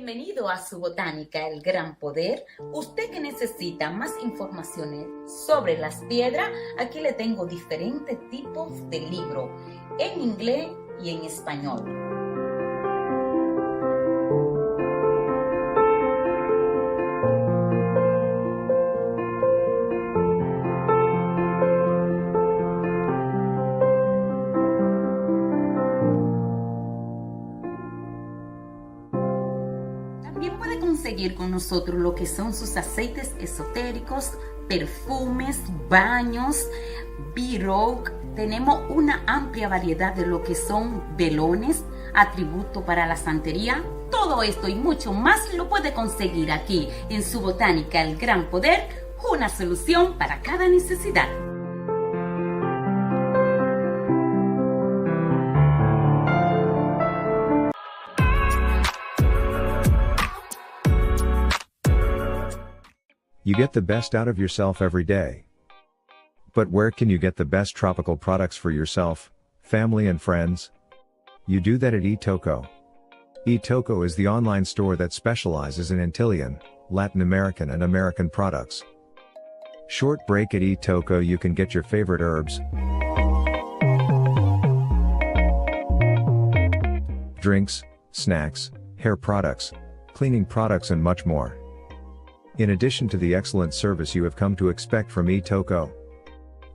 Bienvenido a su botánica El Gran Poder. Usted que necesita más informaciones sobre las piedras, aquí le tengo diferentes tipos de libro en inglés y en español. También puede conseguir con nosotros lo que son sus aceites esotéricos, perfumes, baños, b Tenemos una amplia variedad de lo que son velones, atributo para la santería. Todo esto y mucho más lo puede conseguir aquí en su botánica El Gran Poder, una solución para cada necesidad. You get the best out of yourself every day. But where can you get the best tropical products for yourself, family and friends? You do that at eToko. eToko is the online store that specializes in Antillean, Latin American and American products. Short break at eToko you can get your favorite herbs, drinks, snacks, hair products, cleaning products and much more. In addition to the excellent service you have come to expect from eToko,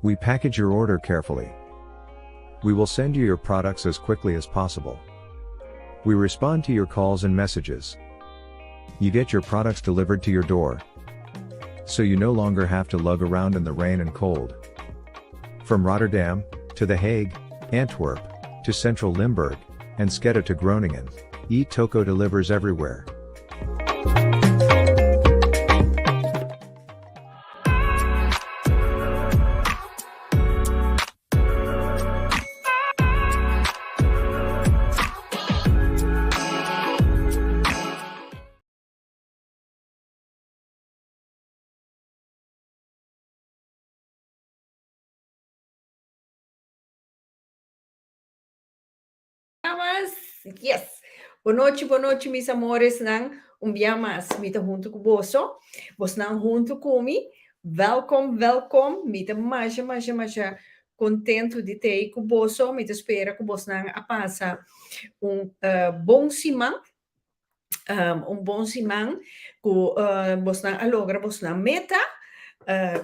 we package your order carefully. We will send you your products as quickly as possible. We respond to your calls and messages. You get your products delivered to your door. So you no longer have to lug around in the rain and cold. From Rotterdam, to The Hague, Antwerp, to Central Limburg, and Enschede to Groningen, eToko delivers everywhere. Mas, yes. Bonochi, bonochi, mis amores nan. Un bia mas, mi ta huntu ku boso. Bosnan huntu ku mi. Welkom, welkom. Mi ta masha, masha, masha kontentu di t'ei ku boso. Mi ta spera ku bosnan a pasa un bon siman. Un bon siman ku bosnan a logra bosnan meta,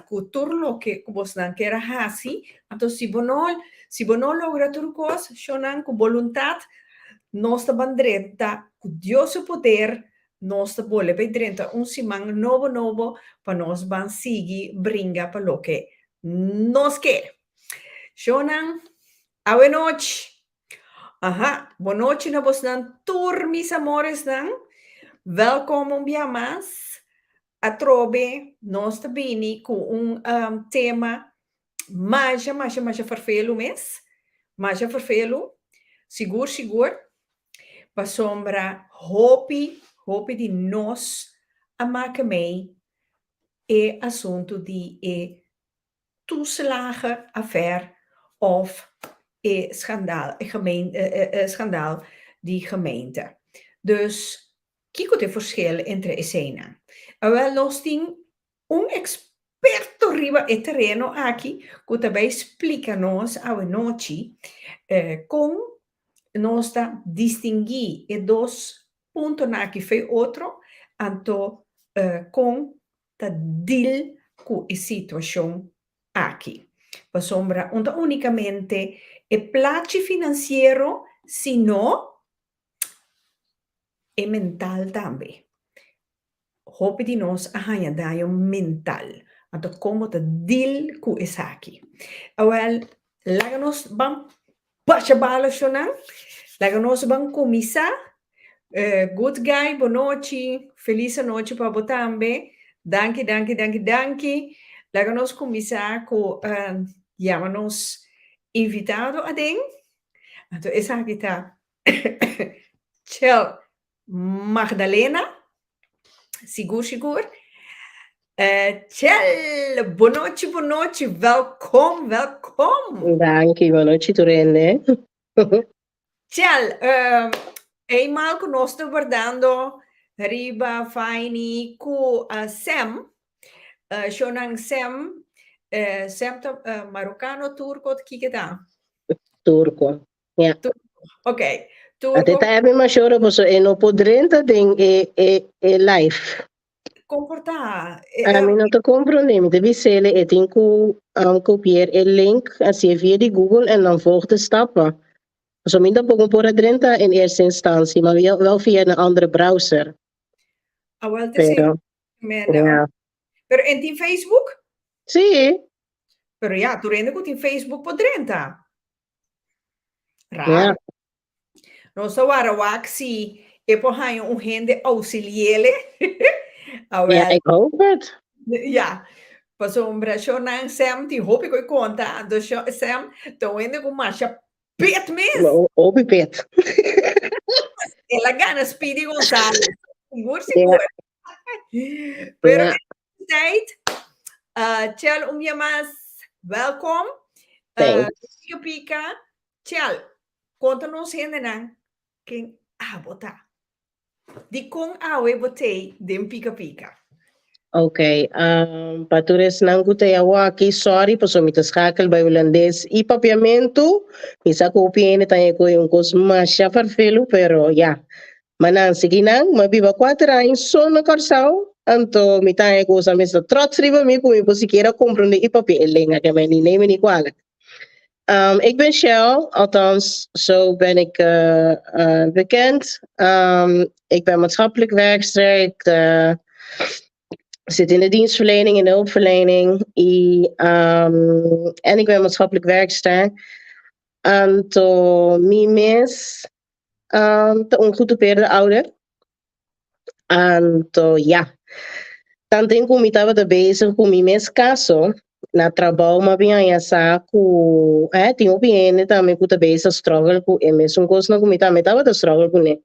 ku tur loke ku bosnan kier a hasi. Anto si bo no, si bo no logra tur kos, shownan ku boluntat nos ta ban drenta ku Dios su poder, nos ta bole bai drenta un siman nobo nobo pa nos ban sigui bringa pa loke nos ke. Shownan, awenochi! Aha, bonochi na bosnan tur mis amoresnan. Welkom un bia mas. Atrobe nos ta bini ku un tema masha masha masha ferfelu mes, masha ferfelu, sigur sigur, pasobra hopi hopi di nos a maka mei e asuntu di e toeslagenaffaire of e schandaal, e gemeen, e schandaal di gemeente. Dus kiko ta e verschil entre eseinan? Awel nos tin un experto riba e tereno aki ku ta bai splika nos awenochi kon nos ta distinguí e dos puntonan aki fei otro, anto kon ta deal ku e situashon aki. Pasobra un ta únikamente e plachi finansiero sino e mental tambe. Hopi di nos a haña daño mental. Anto kon bo ta deal ku esaki? Awèl, laga nos ban Basha bala shonan. Laga nos ban kuminsá. Good guy, bonochi. Felis anochi pa bo tambe. Danki, danki, danki, danki. Laga nos kuminsá ku yama nos invitado aden. Anto esaki ta Chel Magdalena, sigur sigur. Chel, bonochi bonochi, welkom, welkom. Danki, bonochi tur hende. Chel, eenmaal ku nos ta wardando. Riba Finy ku Sam. Shownan Sam, Sam ta Marokano, Turko, kiko ta? Turko, ja. Turko, ok. Turko. Ate ta ebi mashoro paso e no por drenta den e, e, e live. Comporta. Ami no ta comprende, mi ta bisele e tin ku um, kopier e link así via di Google en dan volg de stappen. Paso mi tampoco por a drenta in eerste instantie, maar wel, wel via een andere browser. Ah, wel, te Pero, men, ja. Pero en tin Facebook? Sí. Pero ja, tur hende ku tin Facebook por drenta. Raro. Ja. Nos ta wara wak si e por haña un hende auxiliele. Ja, Awel, ik hoop het. ja. Pasobra shownan Sam tin hopi ku e konta. Anto Sam ta un hende ku masha pet mes. Hopi pet. El a gana Speedy Gonzales. Sigur, sigur. Pero in tijd, Chel, un bia mas, welkom. Thanks. Pika Pika. Chel, konta nos hendenan ken abo ta. Dikon awe bo t'ei den Pika Pika? Ok, pa tur esnan ku ta awaki, sorry pasobra mi ta skakel bai hulandes i papiamentu. Mi sa ku hopi hende ta haña ku e un kos masha farfelu, pero ya. Ma nan sigui nan, mi a biba kuater aña so na Kòrsou, anto mi ta haña ku sa mes ta trots riba mi ku mi por sikiera komprondé i papia e lenga ke mi ni neem mi ni kualek. Ik ben Shell, althans zo ben ik bekend. Ik ben maatschappelijk werkster, ik zit in de dienstverlening, in de hulpverlening. I, en ik ben maatschappelijk werkster. Anto mi mes ta un gedupeerde ouder. Anto ya, tanten ku mi tabata bezig ku mi mes kaso, na trabou mi a bin haña sa ku eh tin hopi hende tambe ku ta bezig struggle ku e mesun kosnan ku mi tambe tabata struggle kuné.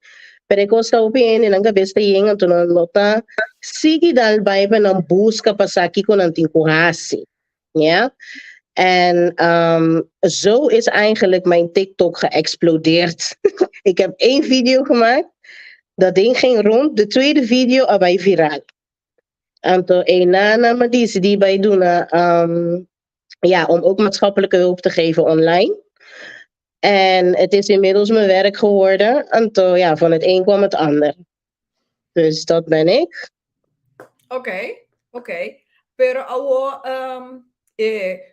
Pero e kos ta hopi hende nan kabes ta yen anto nan no ta sigui dal bai pa nan buska pa sa kiko nan tin ku hasi. Ja. En zo is eigenlijk mijn TikTok geëxplodeerd. Ik heb één video gemaakt. Dat ding ging rond. De tweede video a bai viraal. Anto einan m'a disidí bai duna ja, om ook maatschappelijke hulp te geven online. En het is inmiddels mijn werk geworden. Anto ja, van het een kwam het ander. Dus dat ben ik. Oké, oké. Pero awo,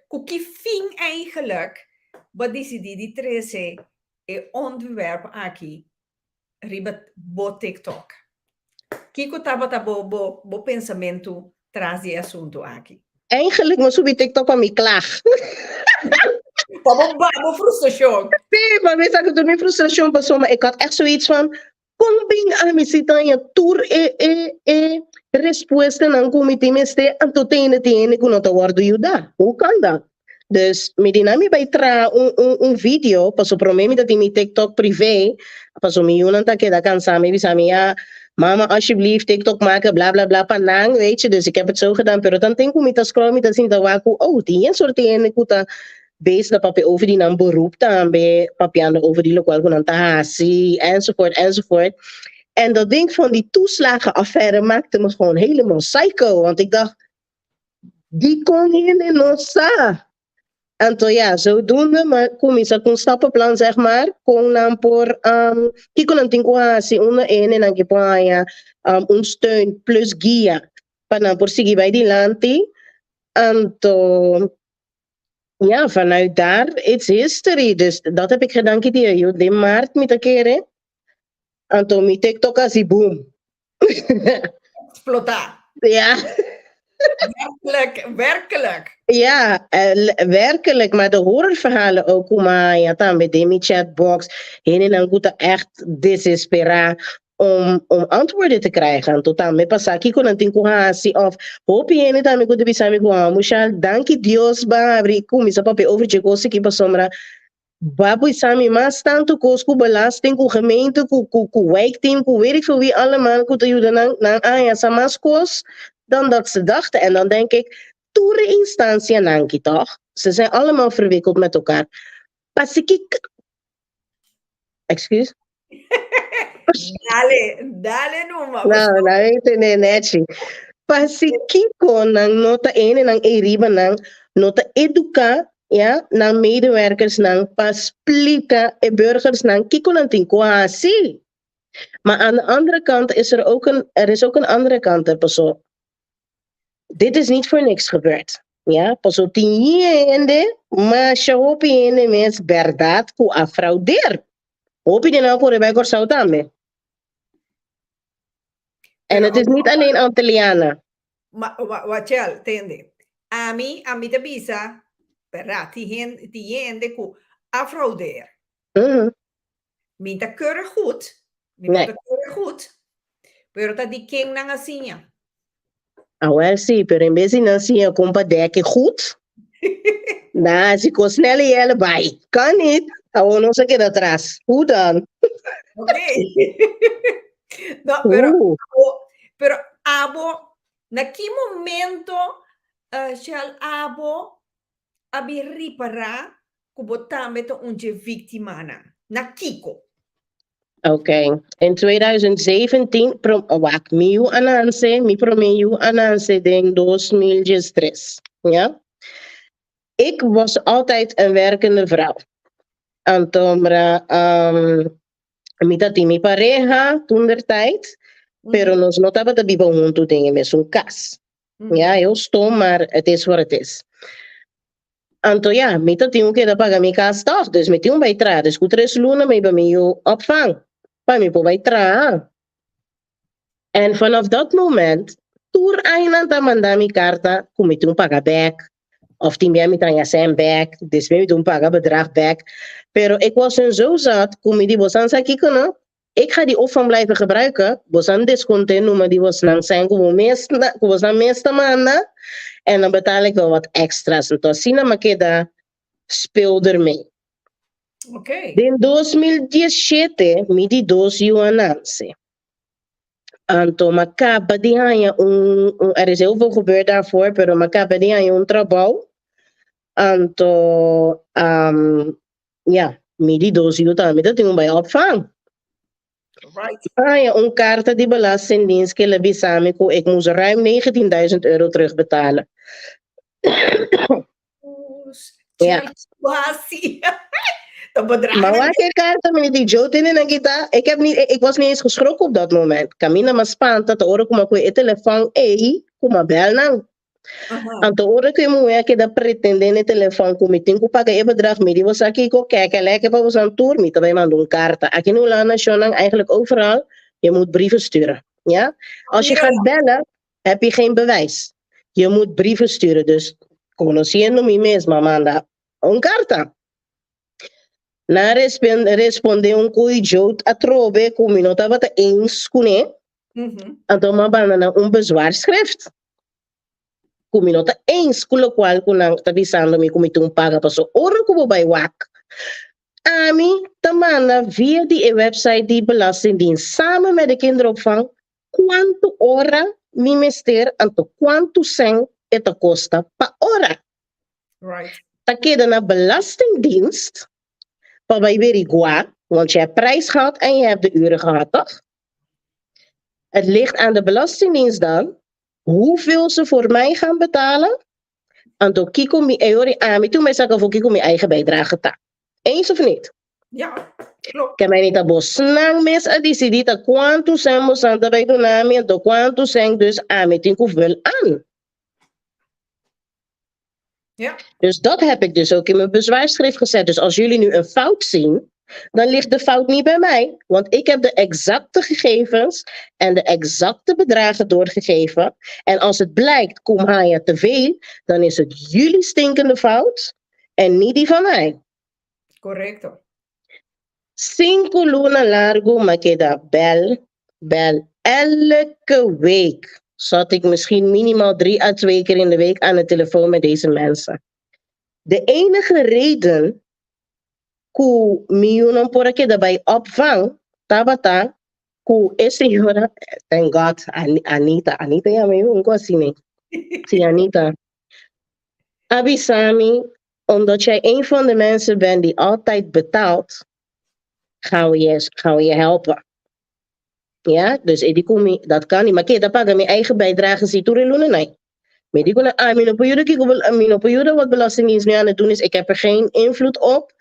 ku ki fin eigenlijk bo a disidí di trese e onderwerp aki riba bo TikTok? Kiko tabata bo bo bo pensamentu tras di e asuntu aki? Eigenlijk mi a subi TikTok pa mi klag. Pa bo baha bo frustrashon. Sí, pa mi saka tur mi frustrashon pasobra ik had echt zoiets van, Kon bin ami si ta haña tur e e e respuestanan ku mi tin mester anto tene tin hende ku no ta wòrdu yudá? Hoe kan dat? Dus mi di nan mi bai traha un un un video paso promé mi ta tin mi TikTok privé paso mi yunan ta keda kansá mi bisa mi ya mama alsjeblieft TikTok maken bla bla bla pa nan weet je dus ik heb het zo gedaan pero tanten ku mi ta scroll mi ta sinta wak ku oh tin e soort hende ku ta Bezig ta papia over di nan beroep tambe, papiando over di lokual ku nan ta hasi, enzovoort, enzovoort. En dat ding van die toeslagenaffaire maakte me gewoon helemaal psycho. Want ik dacht, dikon hende no sa. Anto ja, zodoende m'a kuminsá ku un stappenplan, zeg maar, kon nan por, um, kiko nan tin ku hasi, unda e hendenan ke por haña um, un steun plus guia pa nan por sigui bai dilanti. Anto Ja, vanuit daar, it's history. Dus dat heb ik gedaan ki dia yu den maart mi ta kere. Anto mi TikTok a hasi boom. Explotá. Ja. Werkelijk, werkelijk. Ja, werkelijk. Maar de horrorverhalen ook ku mi a haña tambe den mi chatbox. Hendenan ku ta echt desesperá om om antwoorden te krijgen. Anto tambe pa sa kiko nan tin ku hasi of hopi hende tambe ku ta bisa mi ku ah Mushal danki Dios ba habri kuminsa papia over dje kos aki pasobra ba bisa mi mas tantu kos ku belasting ku gemeente ku ku ku wijkteam ku weet ik veel wie allemal ku ta yuda nan nan a haña sa mas kos dan dat ze dachten en dan denk ik tur e instancianan aki toch ze zijn allemaal verwikkeld met elkaar. Pasikik Excuse? Dale, dale numa. Nou, nou ik tene nechi. Pasikiko nan no ta ene nan e riba nan no ta educa ja, nan medewerkers nan pa splika e burgers nan kiko nan tin ku hasi. Maar aan de andere kant is er ook een, er is ook een andere kant, hè, paso. Dit is niet voor niks gebeurd. Ja, paso tin hende, masha hopi hende mes bèrdat ku a fraudeer. Hopi di nan a kore bai Kòrsou tambe. En het is niet alleen Antillianen. Ma, wa, Wachel, tende. Ami, ami ta bisa, bèrdat, tin hende, tin hende ku a fraudeer. Mi ta keurig goed, mi no Nee. ta keurig goed, pero ta di ken nan a siña. Awel sí, pero en bes di nan siña kon pa dek e goed, nan a hasi kos snel i el bai. Kan niet, awor nos a keda atras. Hoe dan? Ok. No, pero, abo, pero abo, na ki momento, Shell, abo a bin ripará ku bo tambe ta un dje víktimanan? Na kiko? Ok, in 2017, pro, wak, mi yu a nanse, mi promé yu a nanse den 2013, ja. Ik was altijd een werkende vrouw. Anto, mra, um, mi ta tin mi pareha toentertijd, pero nos no tabata biba huntu den e mesun kas. Ja, heel stom, maar het is wat het is. Anto ja, mi ta tin ku keda paga mi kas tòg, dus mi tin ku bai traha. Dus ku tres luna mi hiba mi yu opvang pa mi por bai traha. En vanaf dat moment, tur añanan ta manda mi karta ku mi tin ku paga bèk, òf tin bia mi ta haña sèn bèk, despues mi tin ku paga bedrag bèk. Pero ik was hun zo zat ku mi di, bosan sa kiko no? Ik ga die opvang blijven gebruiken, bosan desconté numa di bosnan sèn ku bo mes ku bosnan mes ta manda en dan betaal ik wel wat extra's. Anto asina mi a keda speel ermee. Oké. Den 2017 mi di dos yu a nanse. Anto mi a kaba di haña un, un er is heel veel gebeurd daarvoor, pero mi a kaba di haña un trabou. Anto um, ja, mi di dos yu tambe ta tin un bai opvang. Right. Haña un karta di Belastingdienst ku el a bisa mi ku ik moest ruim €19.000 terugbetalen. Ja. Quasi. Ta bedrag. Maar wak e karta mi di Joe tene nan kita, ik heb niet, ik was niet eens geschrokken op dat moment. Kaminda m'a spanta ta ora ku m'a kohe e telefòn ei ku m'a bel nan. Anto ora ku e muhé a keda pretendé na e telefòn ku mi tin ku paga e bedrag, mi di bo sa kiko, kèkè lèkè pa bosan tur, mi ta bai manda un karta. Aki na Hulanda shonnan eigenlijk overal, je moet brieven sturen. Ja? Als je gaat bellen, heb je geen bewijs. Je moet brieven sturen. Dus conociendo mi mes, m'a manda un karta. Nan a respondé un koe djout atrobe ku mi no tabata eens kuné. Anto m'a manda nan un bezwaarschrift. Ku mi no ta eens ku lokual ku nan ta bisando mi ku mi tin un paga paso ora ku bo bai wak ami ta manda via di e website di Belastingdienst samen met de kinderopvang kuantu ora mi mester anto kuantu sèn e ta kosta pa ora. Right. Ta keda na Belastingdienst pa bai beriguá want je hebt prijs gehad en je hebt de uren gehad toch? Het ligt aan de Belastingdienst dan hoeveel ze voor mij gaan betalen. Anto kiko mi e ori ami tur mi saka afó kiko mi eigen bijdrage ta. Eens of niet? Ja, klopt. Ke mij ta bosnan mes a disidí ta kuantu sèn bosan ta bai duna mi anto kuantu sèn dus ami tin ku vul aan. Ja. Dus dat heb ik dus ook in mijn bezwaarschrift gezet. Dus als jullie nu een fout zien, dan ligt de fout niet bij mij. Want ik heb de exacte gegevens en de exacte bedragen doorgegeven. En als het blijkt, kom haal te veel, dan is het jullie stinkende fout en niet die van mij. Korekto. Sinku luna largu m'a keda bel, bel. Elke week zat ik misschien minimaal 3 à 2 keer in de week aan de telefoon met deze mensen. De enige reden ku mi yunan por a keda bai opvang tabata ku e señora, thank God, Anita, Anita yama yu, un kos asina. Sí, Anita. A bisa mi, omdat jij een van de mensen bent die altijd betaalt, gaan we je helpen. Ja, dus e di ku mi, dat kan niet. Ma keda paga mi eigen bijdrage si tur e lunanan. Mi di ku nan, ah, mi no por yuda kiko, mi no por yuda wat Belastingdienst nu aan het doen is. Ik heb er geen invloed op.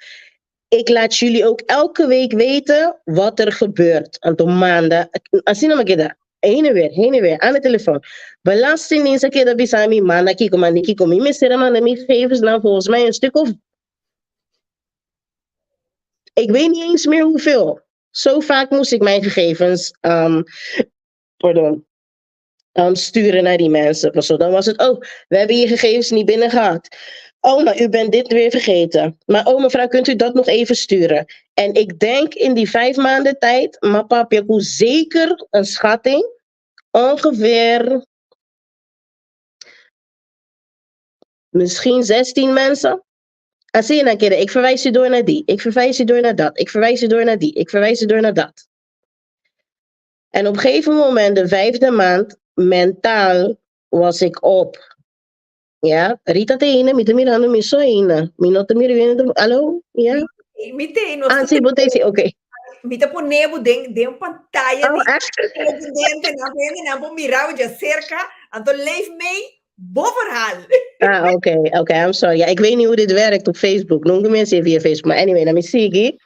Ik laat jullie ook elke week weten wat er gebeurt. Anto manda, asina mi a keda, heen en weer, heen en weer, aan de telefoon. Belastingdienst a keda bisa mi, manda kiko, manda kiko. Mi mester a manda mi gegevensnan volgens mij een stuk of ik weet niet eens meer hoeveel. Zo vaak moest ik mijn gegevens pardon, sturen naar die mensen. Zo, dan was het, oh, we hebben je gegevens niet binnen gehad. Oh, maar u bent dit weer vergeten. Maar oh, mevrouw, kunt u dat nog even sturen? En ik denk in die 5 maanden tijd, m'a papia zeker een schatting, ongeveer misschien 16 mensen. Asina kere, ik verwijs u door naar die, ik verwijs u door naar dat, ik verwijs u door naar die, ik verwijs u door naar dat. En op een gegeven moment, de vijfde maand, mentaal was ik op. Ja, Rita te ine, mi te mirando mi so ine. Mi no te mirando, hallo? Ja? Mi te, nos Ah, sí, bo te sí, oké. Mi ta pone bo den den pantaya Oh, di echt? presidente nan hende nan por mira bo djaserka, anto leef mee bo verhaal. Ah, oké, I'm sorry. Ja, ik weet niet hoe dit werkt op Facebook. Nunca me via Facebook. Maar anyway, laat me sigui.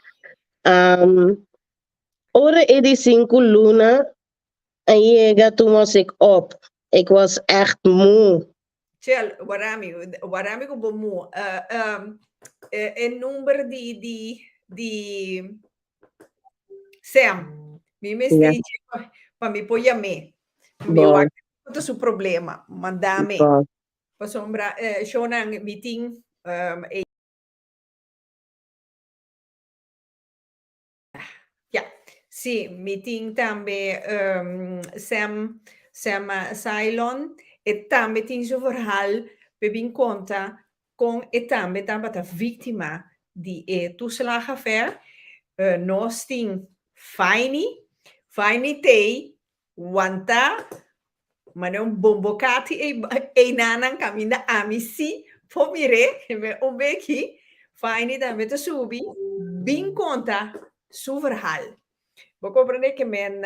Ora e di 5 luna a yega, toen was ik op. Ik was echt moe. Chel, warda mi, warda mi ku bo moe. E number di Sam. Mi mester pa mi por yam'é. Mi Bon. wak ta su problema. Manda mi. Bon. Pasobra, shownan mi tin e Ja, sí, mi tin tambe Sam Cylon, e tambe tin su verhaal p'e bin konta kon e tambe tabata víktima di e toeslagenaffaire. Nos tin Fini, Fini t'ei wanta manera un bombokati einanan kaminda ami sí por mir'é, un beki. Fini tambe ta subi bin konta su verhaal. Bo komprendé ke men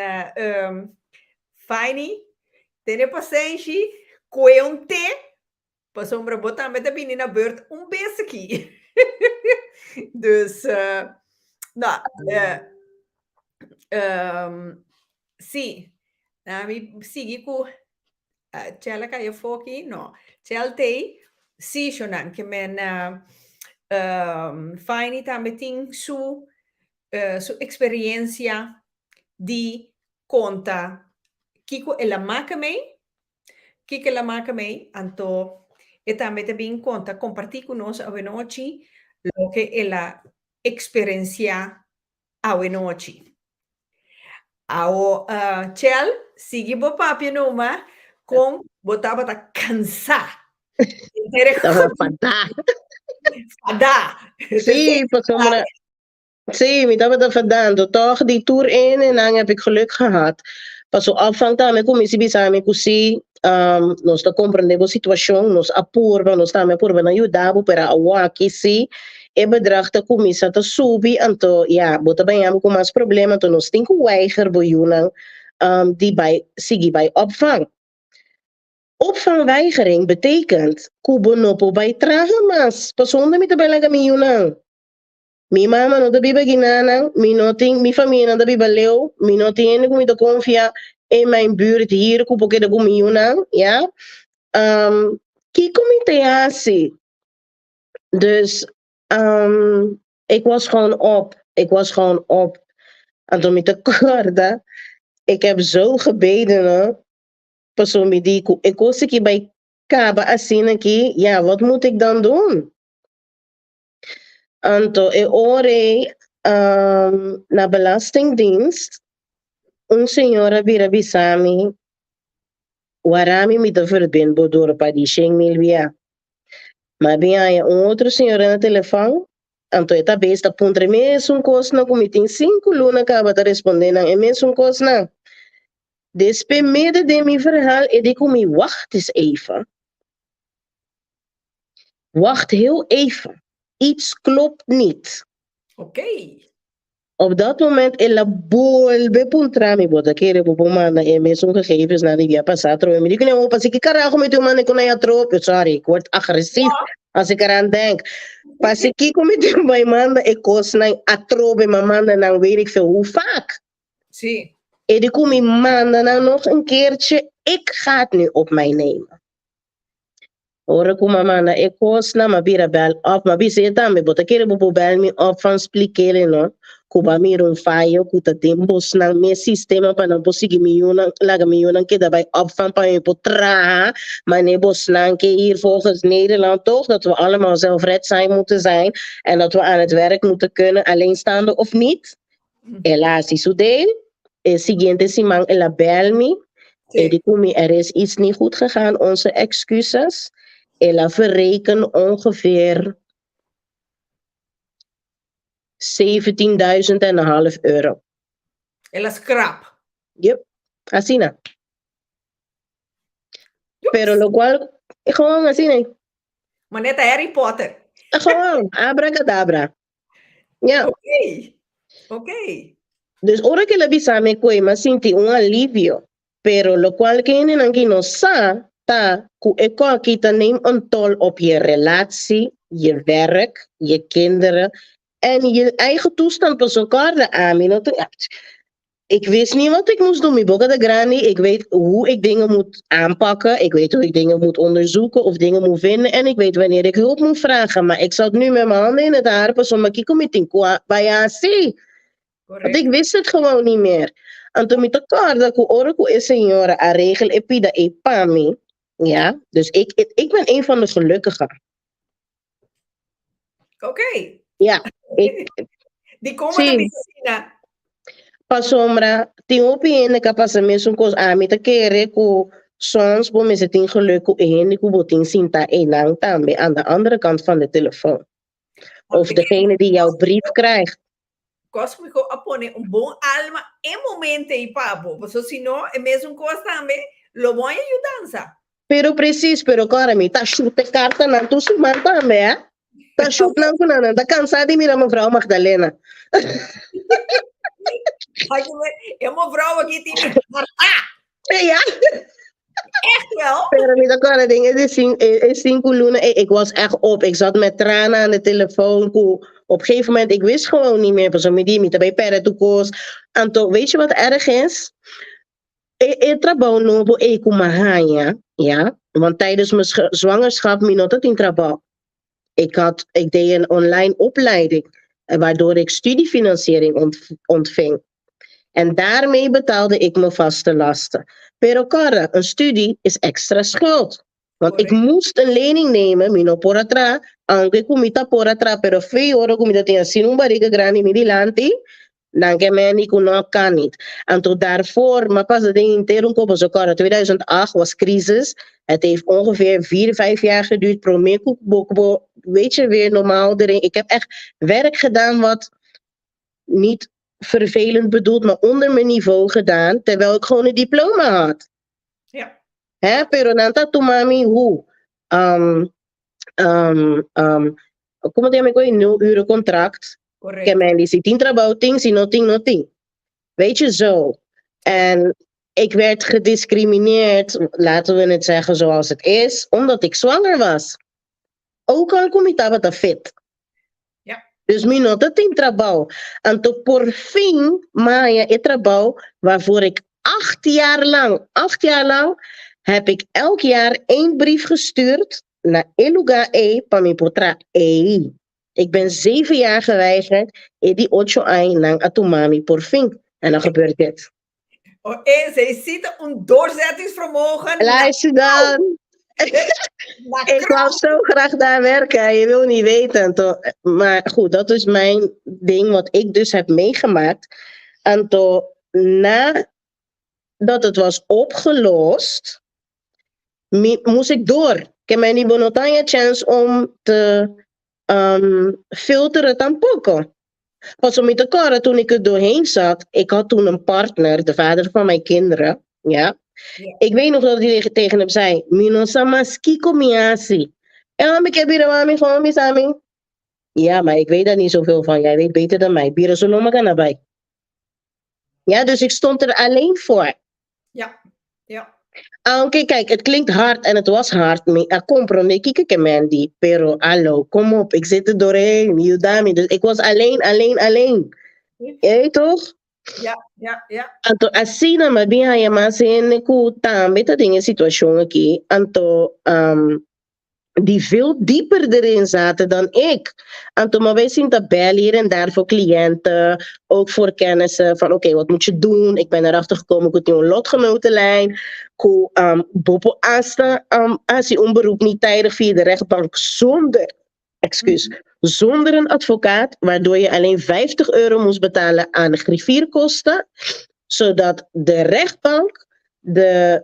Fini, tene pasenshi, kue un te, pasobra bo tambe ta bini na beurt un bes aki. Dus, no, sí, mi sigui ku Chel a kai afó aki? No. Chel t'ei, sí, shownan, ke men Fini tambe tin su eksperiensia di konta kiko el a maka mee, kiko el a maka mee, anto e tambe ta bin konta, kompartí ku nos awenochi loke el a eksperensiá awenochi. Awo, Chel, sigui bo papia numa kon bo tabata kansá. Tabata fadá. Fadá. Sí, pasobra sí, mi tabata fadando. Toch di tur enenan heb ik geluk gehad. Paso opvang tambe kuminsá bisa mi ku sí, nos ta komprendé bo situashon, nos a purba, nos tambe a purba na yuda bo, pero awaki sí e bedrag ta kuminsá ta subi, anto ya, bo ta baña bo ku mas problema, anto nos tin ku weiger bo yunan di bai sigui bai opvang. Opvangweigering betekent ku bo no por bai traha mas. Pasobra unda mi ta bai laga mi yunan? Mi mama no ta biba akinan, mi no tin, mi famia no ta biba leu, mi no tin hende ku mi ta konfia in mijn buurt hier ku por keda ku mi yunan, ya. Kiko mi ta hasi? Dus ik was gewoon op. Ik was gewoon op. Anto mi ta kòrda, ik heb zo gebeden, no? Paso mi di ku e kos aki bai kaba asina aki, ja, wat moet ik dan doen? Anto e ora ei na Belastingdienst, un señora bira bisa mi, warda mi, mi ta verbind bo door pa di 100.000 bia. Ma bin haña un otro señora na telefòn, anto e ta bes ta puntra e mesun kosnan ku mi tin 5 luna kaba ta respondé nan e mesun kosnan. Despues midden den mi verhaal e di ku mi, wacht eens even. Wacht heel even. Iets klopt niet. Op dat moment el a bolbe puntra mi, bo ta kere bo por manda e mesun gegevens na di bia pasá atrobe? Mi di kuné, oh, pasi ki karaho mi tin manda ku nan atrobe? Sorry, ik word agresief als ik eraan denk. Pasi kiko mi tin bai manda e kosnan atrobe, ma manda nan weet ik veel hoe vaak. Sí. E di ku mi manda nan nog een keertje, ik ga het nu op mij nemen. Ora ku m'a manda e kosnan, m'a bira bèl òp, m'a bisa e tambe, bo ta kere bo por bèl mi òp van splik'é no, ku bo a mira un fayo ku ta den bosnan mes sistema pa nan por sigui mi yunan, laga mi yunan keda bai opvang pa mi por traha, manera bosnan ke hier volgens Nederland toch, dat we allemaal zelfredzaam moeten zijn en dat we aan het werk moeten kunnen, alleenstaande of niet. El a hasi su deel. E siguiente siman el a bel mi. E di ku mi er is iets niet goed gegaan, onze excuses. El a verreken ongeveer 17.000 en een half euro. El a scrap. Yep, asina. Pero lo cual, gewoon asina. Maar net Harry Potter. Gewoon, abracadabra. Ja. Oké. Oké. Dus ora ku el a bisa mi koe, mi a sinti un alivio. Pero lokual ku hendenan ki no sa ta ku e kòki ta neem een tol op je relatie, je werk, je kinderen en je eigen toestand. Paso kòrda ami no ta. Ik wist niet wat ik moest doen. Mi boka ta grandi. Ik weet hoe ik dingen moet aanpakken. Ik weet hoe ik dingen moet onderzoeken of dingen moet vinden. En ik weet wanneer ik hulp moet vragen. Maar ik zat nu met mijn handen in het haar. Pasobra kiko mi tin ku bai hasi. Want ik wist het gewoon niet meer. Anto mi ta kòrda ku ora ku e señora a regel e pida ei pa mi. Ja, dus ik, ik ben een van de gelukkigen. Oké. Ja, ik, Di kon bo ta bisa asina? Pasobra tin hopi hende ku a pasa mesun kos. Ami ta kere ku soms bo mester tin geluk ku e hende ku bo tin sinta einan tambe aan de andere kant van de telefoon. Of degene die jouw brief krijgt. Cosmico a pone un bon alma e momento ei pa bo. Paso si no, e mesun kos tambe lo bo haña yudansa. Pero precies, pero kòrda mi ta shoot e kartanan tur siman tambe, hè. Ta shoot nan ku nan, nan ta kansá di mira mevrouw Magdalena. Ai, e mevrouw aki tin mi hartá. Ja. Echt wel? Pero mi ta kòrda den e di e sinku luna ei, ik was echt op. Ik zat met tranen aan de telefoon ku op gegeven moment, ik wist gewoon niet meer. Pasobra mi di, mi ta bai pèrdè tur kos. Anto, weet je wat erg is? E e trabou nobo ei ku mi a haña, ja, want tijdens mijn zwangerschap mi no ta tin trabou. Ik had, ik deed een online opleiding, waardoor ik studiefinanciering ontving. En daarmee betaalde ik mijn vaste lasten. Pero kòrda, een studie is extra schuld. Want ik moest een lening nemen, mi no por a traha, aunke ku mi ta por a traha, pero fe ora ku mi ta tin asina un bariga grandi mi dilanti, nan ke meni ku no kan nit. Anto daarvoor, m'a pasa den henter un kopo, so kòrda 2008 was crisis, het heeft ongeveer vier, vijf jaar geduurd promé ku bo ku bo weet je weer normaal erin. Ik heb echt werk gedaan wat niet vervelend bedoeld, maar onder mijn niveau gedaan, terwijl ik gewoon een diploma had. Ja. Hè? Pero nan ta tuma mi hoe? Um, um, um, como te llama? Nul uren contract. Correcto. Ke men di si tin trabou tin, si no tin, no tin. Weet je, zo. En ik werd gediscrimineerd, laten we het zeggen zoals het is, omdat ik zwanger was. Ook al ku mi tabata fit. Ja. Dus mi no ta tin trabou. Anto por fin m'a haña e trabou waarvoor ik acht jaar lang, 8 jaar lang, heb ik elk jaar één brief gestuurd naar e lugá ei pa mi por traha ei. Ik ben 7 jaar geweigerd, e di 8 aña nan a tuma mi por fin. En dan gebeurt dit. Oh, en ze ziet een doorzettingsvermogen. Luister dan. Ik wou zo graag daar werken, je wil niet weten. Toch? Maar goed, dat is mijn ding wat ik dus heb meegemaakt. En toen, nadat het was opgelost, moest ik door. Ke men bo no tin chance om te filteren tampoco. Pas om te kòrda, toen ik er doorheen zat, ik had toen een partner, de vader van mijn kinderen, ja. Ja. Ik weet nog dat ik tegen hem zei, Mi no sa mas kiko mi hasi. En mi ke bira mami, gewoon mi sami. Ja, maar ik weet daar niet zoveel van. Jij weet beter dan mij. Bira su lomba kana bai. Ja, dus ik stond er alleen voor. Aunke, kijk, het klinkt hard en het was hard. Mi a comprende kiko ke men di. Pero, hallo, kom op, ik zit er doorheen. Yuda mi. Dus ik was alleen, alleen, alleen. Je weet toch? Ja. Anto, asina mi a bin haya mas hende ku tambe ta den e situashon aki. Anto, die veel dieper erin zaten dan ik. Anto, maar wij zien tabel hier en daar voor cliënten, ook voor kennissen, van oké, wat moet je doen? Ik ben erachter gekomen, ik moet nu een lotgenotenlijn. Ku bo por hasta als je een beroep niet tijdig via de rechtbank zonder, excuus, zonder een advocaat, waardoor je alleen €50 moest betalen aan griffierkosten, zodat de rechtbank de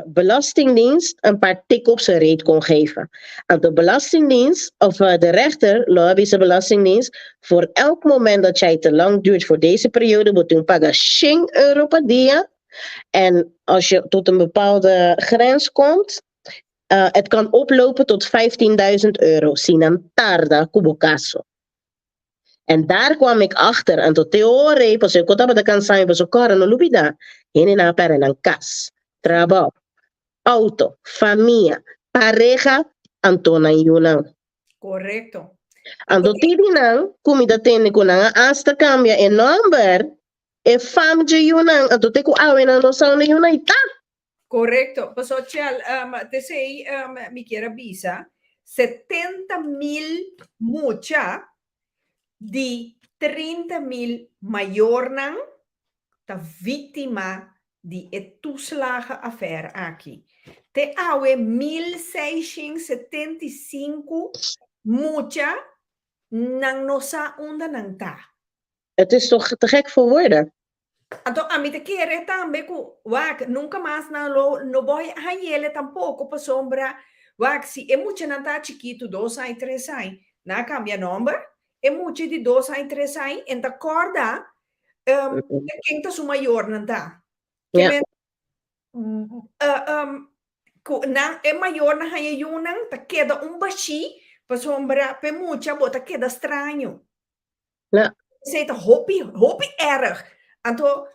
Belastingdienst een paar tik op zijn reet kon geven. Want de Belastingdienst, of de rechter, lobby Belastingdienst, voor elk moment dat jij te lang duurt voor deze periode, moet je paga €1 per dia. En als je tot een bepaalde grens komt, het kan oplopen tot €15.000. Si nan tarda ku bo kaso. En daar kwam ik achter. En tot theorie, pas ik tabata kansa, pas ik no lubida. Hende a perde nan kas, trabou, auto, famia, pareha, anto nan yunan. Anto tidi nan, ku mi ta tende ku nan a hasta kambia e nòmber, e fam dje yunan, anto te ku awe nan no sa unda yunan ta. Korekto. Paso Chel, t'esei mi kier a bisa, 70.000 mucha di 30.000 mayornan ta víktima di e toeslagenaffaire aki. Te awe 1675 mucha nan no sa unda nan ta. Het is toch te gek voor woorden? Anto ami ta kere tambe ku wak nunka mas nan lo no bo hañ'ele tampoko pasobra wak si e muchanan ta chikitu dos aña tres aña nan a kambia nòmber e mucha di dos aña tres aña en ta kòrda ken ta su mayornan ta. Ke men ku nan e mayornan haña yunan ta keda un bashí pasobra p'e mucha bo ta keda straño. Esei ta hopi, hopi erg. Anto,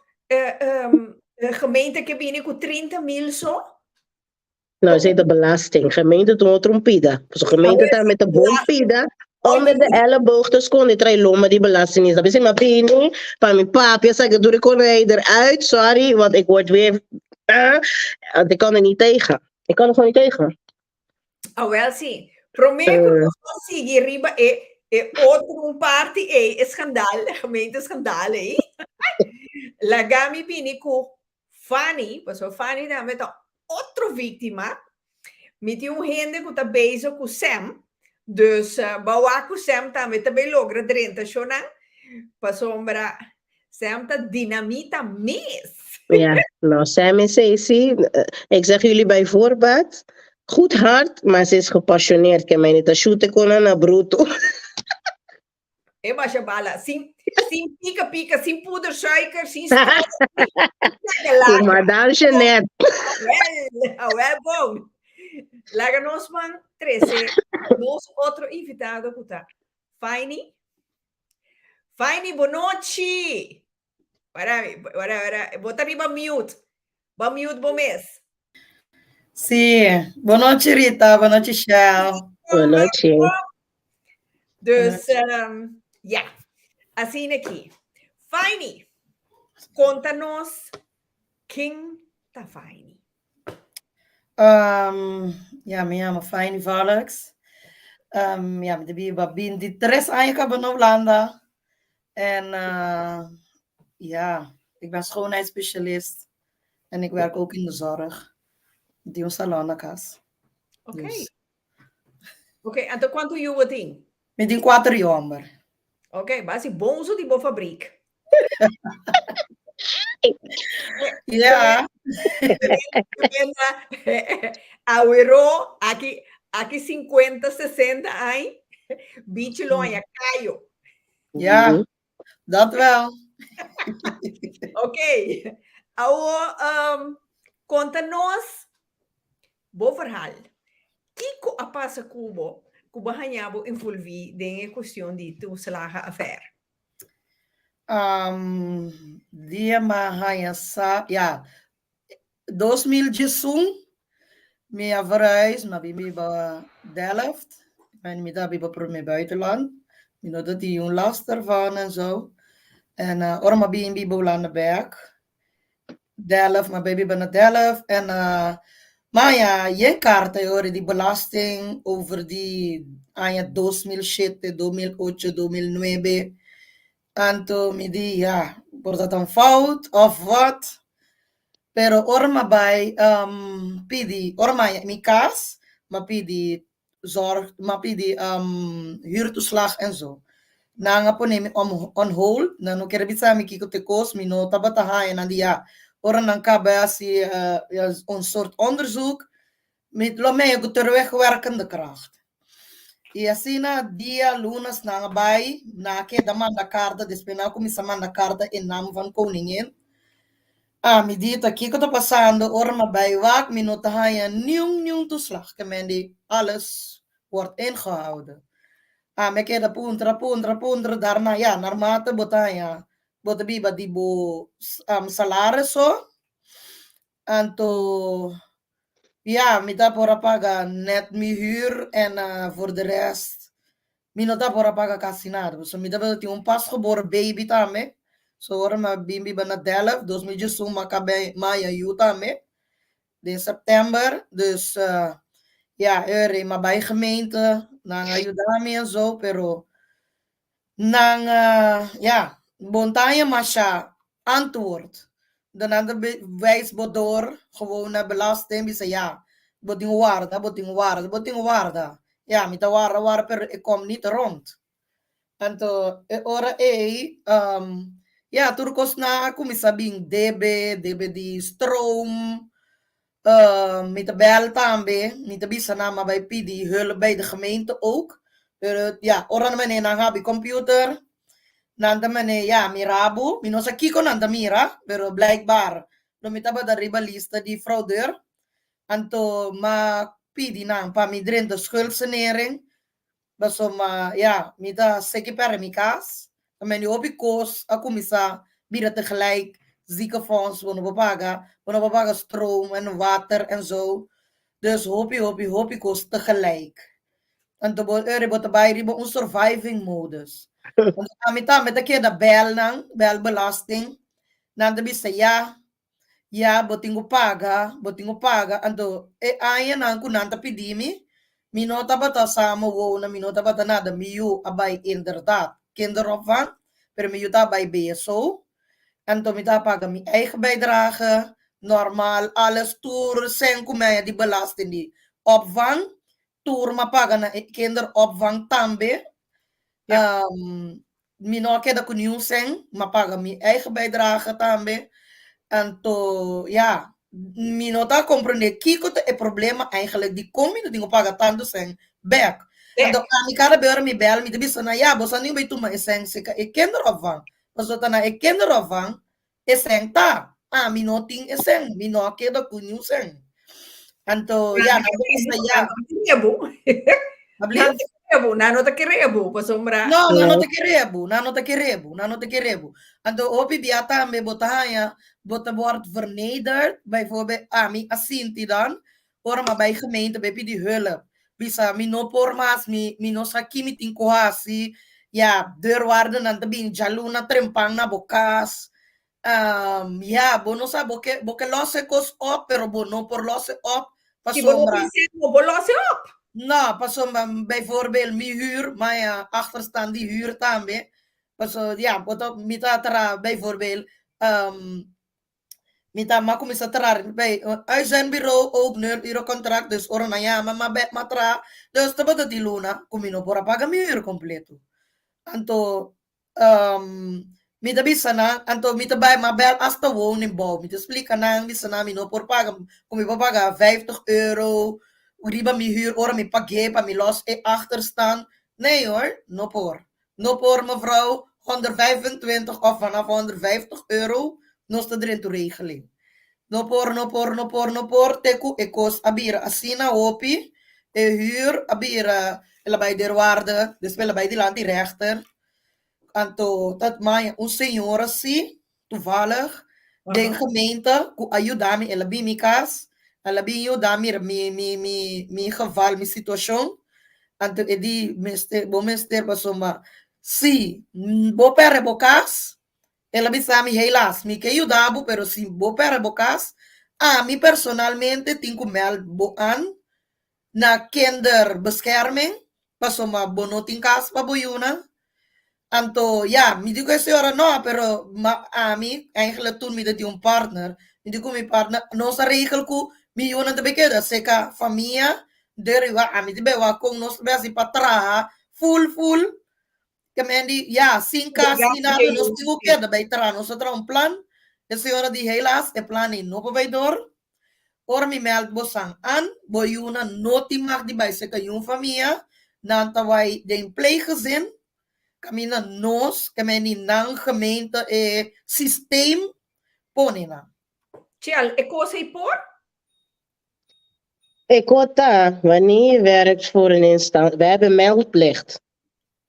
gemeente ke bini ku 30.000 so. No, esei ta belasting. Gemeente ta un otro un pida. Pasobra gemeente tambe ta bon pida. Onder de elleboog te skonde trae lomba di belastingdienst. Dat bisa mi a bini pa mi papia saka tur e konei eruit. Sorry, want ik word weer... Want ik kan er niet tegen. Ik kan er gewoon niet tegen. Awel sí. Promé ku nos por sigui riba e e otro un parti ei, e scandal, e gemeente scandal ei. Laga mi bini ku Fanny, pasobra Fanny tambe ta otro víktima. Mi tin un hende ku ta bezig ku Sam, dus bo wak ku Sam tambe ta bay logra drenta shownan, pasobra Sam ta dinamita mes. Ja, nou Sam is Ceci. Ik zeg jullie bij voorbaat, goed hart, maar ze is gepassioneerd. Ik meen ta shoot kon na bruto. E basha bala, sin, sin pika pika, sin poedersuiker, sin stroop. Ku Madame Jeanette. Wel, awel bon. Laga nos man trece nos otro invitado ku ta Faini. Faini, bonochi. Para, para, para. Bo ta riba mute. Bo mute bo mes. Sí, bonochi Rita, bonochi Shell. Bonochi. Dus, ja, asina aki. Faini, konta nos ken ta Faini. Ja, mi yama Faini Valks. Ja, mi ta biba 23 aña kaba na Hulanda. En ja, ik ben schoonheidsspecialist. En ik werk ook in de zorg. Mi tin un salon na kas. Dus. Oké, anto kuantu yu bo tin? Mi tin kuater yu hòmber. Oké, bo hasi bon uso di bo fabriek. Ja. Awero, aki, aki 50, 60 aña, bichi lo haña kayo. Ja, dat wel. Oké, awo, konta nos bo verhaal. Kiko a pasa ku bo? ku bo haña bo envolví den e kuestion di toeslagenaffaire? Um, dia m'a haña sa, ya, 2011 mi a verhuis, m'a bin biba Delft, en mi ta biba promé buitenland, mi no ta tin un last ervan en zo. En uh, ora m'a bin biba Hulanda bek, Delft, m'a bay biba na Delft en uh, m'a haña yen karta e ora di belasting over di aña 2007, 2008, 2009. Anto mi di, ja, por ta tan fout of wat? Pero ora m'a bay um, pidi, ora m'a haña mi kas, m'a pidi zorg, m'a pidi um, huurtoeslag en zo. Nan a pone mi on, on hold, nan no kere bisa mi kiko te kos, mi no tabata haña, nan di ja, ora nan kaba hasi uh, ja, un soort onderzoek, mi lo mea ku terugwerkende kracht. I asina dia lunes nan a bai, nan a keda manda karta, despues nan a kuminsá manda karta in naam van koningin. Ami di ta kiko ta pasando ora mi a bai wak mi no ta haña niun niun toeslag ke men di alles wordt ingehouden. Ami a keda puntra puntra puntra daarna ya naarmate bo ta haña bo ta biba di bo salaris so anto ya mi ta por a paga net mi huur en voor de rest Mi no ta por a paga casi nada, pasobra mi tabata tin un pasgeboren baby tambe. So ora mi a bin biba na Delft, 2011 mi a caba maya yu tambe, den september. Dus ya, e ora mi a bay gemeente, nan a yuda mi en zo, pero nan ya, bon ta haña masha antwoord. Dan nan ta wijs bo door gewoon na belasting bisa ya, bo tin warda, bo tin warda, bo tin warda. Ya, mi ta warda, warda, pero e kom niet rond. Anto e ora ei, um, ya, tur kosnan a kuminsá bin debe, debe di stroom, uh, mi ta bel tambe, mi ta bisa nan m'a bai pidi hulp bij de gemeente ook. Pero ya, ora nan mene nan habi computer, Nan ta mane, ya, mira bo. Mi no sa kiko nan ta mira, pero blijkbaar lo mi tabata riba lista di fraudeur. Anto m'a pidi nan pa mi drenta schuldsanering, pasobra ya, mi ta seki perde mi kas. Ta mende hopi kos a kuminsá bira tegelijk, ziekenfonds bo no por paga, bo no por paga stroom en water en zo. Dus hopi, hopi, hopi kos tegelijk. Anto bo eri bo ta bai riba un surviving modus. Anto ami tambe ta keda bel nan, bel belasting. Nan ta bisa ya, ya bo tin ku paga, bo tin ku paga. Anto e añanan ku nan ta pidi mi, mi no tabata samenwonen, mi no tabata nada. Mi yu a bai inderdaad kinderopvang, pero mi yu ta bai BSO. Anto mi ta paga mi eigen bijdrage, normal, alles tur sen ku mi haña di belasting di opvang, Tur m'a paga na e kinderopvang tambe. Ja. Um, mi no a keda ku niun sen, m'a paga mi eigen bijdrage tambe. Anto, ja, mi no ta komprendé kiko ta e problema eigenlijk dikon mi no tin ku paga tantu sen bèk. Anto, ami kada be ora mi bèl mi ta bisa nan, ya, boso a niun bai tuma e sen seka e kinderopvang. Pasobra ta na e kinderopvang E sen ta, ami no tin e sen, mi no a keda ku niun sen. Anto, ya, nan ta bisa ya. Nan no ta kere bo. Nan ta kere bo, nan no ta kere bo, pasobra. No, nan no ta kere bo, nan no ta kere bo, nan no ta kere bo. Anto, hopi bia tambe bo ta haña, bo ta wòrdu vernederd, bijvoorbeeld ami a sinti dan, ora mi a bai gemeente bai pidi hulp, bisa mi no por mas, mi mi no sa ki mi tin ku hasi, ya deurwaardernan ta bin djaluna trempan na bo kas, ya bo no sa bo ke bo ke los e kos op pero bo no por los e op Si bo no pasobra tin sèn bo por los e op. No, pasobra bijvoorbeeld mi huur, mi a achterstand di huur tambe, pasobra ya bo ta mi ta traha bijvoorbeeld Mi ta m'a kuminsá traha bij un uitzendbureau ook nul uren contract dus ora nan yama m'a bek m'a traha dus tabata di luna ku mi no por a paga mi huur kompleto anto mi ta bisa nan anto mi ta bai m'a bel asta woningbouw mi ta splika nan bisa nan mi no por paga ku mi por paga vijftig euro riba mi huur ora mi pag'é pa mi los e achterstand nee hoor no por No por mevrouw, 125 of vanaf 150 euro nos ta drenta regeling. No por, no por, no por, no por, te ku e kos a bira asina hopi, E huur a bira, el a bai deurwaarde, despues el a bai dilanti rechter. Anto ta maya un señora si, toevallig, den gemeente ku a yuda mi, el a bin mi kas, el a bin yuda mira mi mi mi mi geval, mi situashon. Anto e di mester bo mester pasobra si bo pèrdè bo kas, El a bisa mi, Helaas, mi ke yuda bo, pero si bo pèrdè bo kas, ami personalmente tin ku mèld bo an na kinderbescherming, pasobra bo no tin kas pa bo yunan. Anto, ya, mi di ku e señora, No, pero ma ami, eigenlijk toen mi ta tin un partner, mi di ku mi partner, nos a regel ku mi yunan ta bai keda serka famia, deriba ami ta bai wak kon nos ta bai hasi pa traha ful ful. Ke men di, ya, sin kas ni nada, nos tin ku keda bai traha. Nos a traha un plan. E señora di, helaas, e plan ei no por bai dor. Ora mi mèld bosan an, bo yunan no tin mag di bai serka yun famia, nan ta bai den pleeggezin, kaminda nos, ke men di nan gemeente e systeem pone nan. Chel, e kos ei por? E kos ta, wanneer je werkt voor een instantie, we hebben meldplicht.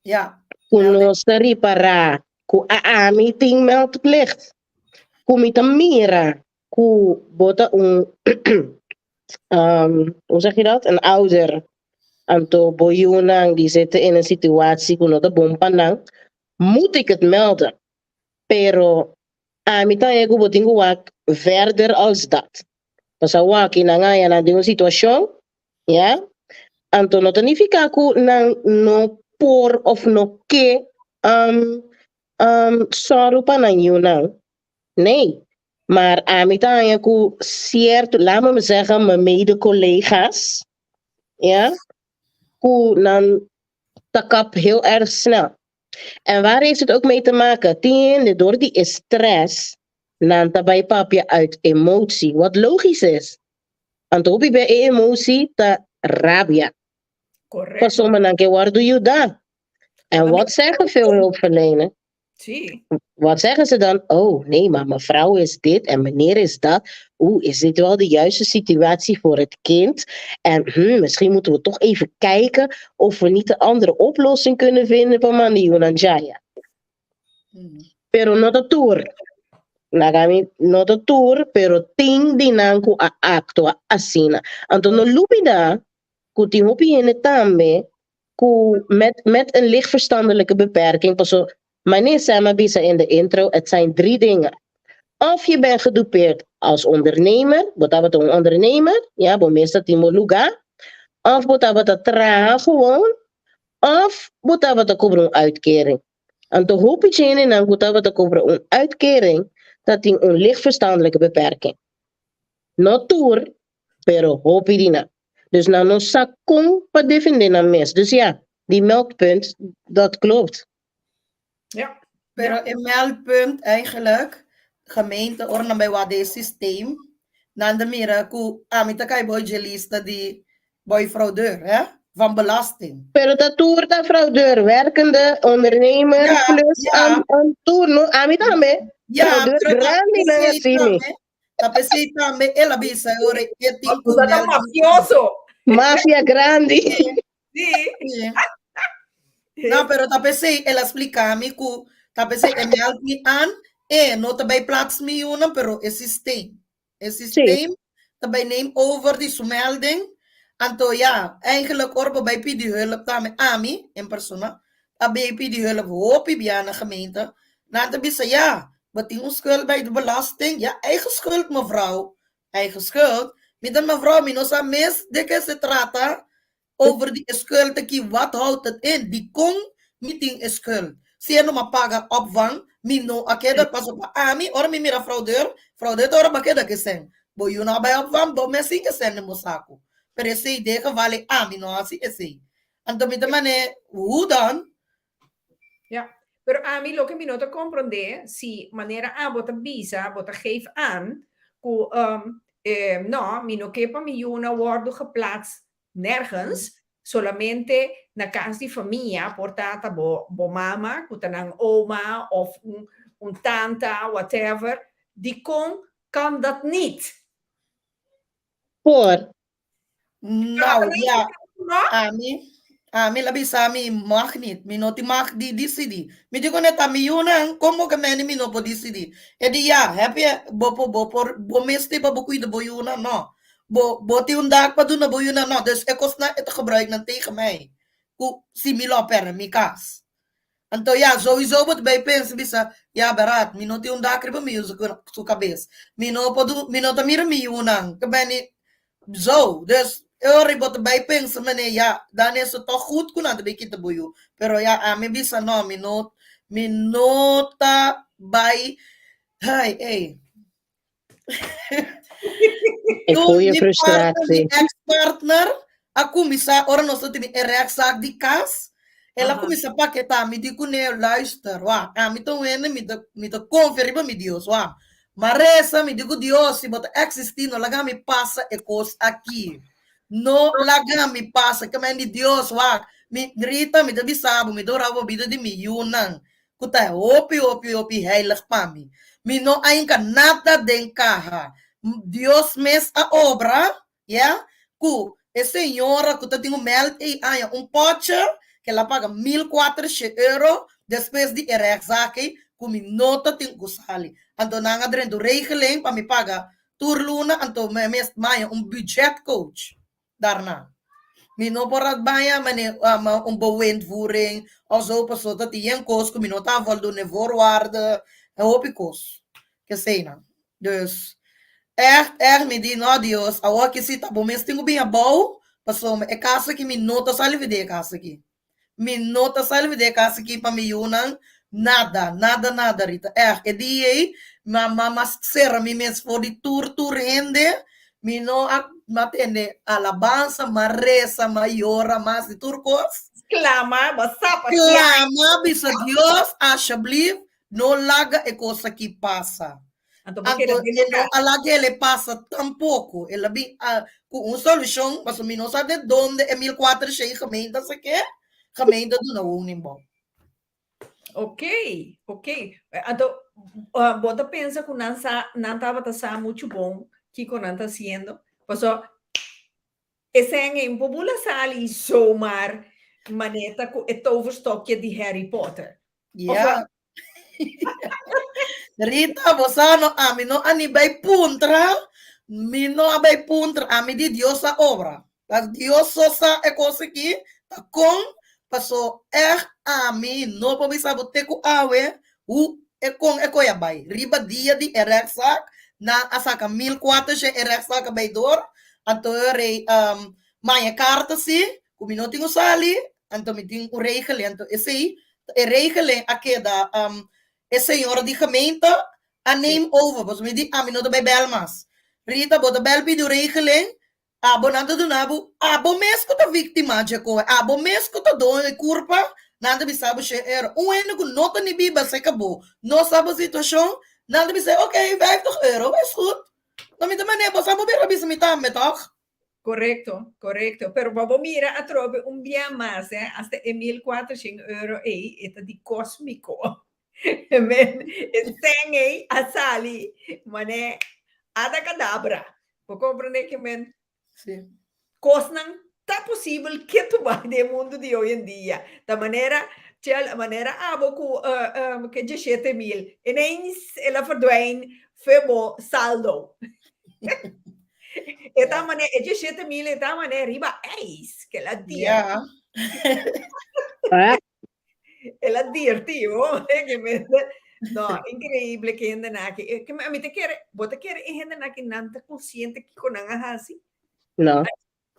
Ja. Ku nos ta ripará ku ami tin meldplicht. Ku mi ta mira ku bo ta un, hoe zeg je dat? Een ouder. Anto bo yunan die zitten in een situatie ku no ta bon pa nan, moet ik het melden. Pero ami ta haña ku bo tin ku wak verder als dat. Pasobra wak i nan haña nan den un situashon Ya? Anto no ta nifiká ku nan no por òf no ke um, um, sòru pa nan yunan. Nee. Maar ami ta haña ku sierto, laat me zeggen, mijn mede-collega's, ja, ku nan ta kap heel erg snel. En waar heeft het ook mee te maken? Tin hende door die stress, nan ta bai papia uit emotie, wat logisch is. Anto hopi bia e emotie ta rabia. Correcto. Pasobra nan ke wòrdu yudá. En wat zeggen veel hulpverleners? Sí. Wat zeggen ze dan? Oh, nee, maar mevrouw is dit en meneer is dat. Oeh, is dit wel de juiste situatie voor het kind? En misschien moeten we toch even kijken of we niet een andere oplossing kunnen vinden pa manda yunan djaya. Pero no ta tur. Laga mi, no ta tur, pero tin di nan ku a aktua asina. Anto no lubida ku tin hopi hende tambe ku met, met een licht verstandelijke beperking, paso manera Sam a bisa in de intro, het zijn drie dingen. Of je bent gedupeerd als ondernemer, bo tabata un ondernemer, ja, bo mes ta tin bo lugá, of bo tabata traha gewoon, of bo tabata kobra un uitkering. Anto hopi djenenan ku tabata kobra un uitkering ta tin un licht verstandelijke beperking. No tur, pero hopi di nan. Dus nan no sa kon pa defende nan mes. Dus ja, die meldpunt, dat klopt. Ja. Pero e meldpunt eigenlijk, gemeente ora nan bai wak den e systeem, nan ta mira ku ami ta kai bou dje lista di bou fraudeur, hè, van belasting. Pero ta tur ta fraudeur, werkende, ondernemer, Ja, plus ja. um, tur, no? Ami tambe. Ja, Fraudeur pero ta grandi nan pesei así mi. tambe, ta pesei tambe el a bisa ora e tin ku Ta meld. mafioso. Mafia grandi. Sí. Sí. No, pero ta pesei el a splika mi ku ta pesei e meld mi an, e no ta bai plaats mi yunan, pero e systeem. E systeem ta bai neem over di su melding. Anto ja, eigenlijk ora bo bai pidi hulp tambe, ami en persona, a bai pidi hulp hopi bia na gemeente. Nan ta bisa ja, bo tin un schuld bij de belasting. Ja, eigen schuld mevrouw. Eigen schuld. Mi ta mevrouw, mi no sa mes de ke se trata over di e schuld aki, wat houdt het in? Dikon mi tin e schuld? Si e no a paga opvang, mi no a keda pasobra ami, ora mi mira fraudeur, fraudeur ta ora bo a keda ke sen. Bo yu no a bai opvang, bo mes sin ke sen den bo saku. Pero esei den e geval ei ami no a hasi esei. Anto mi ta man'é, hoe dan? Ja, pero ami loke mi no ta comprende, si manera abo ta bisa, bo ta geef aan, ku um, eh, no, mi no ke pa mi yuna wordo geplaatst nergens, solamente na kas di famia, por ta bo, bo mama, ku ta nan oma, of un, un tanta, whatever. Dikon kan dat niet? Por. Nou, ja. No? Ami, ami la bisa mi mag niet. Mi no tin mag di disidí. Mi di kuné ta mi yunan, kon bo ke meni mi no por disidí? E di ya, heb je, bo por, bo por, bo mester pa bo kuida bo yunan? No. Bo, bo tin un dak pa duna bo yunan? No. Dus e kosnan e ta gebruik nan tegen mij, ku si mi lo pèrdè mi kas. Anto ya, souiso bo ta bay pensa bisa, ya bèrdat, mi no tin un dak riba mi yu su kabes. Mi no por du, mi no ta mira mi yunan, ke beni zo. Dus e ora bo ta bay pensa manera, ya, dan es het toch goed ku nan ta bay kita bo yu. Pero ya, ami bisa no, mi no, mi no ta bay, hay, ey. Ik voel je Mi partner, mi frustratie. ex-partner a kuminsá ora nos ta tene e rechtszaak di kas, el a kuminsá paketá mi di kuné, luister, wak, ami ta un hende mi ta mi ta konfia riba mi Dios, wak. M'a resa, mi di ku Dios, si bo ta eksistí no laga mi pasa e kos aki. No laga mi pasa, ke men di Dios, wak, mi Rita, mi ta bisa bo, mi ta ora bo bida di mi yunan. ku ta hopi hopi hopi heilig pa mi. Mi no a hinka nada den kaha. Dios mes a obra, ya, ku e señora ku ta tin un meld ei aña un pocher, ku el a paga 1400 euro despues di e rechtszaak ei, ku mi no ta tin ku sali. Anto nan a drenta un regeling pa mi paga tur luna, anto mi mes maña un budgetcoach. Daarna. Mi no por a baña mane un bewindvoering of zo paso ta tin yen kos ku mi no ta voldoende voorwaarden en hopi kos. Keseinan. Dus echt echt mi di no Dios awor ki si ta bo mes tin ku bin abou pasobra e kas aki mi no ta sali for di e kas aki. Mi no ta sali for di e kas aki pa mi yunan nada nada nada Rita echt e dia ei mi mama sera mi mes for di tur tur hende mi no a mi a tende alabansa mi a resa mi a yora mi a hasi tur kos. Sklama bo sa pa Sklama bisa Dios ashablief no laga e kos aki pasa. Anto bo keda Anto den e no kas. a laga el e pasa tampoco. El a bin a cu un solucion, pasobra mi no sa de donde e 1400 gemeente a saké, gemeente a duna woningbouw. Ok, ok. Anto bo ta pensa cu nan sa, nan tabata sa mucho bon kico nan ta haciendo? Pasobra esei ei un por bula sali zomaar maneta cu e toverstokje di Harry Potter. Ja. Of Rita, bo sa no, ami no a ni bai puntra, mi no a bai puntra, ami di Dios a obra. Ta Dios so sa e kos aki, ta kon, paso ègt ami no por bisa bo te ku awe hoe e kon e koi a bai. Riba dia di e rechtszaak, nan a saka 1400 e rechtszaak a bai door, anto e rei maña karta si, ku mi no tin ku sali, anto mi tin un regeling, anto esei e regeling a keda e señora di gemeente a neem over, pasobra mi di ami no ta bai bel mas. Rita bo ta bel pidi un regeling, abo nan ta duna bo, abo mes ku ta víktima dje koe, abo mes ku ta doño e kurpa, nan ta bisa bo shen euro. Un hende ku no ta ni biba serka bo, no sa bo situashon, nan ta bisa ok, vijftig euro, is goed. No mi ta manera, bo sa bo bira bisa mi tambe tòg? Correcto, correcto. Pero pa bo mira atrobe un bia mas, eh, hasta e 1400 euro ei, e ta di cosmico. Men, e seng ei a sali, mane adacadabra. Bo comprende ke men? Sí. Kosnan ta posibel ketu bai den e mundu di hoy en dia. Ta manera, Chel, manera abo ku uh, um, ke 17.000, ineens el a verdwijn fe bo saldo. E ta mane, e 17.000 e ta mane riba ijs, ke la dier. Ja. Ah, El a dirti, oh, ke me, no, increíble ke hende na aki. Eh, ke me- mi te kere, bo te kere e hende na aki nan ta consciente kiko nan a hasi? no.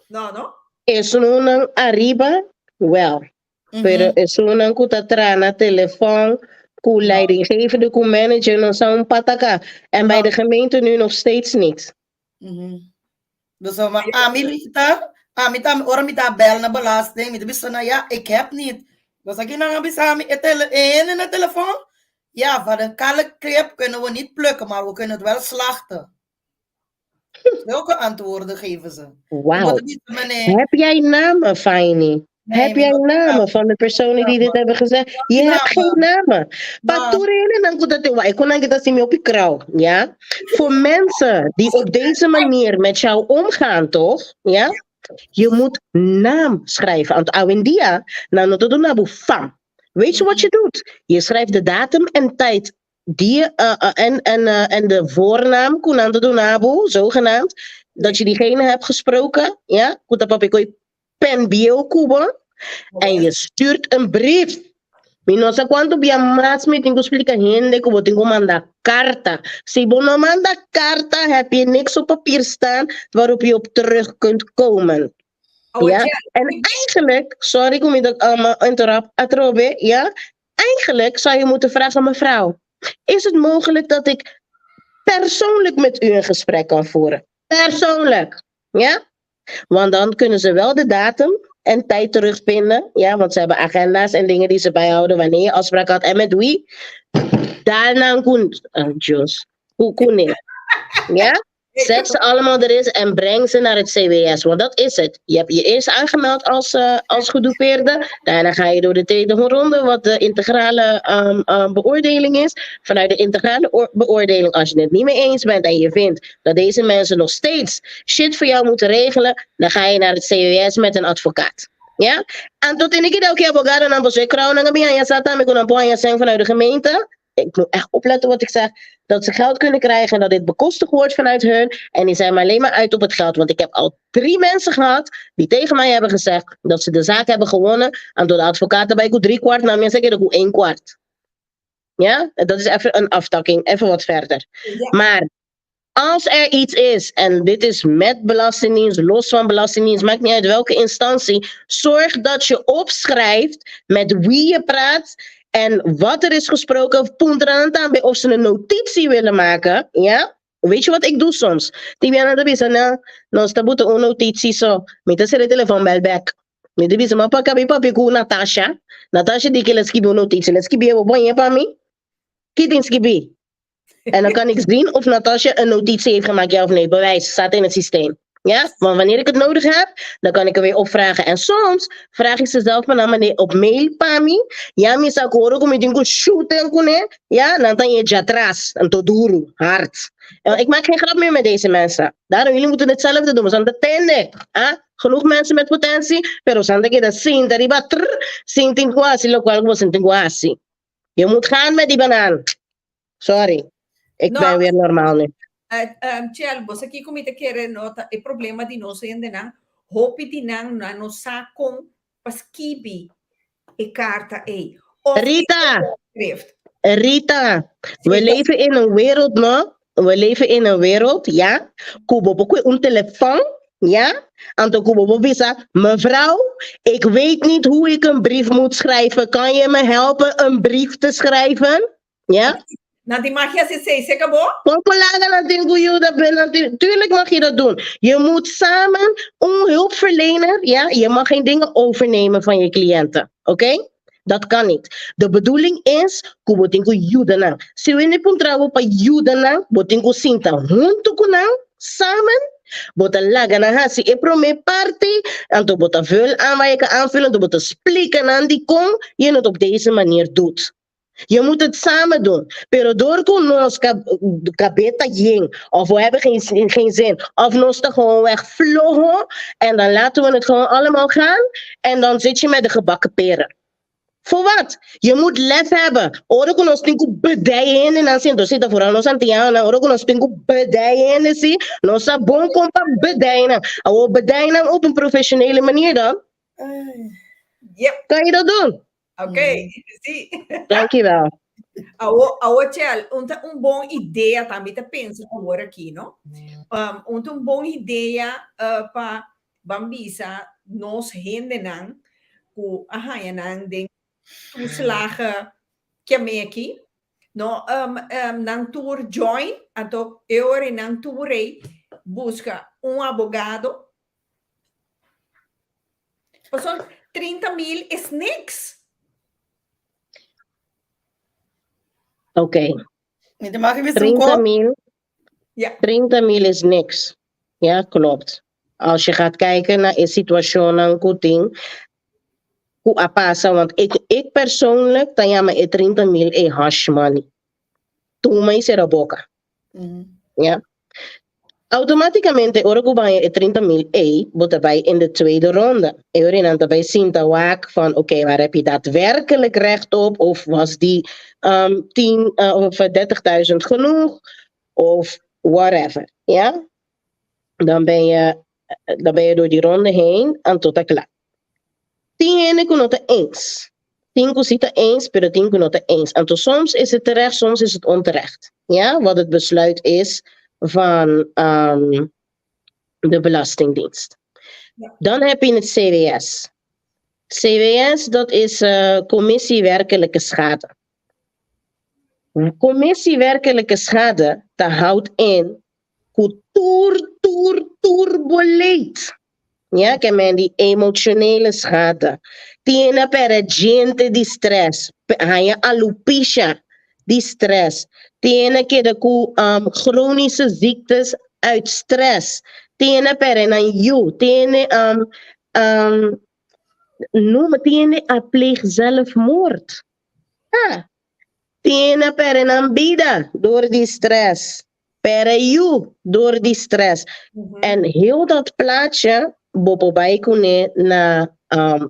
No, no? Esunnan ariba, wel. Pero esunnan ku ta traha na telefon, ku leidinggevende, ku manager, no sa un pataka. En bij de gemeente nu nog steeds niet. Dus maar ami Rita, ami ta ora mi ta bel na belasting, mi ta bisa na ja, ik heb niet. Dus aki nan a bisa mi e tele e hende na telefoon, ja, van een kale krip kunnen we niet plukken, maar we kunnen het wel slachten. Zulke antwoorden geven ze. Wauw. Heb jij namen, Fine? Nee, Heb jij namen van de personen die dit hebben gezegd? Je hebt geen namen. Pa tur hende nan ku ta te wak, ku nan kita si mi hopi krou, ja? Voor mensen die op deze manier met jou omgaan, toch? Ja? Je moet naam schrijven. Want awendia, nan no ta duna bo fam. Weet je wat je doet? Je schrijft de datum en tijd die je, en de voornaam ku nan ta duna bo, zogenaamd, dat je diegene hebt gesproken, ja? Ku ta papia ku e pen bieu ku bo, en je stuurt een brief. Mi no sa kuantu bia mas mi tin ku splika hende ku bo tin ku manda karta. Si bo no manda karta, heb je niks op papier staan waarop je op terug kunt komen. Oh, Ja? ja. En eigenlijk, sorry ku mi ta interrupt atrobe, ja? Eigenlijk zou je moeten vragen, mevrouw, is het mogelijk dat ik persoonlijk met u een gesprek kan voeren? Persoonlijk, ja? Want dan kunnen ze wel de datum en tijd terugvinden. Ja, want ze hebben agenda's en dingen die ze bijhouden wanneer je afspraak had en met wie. Daarna kun, Jos, hoe kon Ja? Zet ze allemaal erin en breng ze naar het CBS. Want dat is het. Je hebt je eerst aangemeld als gedupeerde. Daarna ga je door de tweede ronde, wat de integrale beoordeling is. Vanuit de integrale beoordeling, als je het niet mee eens bent en je vindt dat deze mensen nog steeds shit voor jou moeten regelen, dan ga je naar het CBS met een advocaat. Ja? En tot in ik ook abogado nan você crown nan bian ya sata me kon zijn vanuit de gemeente. Ik moet echt opletten wat ik zeg. Dat ze geld kunnen krijgen en dat dit bekostigd wordt vanuit hun. En die zijn maar alleen maar uit op het geld. Want ik heb al 3 mensen gehad die tegen mij hebben gezegd dat ze de zaak hebben gewonnen. En door de advocaat erbij ik 3/4, nou mensen zeggen ik 1/4. Ja, dat is even een aftakking, even wat verder. Ja. Maar als er iets is, en dit is met Belastingdienst, los van Belastingdienst, maakt niet uit welke instantie, zorg dat je opschrijft met wie je praat en wat er is gesproken, puntra of ze een notitie willen maken, ja? Weet je wat ik doe soms? Tibiana de bisa na, nos ta buta un notitie zo. Mi ta sere telefoon bel back. Mi ta bisa, ma paka mi papi ku Natasha. Natasha di ke la skibi un notitie. La skibi e bon je pa mi? Kitin skibi. En dan kan ik zien of Natasha een notitie heeft gemaakt, ja of nee. Bewijs, staat in het systeem. Ja, want wanneer ik het nodig heb, dan kan ik er weer opvragen. En soms vraag ik ze zelf maar naar meneer op mail, pami. Ja, mi sa koro kom ik shoot en kune. Ja, dan dan je jatras. En tot duro, hard. En ik maak geen grap meer met deze mensen. Daarom, jullie moeten hetzelfde doen. We zijn de tende. Ah? Genoeg mensen met potentie, pero zijn de dat zien, dat die sin tin lo cual sin tin Je moet gaan met die banaan. Sorry. Ik No. ben weer normaal nu. Tjel, bo sa kiko mi ta kere no ta e problema di nos hendenan, hopi di nan nan no sa kon pa skibi e karta ei. Of Rita, schrift. Rita, we leven in een wereld, no? We leven in een wereld, ja? Ku bo por kue un telefoon, ja? Anto ku bo por bisa, mevrouw, ik weet niet hoe ik een brief moet schrijven. Kan je me helpen een brief te schrijven? Ja? Nan tin mag hasi esei, se kaba? Populaga na tin ku yuda ben na Tuurlijk mag je dat doen. Je moet samen een hulpverlener, ja, je mag geen dingen overnemen van je cliënten, oké? Dat kan niet. De bedoeling is, ku bo tin ku yuda nan. Si wende puntra bo pa yuda nan, bo tin ku sinta huntu ku nan, samen, bo ta laga nan hasi e prome parti, anto bo ta vul aan waar je kan aanvullen, anto bo ta splika nan di kon je het op deze manier doet. Je moet het samen doen. Pero door ku nos kabes ta yen, of we hebben geen zin, of nos ta gewoon weg floho, en dan laten we het gewoon allemaal gaan, en dan zit je met de gebakken peren. Voor wat? Je moet lef hebben. Ora ku nos tin ku bedijen en dan zit zit vooral nos antiano, ora ku nos tin ku bedijen si, nos sa bon kon pa bedijen. Awo bedijen op een professionele manier dan. Yep. Kan je dat doen? Oké, si. Dankjewel. Awo, awo Chel, un bon idea tambe ta pensa awor aki, no? Un bon idea pa ban bisa nos hendenan ku a haña nan den toeslagen kemeki, no, nan tur join, anto e ora nan tur ei buska un abogado. Paso 30 mil is niks. Oké. Mi mag even 30 mil. Ja. 30 mil is niks. Ja, klopt. Als je gaat kijken naar de situatie ku tin, ku a pasa, want ik persoonlijk, dan ja, maar 30 mil is hush money. Tuma i sera boka. Ja. Automáticamente, ora ku bo haña e 30 mil ei, bo ta bai in de tweede ronde. E ora nan ta bai sinta wak van, oké, waar heb je daadwerkelijk recht op? Of was die 10 of 30.000 genoeg? Of whatever, ja? Dan ben je door die ronde heen en tot klaar. Tin hende ku no ta eens. Tin ku si ta eens, pero tin ku no ta eens. En soms is het terecht, soms is het onterecht. Ja, wat het besluit is van de Belastingdienst. Dan heb je het CWS. CWS, dat is Commissie Werkelijke Schade. Commissie Werkelijke Schade, dat houdt in tur, tur, tur bo leed. Ja, ke men die emotionele schade. Tin a pèrdè djente di stress. Haña alopecia di stress. Tin a keda ku chronische ziektes uit stress. Tin a pèrdè nan yu. Tin noem het, tin a pleeg zelfmoord. Ah. Tin a pèrdè nan bida door die stress. Pèrdè yu door die stress. En heel dat plaatje, bo por bai kuné na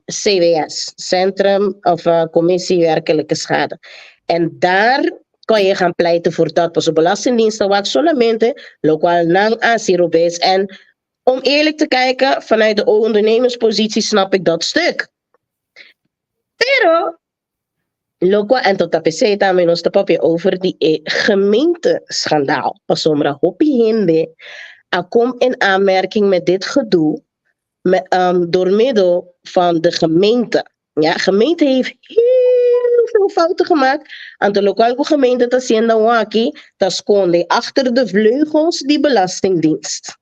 CWS, Centrum of Commissie Werkelijke Schade. En daar kan je gaan pleiten voor dat. Pas de Belastingdienst wat solamente, lokual nan a hasi robes. En om eerlijk te kijken, vanuit de ondernemerspositie snap ik dat stuk. Pero, lokual, en tot APC tambe nos ta papia over die gemeenteschandaal. Pasobra hopi hende a kom in aanmerking met dit gedoe door middel van de gemeente. Ja, gemeente heeft heel veel fouten gemaakt. Aan de lokale gemeente ta hasiendo aki, ta skonde achter de vleugels die Belastingdienst.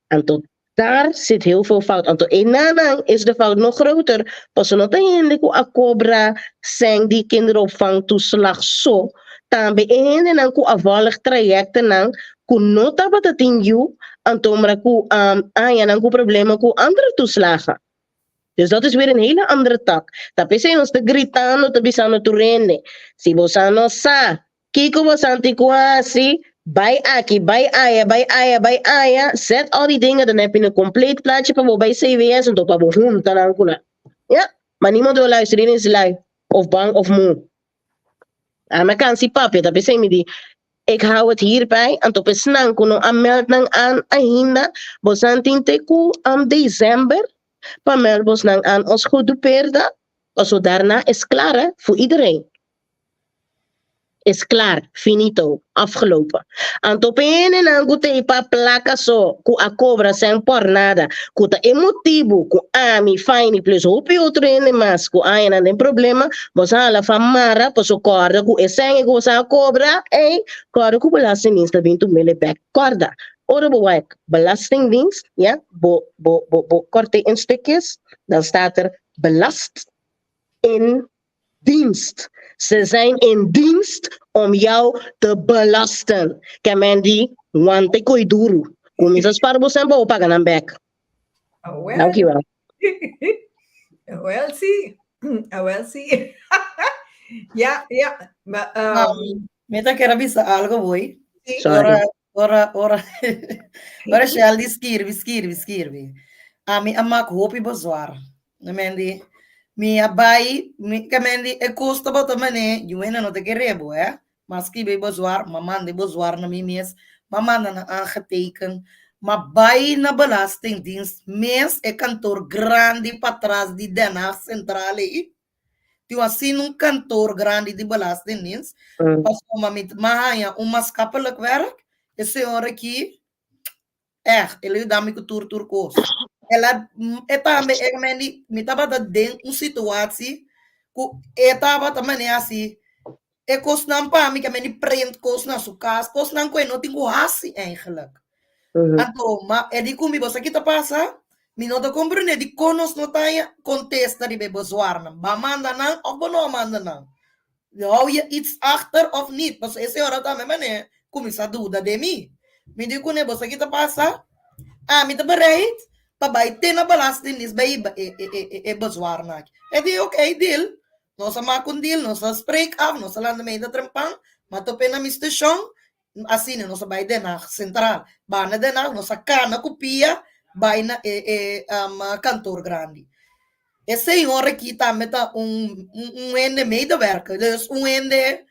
En tot daar zit heel veel fout. Anto einan is de fout nog groter. Pas no ta hende ku a kobra sèn di kinderopvangtoeslag so. Tambe hende nan ku a volg trajecten nan ku no tabata tin yu anto mra ku aya nan ku problema ku andere toeslagen. Dus dat is weer een hele andere tak. Ta p'esei nos ta gritando, ta bisando tur hende. Si bo no sa, kiko bo tin ku hasi, bai aki, bai aya, bai aya, bai aya, zet al die dingen, dan heb je een compleet plaatje pa bai CWS en tot pa hunta nan kuna. Ja, maar niemand wil luisteren, iedereen is lui. Of bang of moe. Ah, maar kan si papia, ta p'esei mi di. Ik hou het hierbij. Anto esnan ku no a meld nan aan ainda. Boso tin te ku december. Pa meld bosnan aan als gedupeerde. Also daarna is klaar, hè, voor iedereen. Is klaar, finito, afgelopen. Anto pa hendenan ku tin pa plaka so, ku a kobra sèn por nada, ku ta e motibu, ku ami, fine, plus hopi otro hende mas, ku a haña den problema, boso hala fan mara, paso kòrda ku e sèn ku boso a kobra, ei, kòrda ku Belastingdienst ta bin tum'é bèk, kòrda. Ora bo wak Belastingdienst, ja, bo, bo, bo, bo korte in stukjes, dan staat er belast in dienst. Ze zijn in dienst om jou te belasten. Ke men di, wanta koi duru. Kuminsá spar bo sèn pa paga nan bèk. Oh, well. Dankjewel. Wel, sí. Ah, wel, sí. Ja. Maar, Mi ta ke bisa algo, boy. Sí. Sorry. Ora, ora, ora. Ora Shelly skirbi, skirbi, skirbi. Ami a maak hopi bezwaar. Men di, mi a bai, mi ke men di, e kos tabata mane, yuena no te kerebo, hè. Maar skirbi bezwaar, m'a manda bezwaar na mi mes, m'a manda na aangeteken. M'a bai na Belastingdienst, mes e kantoor grandi patras di Den Haag Centrale. Tin asina un kantoor grandi di Belastingdienst. Pas m'a m'a un maatschappelijk werk. E señora aki, echt, el a yuda mi ku tur tur kos. El a, e tambe, e men di, mi tabata den un situatie, ku e tabata mane asina, e kosnan pa mi, ke men di print kos na su kas, kosnan ku e no tin ku hasi eigenlijk. Anto, ma e di ku mi, bo sa ki ta pasa? Mi no ta komprendé di kon nos no ta kontesta di bezwaarnan. B'a manda nan of bo no manda nan. Hou je iets achter of niet? Paso e señora tambe mane kuminsá duda di mi. Mi di kuné, bo sa ki ta pasa? Ah, mi ta bereid pa bai te na Belastingdienst bai e bezwaarnan. E di, oké, deal. Nos a maak un deal, nos a spreek af, nos a landa meida trempan, m'a topa na mi station. Asina nos a bai Den Haag Centraal. Banda Den Haag nos a kana ku pia bai na e e kantoor grandi. E señor aki tambe ta un un hende medewerker, dus un hende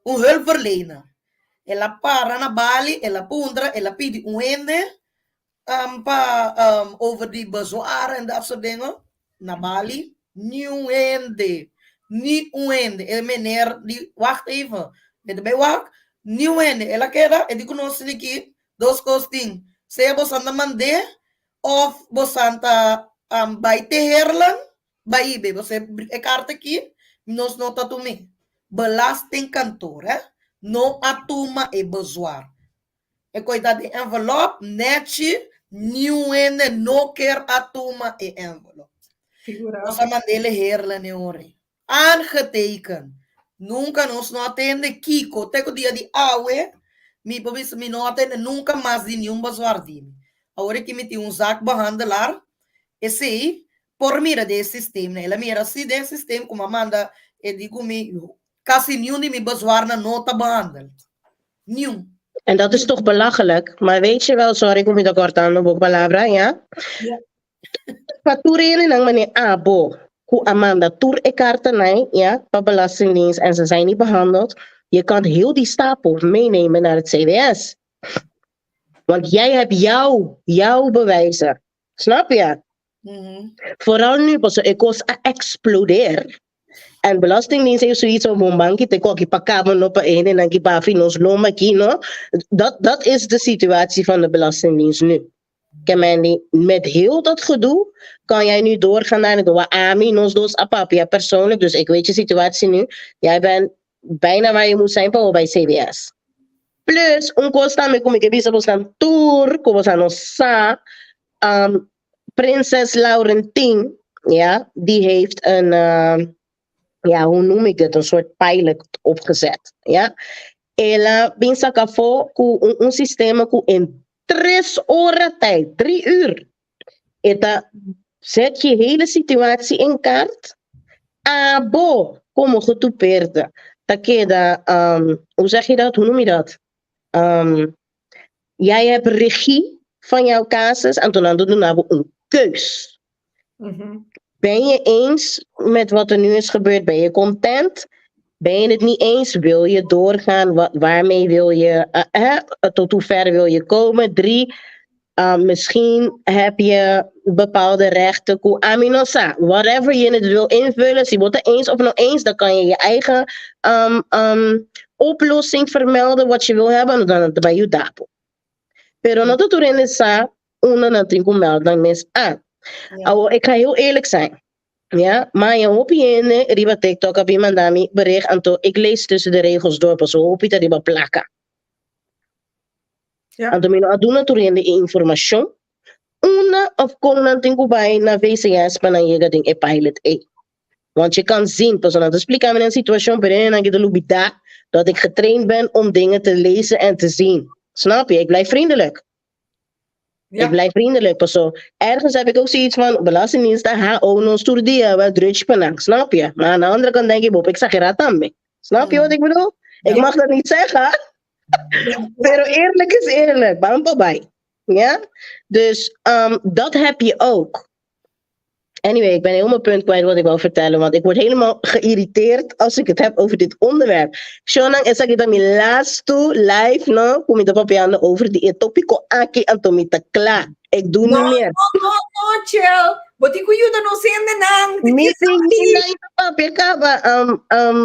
un hulpverlener. El a para na bali, el a puntra, el a pidi un hende pa over di bezwaar en dat soort dingen. Na bali, niun hende, ni un hende. E meneer di, wacht even, mi ta bai wak, niun hende. El a keda, e di ku nos tin aki dos kos tin, sea boso ta mand'é of boso ta bai te Heerlen, bai ibe. Boso e karta aki nos no ta tum'é. Belastingkantoor, hè, no a tuma e bezwaar. E koe ta den envelop, nechi, niun hende no ker a tuma e envelop. Figura. Nos a mand'é Heerlen e ora ei. Aangeteken. Nunka nos no a tende kiko. Te ku dia di awe, mi por bisa mi no a tende nunka mas di niun bezwaar di mi. Awor aki mi tin un zaakbehandelaar, esei por mira den e sistemnan. El a mira si den e sistem ku mi a manda e di ku mi kasi niun di mi bezwaarnan no ta behandeld. Niun. En dat is toch belachelijk. Maar weet je wel, sorry ku mi ta kortando bo palabra, ja? Ja. Pa tur hendenan manera abo ku a manda tur e kartanan, ja, pa Belastingdienst en ze zijn niet behandeld, je kan heel die stapel meenemen naar het CBS. Want jij hebt jou, jouw bewijzen. Snap je? Vooral nu, pasobra e kos a explodeer. En Belastingdienst heeft zoiets van, bon banki te koki pa kaba no pa hendenan ki bafi nos lomba aki, no. Dat, dat is de situatie van de Belastingdienst nu. Kemendi, met heel dat gedoe kan jij nu doorgaan naar de Ami, nos dos a papia persoonlijk, dus ik weet je situatie nu. Jij bent bijna waar je moet zijn pa bij CBS. Plus, un kos tambe ku mi ke bisa bosnan tur, ku bosan no sa, Prinses Laurentien, ja, die heeft een, ja, hoe noem ik het, een soort pilot opgezet, ja. El a bin saka afó ku un, un sistema ku in tres ora tijd, 3 uur, e ta zet je hele situatie in kaart. Abo, komo gedupeerde, ta keda, hoe zeg je dat, hoe noem je dat? Jij hebt regie van jouw casus en toen duna bo un keus. Ben je eens met wat er nu is gebeurd? Ben je content? Ben je het niet eens? Wil je doorgaan? Wat, waarmee wil je, hè? Tot hoe ver wil je komen? Drie, misschien heb je bepaalde rechten. Ku ami no sa. Whatever je het wil invullen. Si bo ta eens of no eens, dan kan je je eigen oplossing vermelden wat je wil hebben. En dan ta bai yuda bo. Pero no ta tur hende sa unda nan tin ku meld nan mes aan. Awor, ik ga heel eerlijk zijn. Ja, maar je hopi hende riba TikTok a bin manda mi bericht, anto ik lees tussen de regels door, paso hopi ta riba plaka. Anto mi no a duna tur hende e informashon unda of kon nan tin ku bai na VCS pa nan yega den e pilot ei. Want je kan zien, paso nan ta splika mi nan situashon, pero hende nan kita lubida dat ik getraind ben om dingen te lezen en te zien. Snap je? Ik blijf vriendelijk. Ik blijf vriendelijk. Paso, ergens heb ik ook zoiets van, Belastingdienst, ha, oh, nos tur dia, wel druk pa nan, snap je? Maar aan de andere kant denk ik, Bob, ik exagerá tambe. Snap je wat ik bedoel? Ik mag dat niet zeggen. Pero eerlijk is eerlijk. Bam, bye. Ja? Dus dat heb je ook. Anyway, ik ben helemaal mijn punt kwijt wat ik wil vertellen, want ik word helemaal geïrriteerd als ik het heb over dit onderwerp. Shonan, esaki ta mi laatste live, no? Ku mi ta papiando over di e tópiko aki, anto mi ta kla. Ik doe No, niet meer. no, no, no, Chel. Bo tin ku yuda nos hendenan. Mi tin mi ta papia kaba,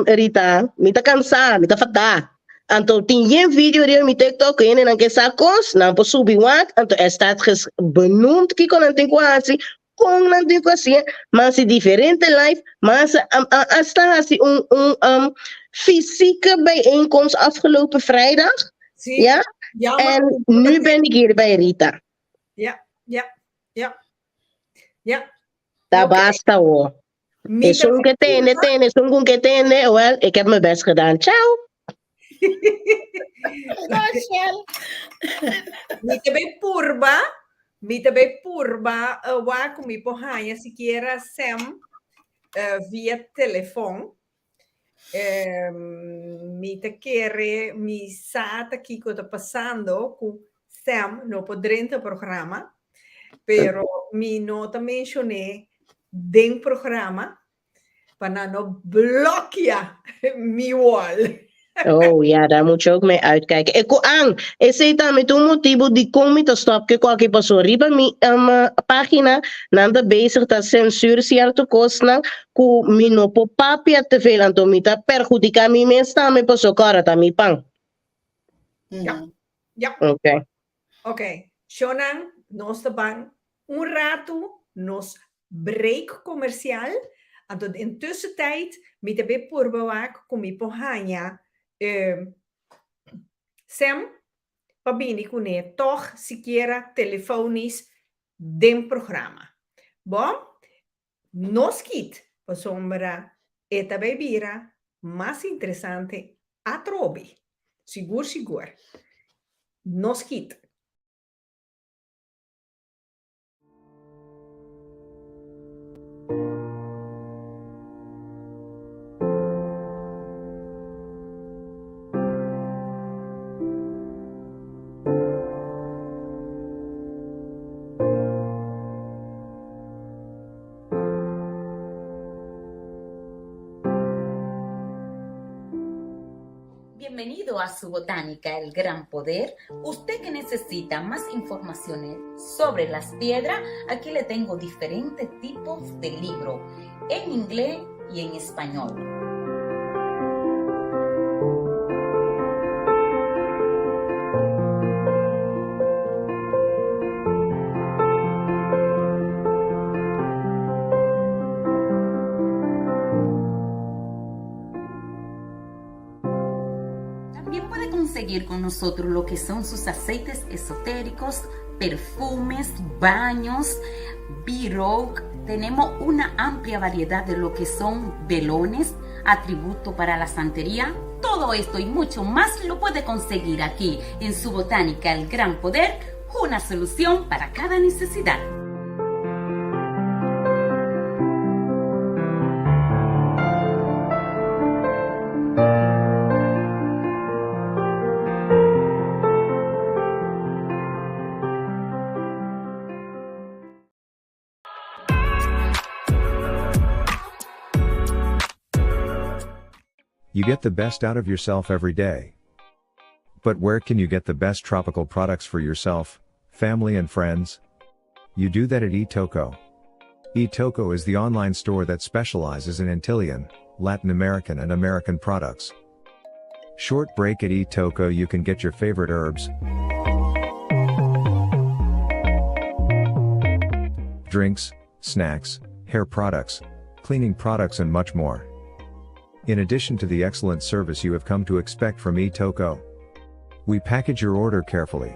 Rita. Mi ta kansá, mi ta fatá. Anto tin yen video riba mi TikTok ku hendenan ke sa kos, nan por subi wak, anto er staat ges benoemd kiko nan tin ku hasi, kon nan tin ku hasi, mas si diferente live, mas hasta hasi un fysieke bijeenkomst afgelopen vrijdag. Ja? Ja, maar En nu ben ik hier bij Rita. Ta basta hoor. Mi Esun ke tende, tende, esun ku ke tende, wel, ik heb mijn best gedaan. Ciao. Rachel. Mi ta bai purba, mi ta bai purba wak ku mi por haña sikiera Sam via telefòn. Mi ta kere mi sa ta kiko ta pasando ku Sam no por drenta programa, pero mi no ta menshoné den programa pa nan no blokea mi wall. Oh ja, daar moet je ook mee uitkijken. E ku an, esei tambe ta un motibu dikon mi ta stop ke koki paso riba mi um, pagina nan ta bezig ta censuur cierto kosnan ku mi no por papia te veel, anto mi ta perhudiká mi mes tambe paso kòrda ta mi pan. Ja, ja. Ok. Ok, shownan, nos ta ban un ratu, nos break comercial, anto den tussentijd mi ta bay purba wak cu mi por haña Sam pa bini cune toch sikiera telefonisch den programa. Bon, no skit, pasobra e ta bay bira mas interesante atrobe. Sigur sigur. No skit. Bienvenido a su botánica El Gran Poder. Usted que necesita más informaciones sobre las piedras, aquí le tengo diferentes tipos de libro en inglés y en español. También puede conseguir con nosotros lo que son sus aceites esotéricos, perfumes, baños, b Tenemos una amplia variedad de lo que son velones, atributo para la santería. Todo esto y mucho más lo puede conseguir aquí en su botánica El Gran Poder, una solución para cada necesidad. You get the best out of yourself every day. But where can you get the best tropical products for yourself, family and friends? You do that at eToko. eToko is the online store that specializes in Antillean, Latin American and American products. Short break at eToko you can get your favorite herbs, drinks, snacks, hair products, cleaning products and much more. In addition to the excellent service you have come to expect from eToko, we package your order carefully.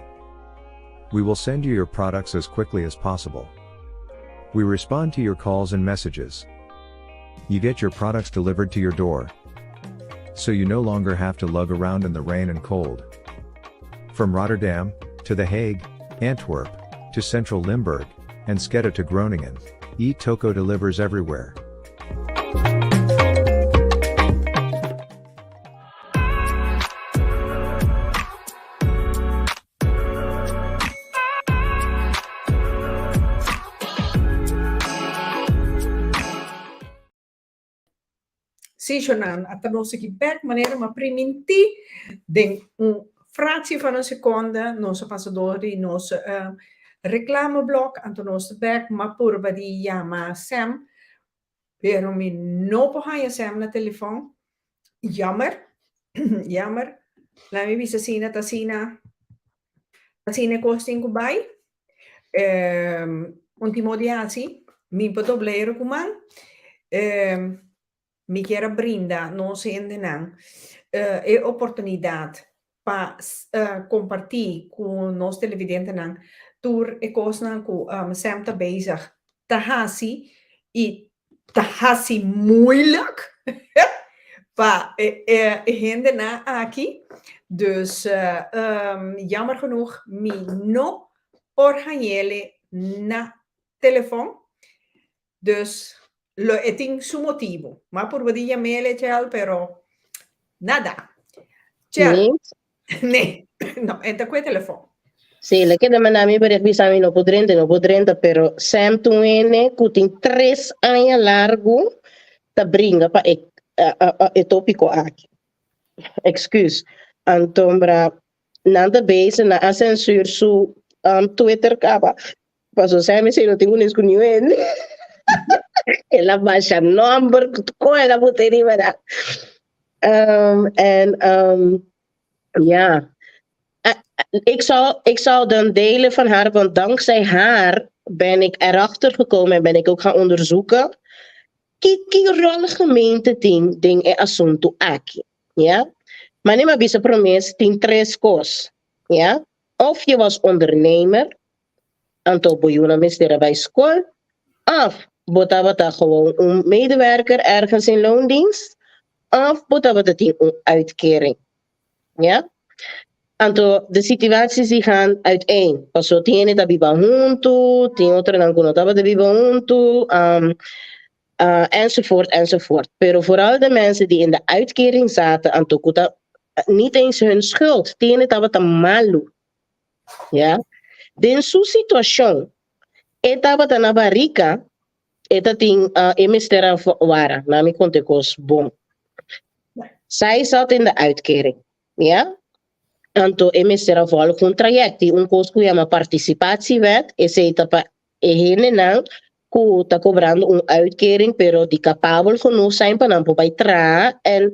We will send you your products as quickly as possible. We respond to your calls and messages. You get your products delivered to your door. So you no longer have to lug around in the rain and cold. From Rotterdam, to The Hague, Antwerp, to Central Limburg, and Skedda to Groningen, eToko delivers everywhere. Sí, Shonan, ata nos aki bek manera m'a primintí den un fractie van een seconde nos a pasa door di nos reclameblok, anto nos ta bek, m'a purba di yama Sam, pero mi no por haña Sam na telefon, jammer, jammer, laat mi bisa asina ta asina, asina e kos tin ku bai. Un timo di hasi, mi por doblero ku man. Mi kier a brinda nos hendenan e oportunidat pa kompartí ku nos televidentenan tur e kosnan ku Sam ta bezig ta hasi i ta hasi moeilijk pa e hendenan aki. Dus jammer genoeg mi no por hañ'ele na telefon. Dus. Lo e tin su motibu. M'a purba di yam'el, Chel, pero nada. Chel. Nee. Nee, no, e ta ku e telefòn. Sí, le keda manda mi bericht bisa mi no por drenta, no por drenta, pero Sam ta un hende ku tin tres aña largu ta bringa pa e, e tópiko aki. Excuus. Anto, bra, nan ta bezig na a censuur su Twitter kaba. Paso Sam esei no tin kunes ku niun hende. El a basha nomber, kon el a buta riba dat. En ja, ik zal dan delen van haar, want dankzij haar ben ik erachter gekomen en ben ik ook gaan onderzoeken. Ki rol gemeente tin den e asuntu aki, ja? Maar mi a bisa promé, tin tres kos, ja? Of je was ondernemer, anto bo yunan mester a bai skol, of bo tabata gewoon un medewerker ergens in loondienst, of bo tabata tin un uitkering. Ja? Anto, de situaties die gaan uiteen. Paso tin hende ta biba huntu, tin otronan ku no tabata biba huntu, enzovoort, enzovoort. Pero vooral de mensen die in de uitkering zaten, anto ku ta niet eens hun schuld. Tin hende tabata malu. Ja? Den su situashon, e tabata na barika, e tatin e mester a wara, na mi konta e kos bon. Zij zat in de uitkering, ja? Anto e mester a volg un traject, tin un kos ku yama participatiewet, esei ta pa e hendenan ku ta kobrando un uitkering, pero di capabel genoeg zijn pa nan por bai traha en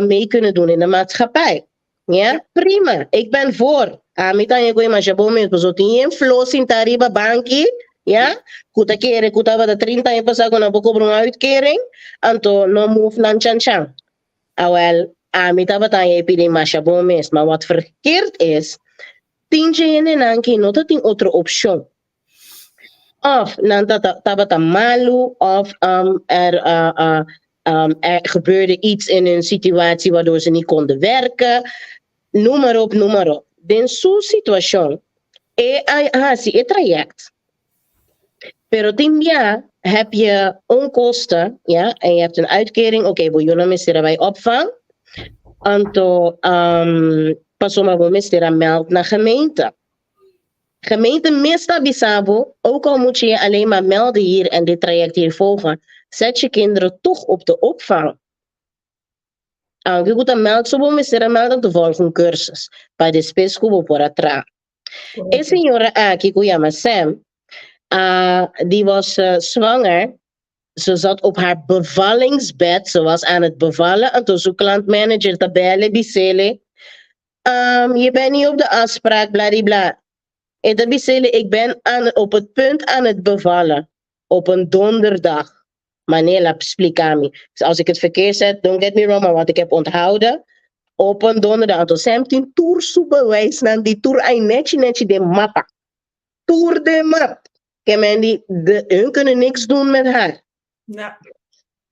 mee kunnen doen in de maatschappij. Ja, prima, ik ben voor. Ami ta haña ku e masha bon mes, pasobra tin yen flo sintá riba banki, ja, ku ta kere ku tabata 30 aña pasá ku nan por kobra un uitkering, anto no move nan chan chan. Awel, ami tabata haña e pidi masha bon mes, ma wat verkeerd is, tin dje hendenan ki no ta tin otro opshon. Of nan tabata malu, of er gebeurde iets in hun situatie waardoor ze niet konden werken. Noem maar op, noem maar op. Den su situashon, e a hasi e traject. Pero tin bia heb je onkosten, ja, en je hebt een uitkering, oké, okay, bo yunan mester a bai opvang. Anto, pasobra bo mester a meld na gemeente. Gemeente mes ta bisa bo, ook al moet je je alleen maar melden hier en dit traject hier volgen, zet je kinderen toch op de opvang. Aunke ku ta meld so bo mester a meld anto volg un cursus pa despues ku bo por a traha. E señora aki ku yama Sam, die was zwanger. Ze zat op haar bevallingsbed, ze was aan het bevallen anto su klantmanager ta bel bis'é, je bent niet op de afspraak, bladibla. En dan bis'é, ik ben op het punt aan het bevallen. Op een donderdag. Manela, splika mi. Als ik het verkeerd zet, don't get me wrong, maar wat ik heb onthouden. Op een donderdag. Anto Sam tin tur su bewijsnan di tur ai nechi nechi den mapa. Tur den map. Ke men di, hun kunnen niks doen met haar. Ja.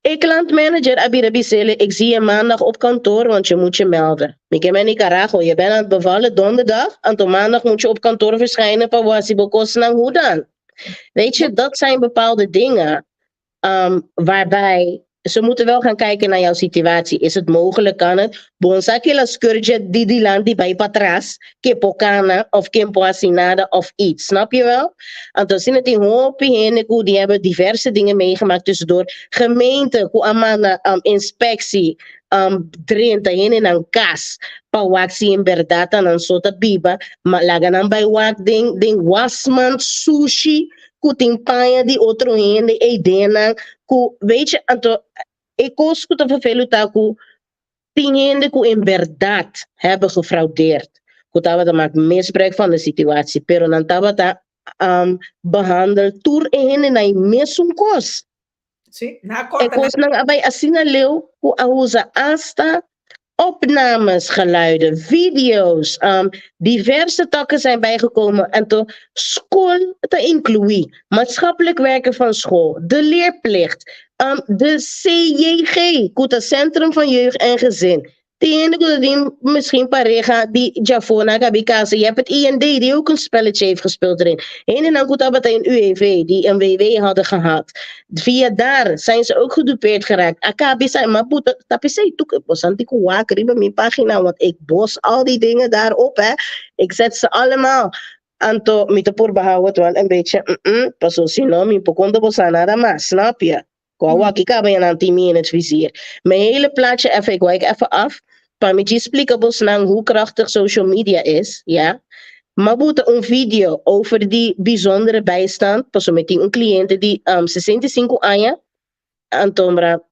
E klantmanager a bira bis'é, ik zie je maandag op kantoor, want je moet je melden. Mi ke men di carajo, je bent aan het bevallen donderdag, en maandag moet je op kantoor verschijnen, pa bo hasi bo kosnan hoe dan? Weet je, dat zijn bepaalde dingen waarbij ze moeten wel gaan kijken naar jouw situatie. Is het mogelijk? Kan het? Bon sa ku el a skurje di dilanti bai patras, ke por kana of ke por hasi nada of iets. Snap je wel? Anto asina tin hopi hende ku die hebben diverse dingen meegemaakt tussendoor. Gemeente ku a manda inspectie drenta hendenan kas pa wak si en berdad ta nan so ta biba, ma laga nan bai wak den wasmand sushi ku tin paña di otro hende ei den nan ku weet je anto e kos ku ta vervelu ta ku tin hende ku en berdad hebben gefraudeerd ku tabata maak misbruik van de situatie pero nan tabata behandel tur e hendenan e mesun kos. Sí, na E korta kosnan a bai asina leu ku a usa hasta opnames, geluiden, video's, diverse takken zijn bijgekomen. En to school te incluir, maatschappelijk werken van school, de leerplicht, de CJG, ku ta Centrum van Jeugd en Gezin. Tin hende ku ta tin misschien pareha di djafó nan a kabi kasa. Je hebt het IND die ook een spelletje heeft gespeeld erin. Hendenan ku tabata in UWV die een WW hadden gehad. Via daar zijn ze ook gedupeerd geraakt. A kabi sa ma buta ta p'esei tuk bosan tin ku wak riba mi pagina want ik bos al die dingen daarop hè. Ik zet ze allemaal. Anto mi ta purba hou het wel een beetje mm paso si no mi por konta bosan nada mas, snap je? Ku awor aki kaba ya nan tin mi in het vizier. Mijn hele plaatje even, ik wijk even af. Pa mi djis splika bosnan hoe krachtig social media is, ja. M'a buta un video over di bijzondere bijstand, pasobra mi tin un cliente di um, 65 aña, anto mra,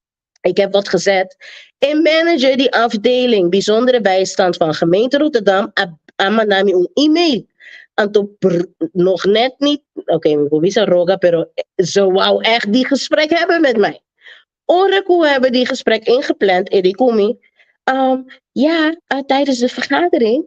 ik heb wat gezet. E manager di afdeling bijzondere bijstand van gemeente Rotterdam a, a manda mi un e-mail. Anto pr, nog net niet, oké, okay, mi por bisa roga, pero ze wou echt die gesprek hebben met mij. Ora ku we hebben die gesprek ingepland, e di ku mi, um, ja, tijdens de vergadering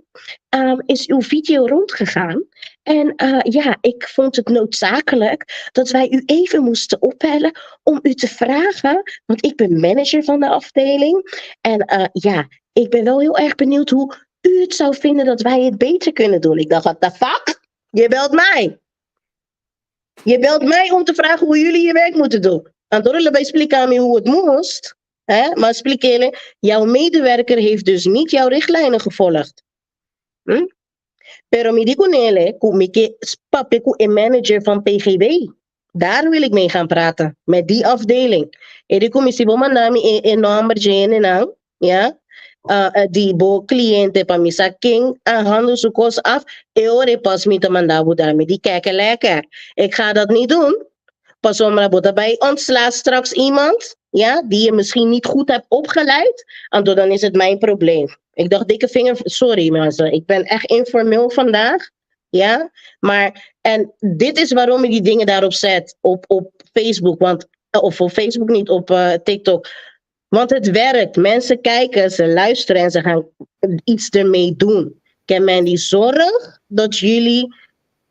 is uw video rondgegaan. En ja, ik vond het noodzakelijk dat wij u even moesten opbellen om u te vragen, want ik ben manager van de afdeling. En ja, ik ben wel heel erg benieuwd hoe u het zou vinden dat wij het beter kunnen doen. Ik dacht, what the fuck? Je belt mij. Je belt mij om te vragen hoe jullie je werk moeten doen. Anto el a bai splika mi hoe het moest. Hè? Maar splikele, jouw medewerker heeft dus niet jouw richtlijnen gevolgd. Pero mi di ku nele, ku mi ke papia ku e manager van PGB. Daar wil ik mee gaan praten, met die afdeling. E di ku mi si bo manda mi e, e nomber dje hendenan, ja, di bo cliente pa mi sa ken a handel su kos af, e ora e pas mi ta manda bo daar. Mi di keke lekker. Ik ga dat niet doen. Pasobra bo ta bai ontsla straks iemand, ja, die je misschien niet goed hebt opgeleid, anto dan is het mijn probleem. Ik dacht, dikke vinger, sorry mensen, ik ben echt informeel vandaag, ja, maar, en dit is waarom ik die dingen daarop zet, op Facebook, want, of op Facebook niet, op TikTok. Want het werkt, mensen kijken, ze luisteren en ze gaan iets ermee doen. Ken men die zorg dat jullie,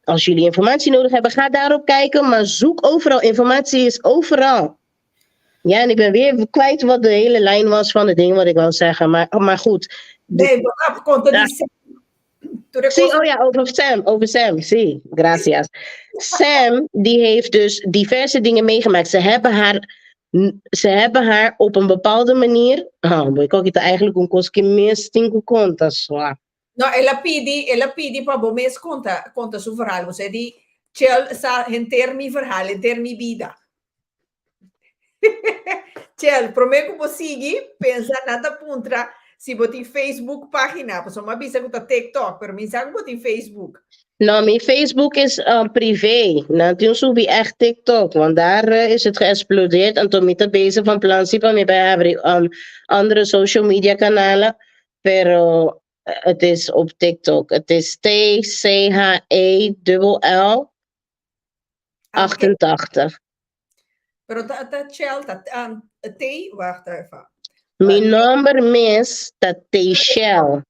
als jullie informatie nodig hebben, ga daarop kijken, maar zoek overal. Informatie is overal. Ja, en ik ben weer kwijt wat de hele lijn was van het ding wat ik wou zeggen. Maar goed. Nee, maar komt Ja. Sí, oh ja, over Sam, over Sam, sí, gracias. Sam, die heeft dus diverse dingen meegemaakt. Ze hebben haar op een bepaalde manier. Oh, ik ook eigenlijk un kos ku mes tin ku konta, swa. No, el a pidi, el a pidi pa bo mes konta, konta su verhaal. Bo di, Chel sa henter mi verhaal, henter mi bida. Chel, promé ku bo sigui, pensa nan ta puntra si bo tin Facebook página. Pasobra m'a bisa ku ta TikTok, pero mi sa ku bo tin Facebook. No, mi Facebook is privé. Nan tin subi echt TikTok, want daar is het geëxplodeerd. Anto mi ta bezig van plan si pa mi bai habri andere social media kanalen. Pero het is op TikTok. Het is T-C-H-E-L-L 88. Pero ta, ta Chel, ta T, wacht even. Mi nomber mes ta Tshell.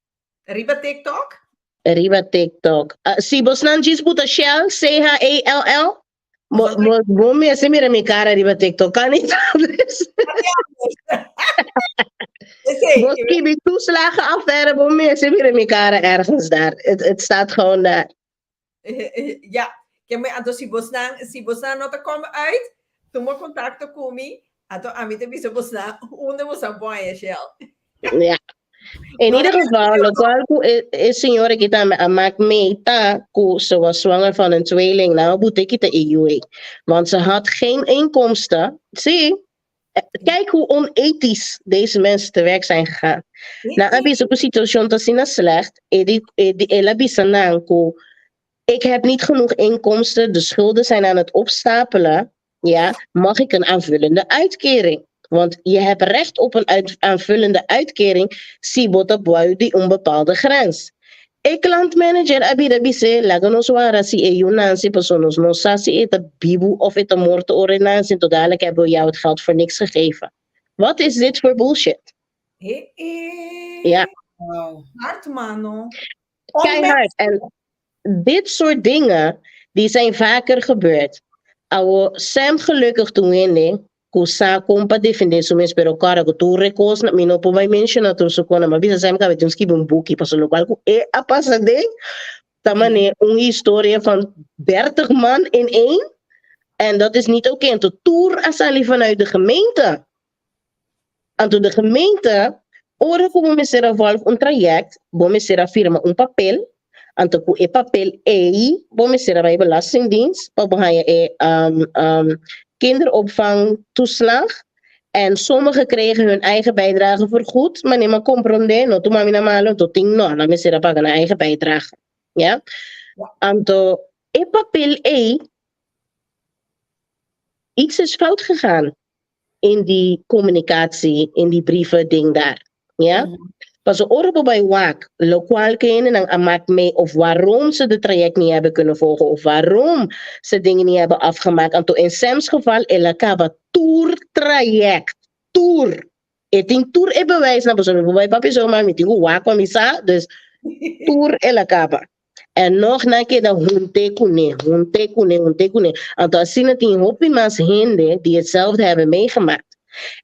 Riba TikTok? Riba TikTok. Si bosnan djis buta Shell, C-H-E-L-L, bo, bo, bo mester mira mi kara riba TikTok. Kan niet anders. Bo skibi toeslagenaffaire, bo mester mira mi kara ergens daar. Het staat gewoon daar. Ja, ke mi anto si bosnan, si bosnan no ta kom uit, tuma kontakto ku mi, anto ami ta bisa bosnan unda bosnan por haña Shell. Ja. In ieder geval, lokual ku e, e señora ki tambe a maak mee ta ku ze was zwanger van een tweeling. Nou, a bute kita e yu ei. Want ze had geen inkomsten. Zie, kijk hoe onethisch deze mensen te werk zijn gegaan. Nan a bisa ku situacion ta asina slecht, e di, e di, el a bisa nan ku ik heb niet genoeg inkomsten, de schulden zijn aan het opstapelen. Ja, mag ik een aanvullende uitkering? Want je hebt recht op een aanvullende uitkering si bo ta bou di un bepaalde grens. E klantmanager a bira bis'é, Laga nos wara si e yu nansi, pasobra nos no sa si e ta bibu of e ta morto ora e nansi, enton dadelijk hebben we jou het geld voor niks gegeven. Wat is dit voor bullshit? Ja. Wow. Hard, mano. Keihard. En dit soort dingen, die zijn vaker gebeurd. Awo, Sam gelukkig toen hende, Ku sa kon pa defendé su mes, pero kòrda ku tur e kosnan, mi no por bai menshoná tur su kosnan, mi a bisa Sam kaba tin skibi un buki, pasobra lokual ku e a pasa den ta manera un historia van dertig man in één, en dat is niet oké. Anto tur a sali vanuit de gemeente. Anto de gemeente, ora ku bo mester a volg un trayèkt, bo mester a firma un papel, anto ku e papel ei bo mester a bai belastingdienst pa bo haña e kinderopvangtoeslag. En sommige kregen hun eigen bijdrage vergoed, maar mi a komprondé, no tuma mi na malo, anto tin no, nan mester a paga nan eigen bijdrage. Ja? Anto e papel ei, iets is fout gegaan in die communicatie, in die brieven ding daar. Ja? Paso ora bo bai wak, lokual ku hendenan a mak mee of waarom ze de traject niet hebben kunnen volgen of waarom ze dingen niet hebben afgemaakt. Anto in Sam's geval, el a kaba tur traject. Tur. E tin tur e bewijsnan, pasobra mi por bai papia zomaar, mi tin ku wak pa mi sa, dus tur el a kaba. En nog nan keda hunte kuné, hunte kuné, hunte kuné. Anto asina tin hopi mas hende die hetzelfde hebben meegemaakt.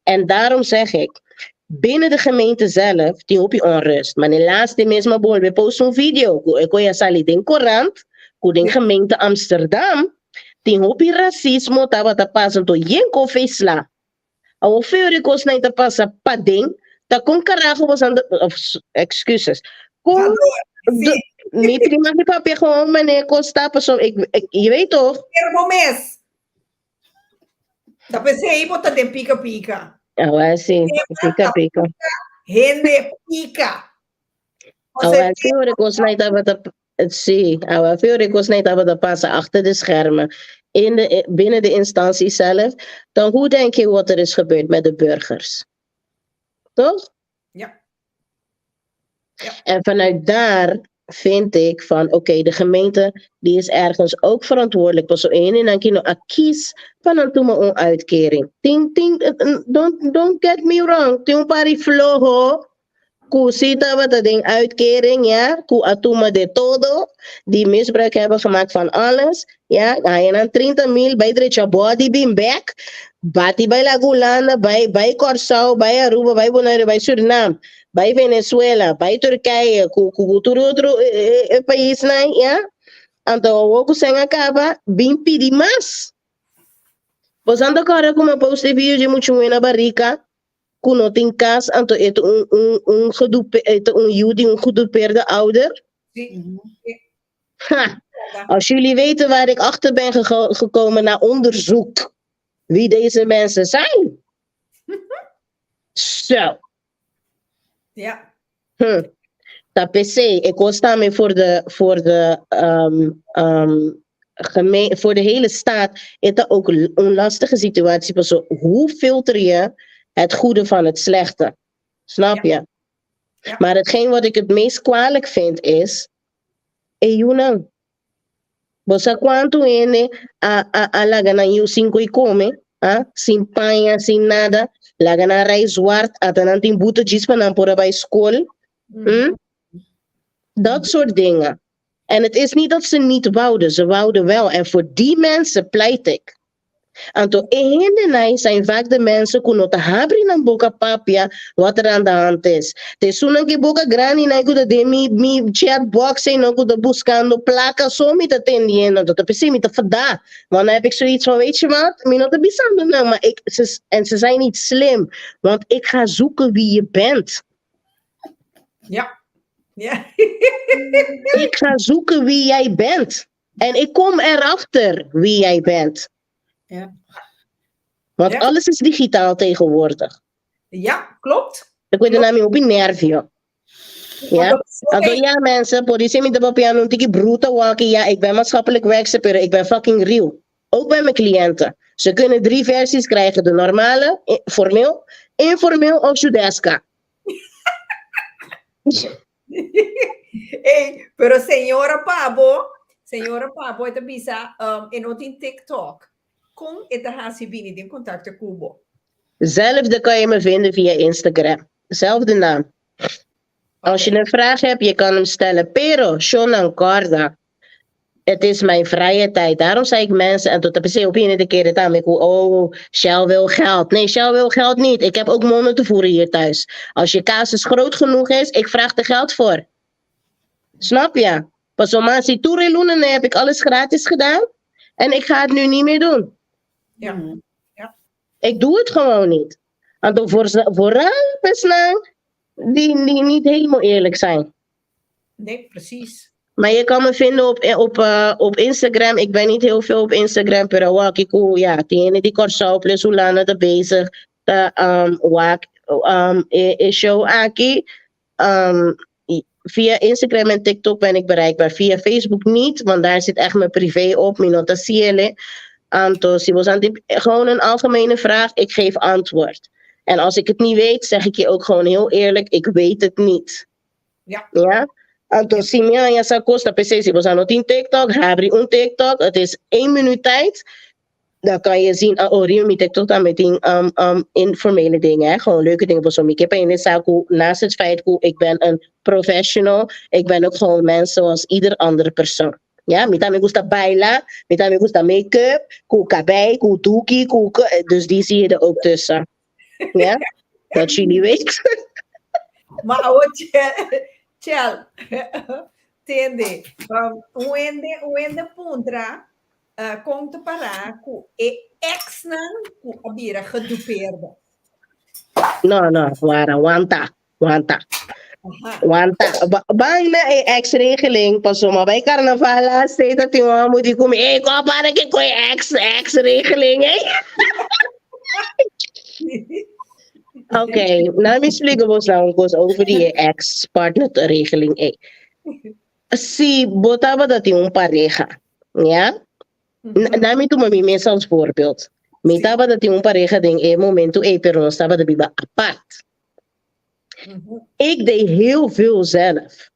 En daarom zeg ik, binnen de gemeente zelf tin hopi onrust. Maar helaas tin mes m'a bolbe post un video ku e koe a sali den korant ku den gemeente Amsterdam tin hopi rasismo tabata pasa anto yen kofe sla. Awor feo di kosnan ta pasa paden, ta kon karaho boso anda, of, excuses, kon, Sí. mi prima di papia gewoon meneer kos ta paso, ik, ik, je weet toch? Pero bo mes. Ta pensei bo ta den pika pika. Awor sí, pika pika. Hende pika. Awor sí, ora kosnan tabata Sí, awe veel recos tabata pasa achter de schermen, in de, binnen de instantie zelf, dan hoe denk je wat er is gebeurd met de burgers? Toch? Ja. Ja. En vanuit daar vind ik van, oké, okay, de gemeente die is ergens ook verantwoordelijk. Paso e hendenan no a kies pa nan tuma un uitkering. Tin, tin, don't, don't get me wrong, tin un par di floho ku si tabata den uitkering, ja, ku a tuma de todo, die misbruik hebben gemaakt van alles, ja, haña nan 30 mil, bai drecha body bin bek, bati bai laga Hulanda, bai, bai Kòrsou, bai Aruba, bai Bonaire, bai Surinam, bai Venezuela, bai Turkije, ku, ku, ku tur otro e, e, e paisnan, ja, anto awor ku sèn a kaba, bin pidi mas. Boso a kòrda ku mi a post e video dje muchu muhé na barika? ku no tin kas, anto e ta un, un, un gedupe, e ta un yu di un gedupeerde ouder. Sí. Ha! Als jullie weten waar ik achter ben gekomen na onderzoek, wie deze mensen zijn. Zo. Ta p'esei, e kos tambe voor de, voor de, voor de hele staat, is dat ook een lastige situatie. Paso, hoe filter je het goede van het slechte? Snap je? Ja. Maar hetgeen wat ik het meest kwalijk vind is, e yunan. Bo sa kuantu hende a, a, a laga nan yu sin koi kome, ah, sin paña, sin nada, laga nan rij zwart, ata nan tin boete djis pa nan por a bai skol. Dat soort dingen. En het is niet dat ze niet wouden, ze wouden wel. En voor die mensen pleit ik. Anto e hendenan zijn vaak de mensen ku no ta habri nan boka papia wat er aan de hand is. Te esunnan ku boka grandinan ku ta den mi mi chatbox ei ku ta buskando plaka so mi ta tendiendo. Anto ta p'esei mi ta fadá. Want dan heb ik zoiets van, weet je wat, mi no ta bisando nan, maar ik, ze, en ze zijn niet slim. Want ik ga zoeken wie je bent. Ik ga zoeken wie jij bent. En ik kom erachter wie jij bent. Want alles is digitaal tegenwoordig. Ja, klopt. Ik weet de naam op nervio. Ja? Anto ja mensen, por esei mi ta papiando un tiki bruto waki. Ja, ik ben maatschappelijk werkster, pero ik ben fucking real. Ook bij mijn cliënten. Ze kunnen drie versies krijgen. De normale, formeel, informeel of Judeska. Hey, pero señora Pabo, señora Pabo, e ta bisa, e no tin TikTok. Kon e ta hasi bini den kontakto ku bo? Zelfde kan je me vinden via Instagram. Zelfde naam. Als je een vraag hebt, je kan hem stellen. Pero, Shonan Corda. Het is mijn vrije tijd. Daarom zei ik mensen, en tot de PC opinie de keren daarmee, oh, Shell wil geld. Nee, Shell wil geld niet. Ik heb ook monden te voeren hier thuis. Als je casus groot genoeg is, ik vraag er geld voor. Snap je? Pas om aan die heb ik alles gratis gedaan. En ik ga het nu niet meer doen. Ik doe het gewoon niet. Want vooral personen die niet helemaal eerlijk zijn. Nee, precies. Maar je kan me vinden op Instagram. Ik ben niet heel veel op Instagram, pero wak ik ja, tin di Kòrsou plus Hulanda ta bezig. Ta wak e show aki. Via Instagram en TikTok ben ik bereikbaar. Via Facebook niet, want daar zit echt mijn privé op. Mi no ta hasié. Anto, si bo gewoon een algemene vraag, ik geef antwoord. En als ik het niet weet, zeg ik je ook gewoon heel eerlijk, ik weet het niet. Ja? Anto, si mi haña sa kos ta p'esei, si bo no tin TikTok, habri un TikTok. Het is 1 minuut tijd. Dan kan je zien, oh, riba mi TikTok dan met informele dingen, hè? Gewoon leuke dingen. Zo, ik heb in de naast het feit dat ik ben een professional, ik ben ook gewoon mens zoals ieder andere persoon. Ja, mi me gusta baila, mi me gusta make-up, ku kabei, ku tuki, ku, dus die zie je er ook tussen. Ja, dat jullie weten. Maar oh, Chel, tende, un hende a puntra, kon ta para ku e ex-nan ku a bira gedupeerde. No, wara, wanta, wanta. Wanta, bang na e ex-regeling, paso ma bij carnaval, steeds dat die man moet die komen, hey, kom para que ko ex-regeling, eh. Oké, nou mi explica bos nou un kos over die ex-partnerregeling. Eh. Si bo tabata tin un pareha, ja? Laat mi tuma mi mes als voorbeeld. Mi tabata tin un pareha den e momento ei, pero nos tabata biba apart. Ik deed heel veel zelf.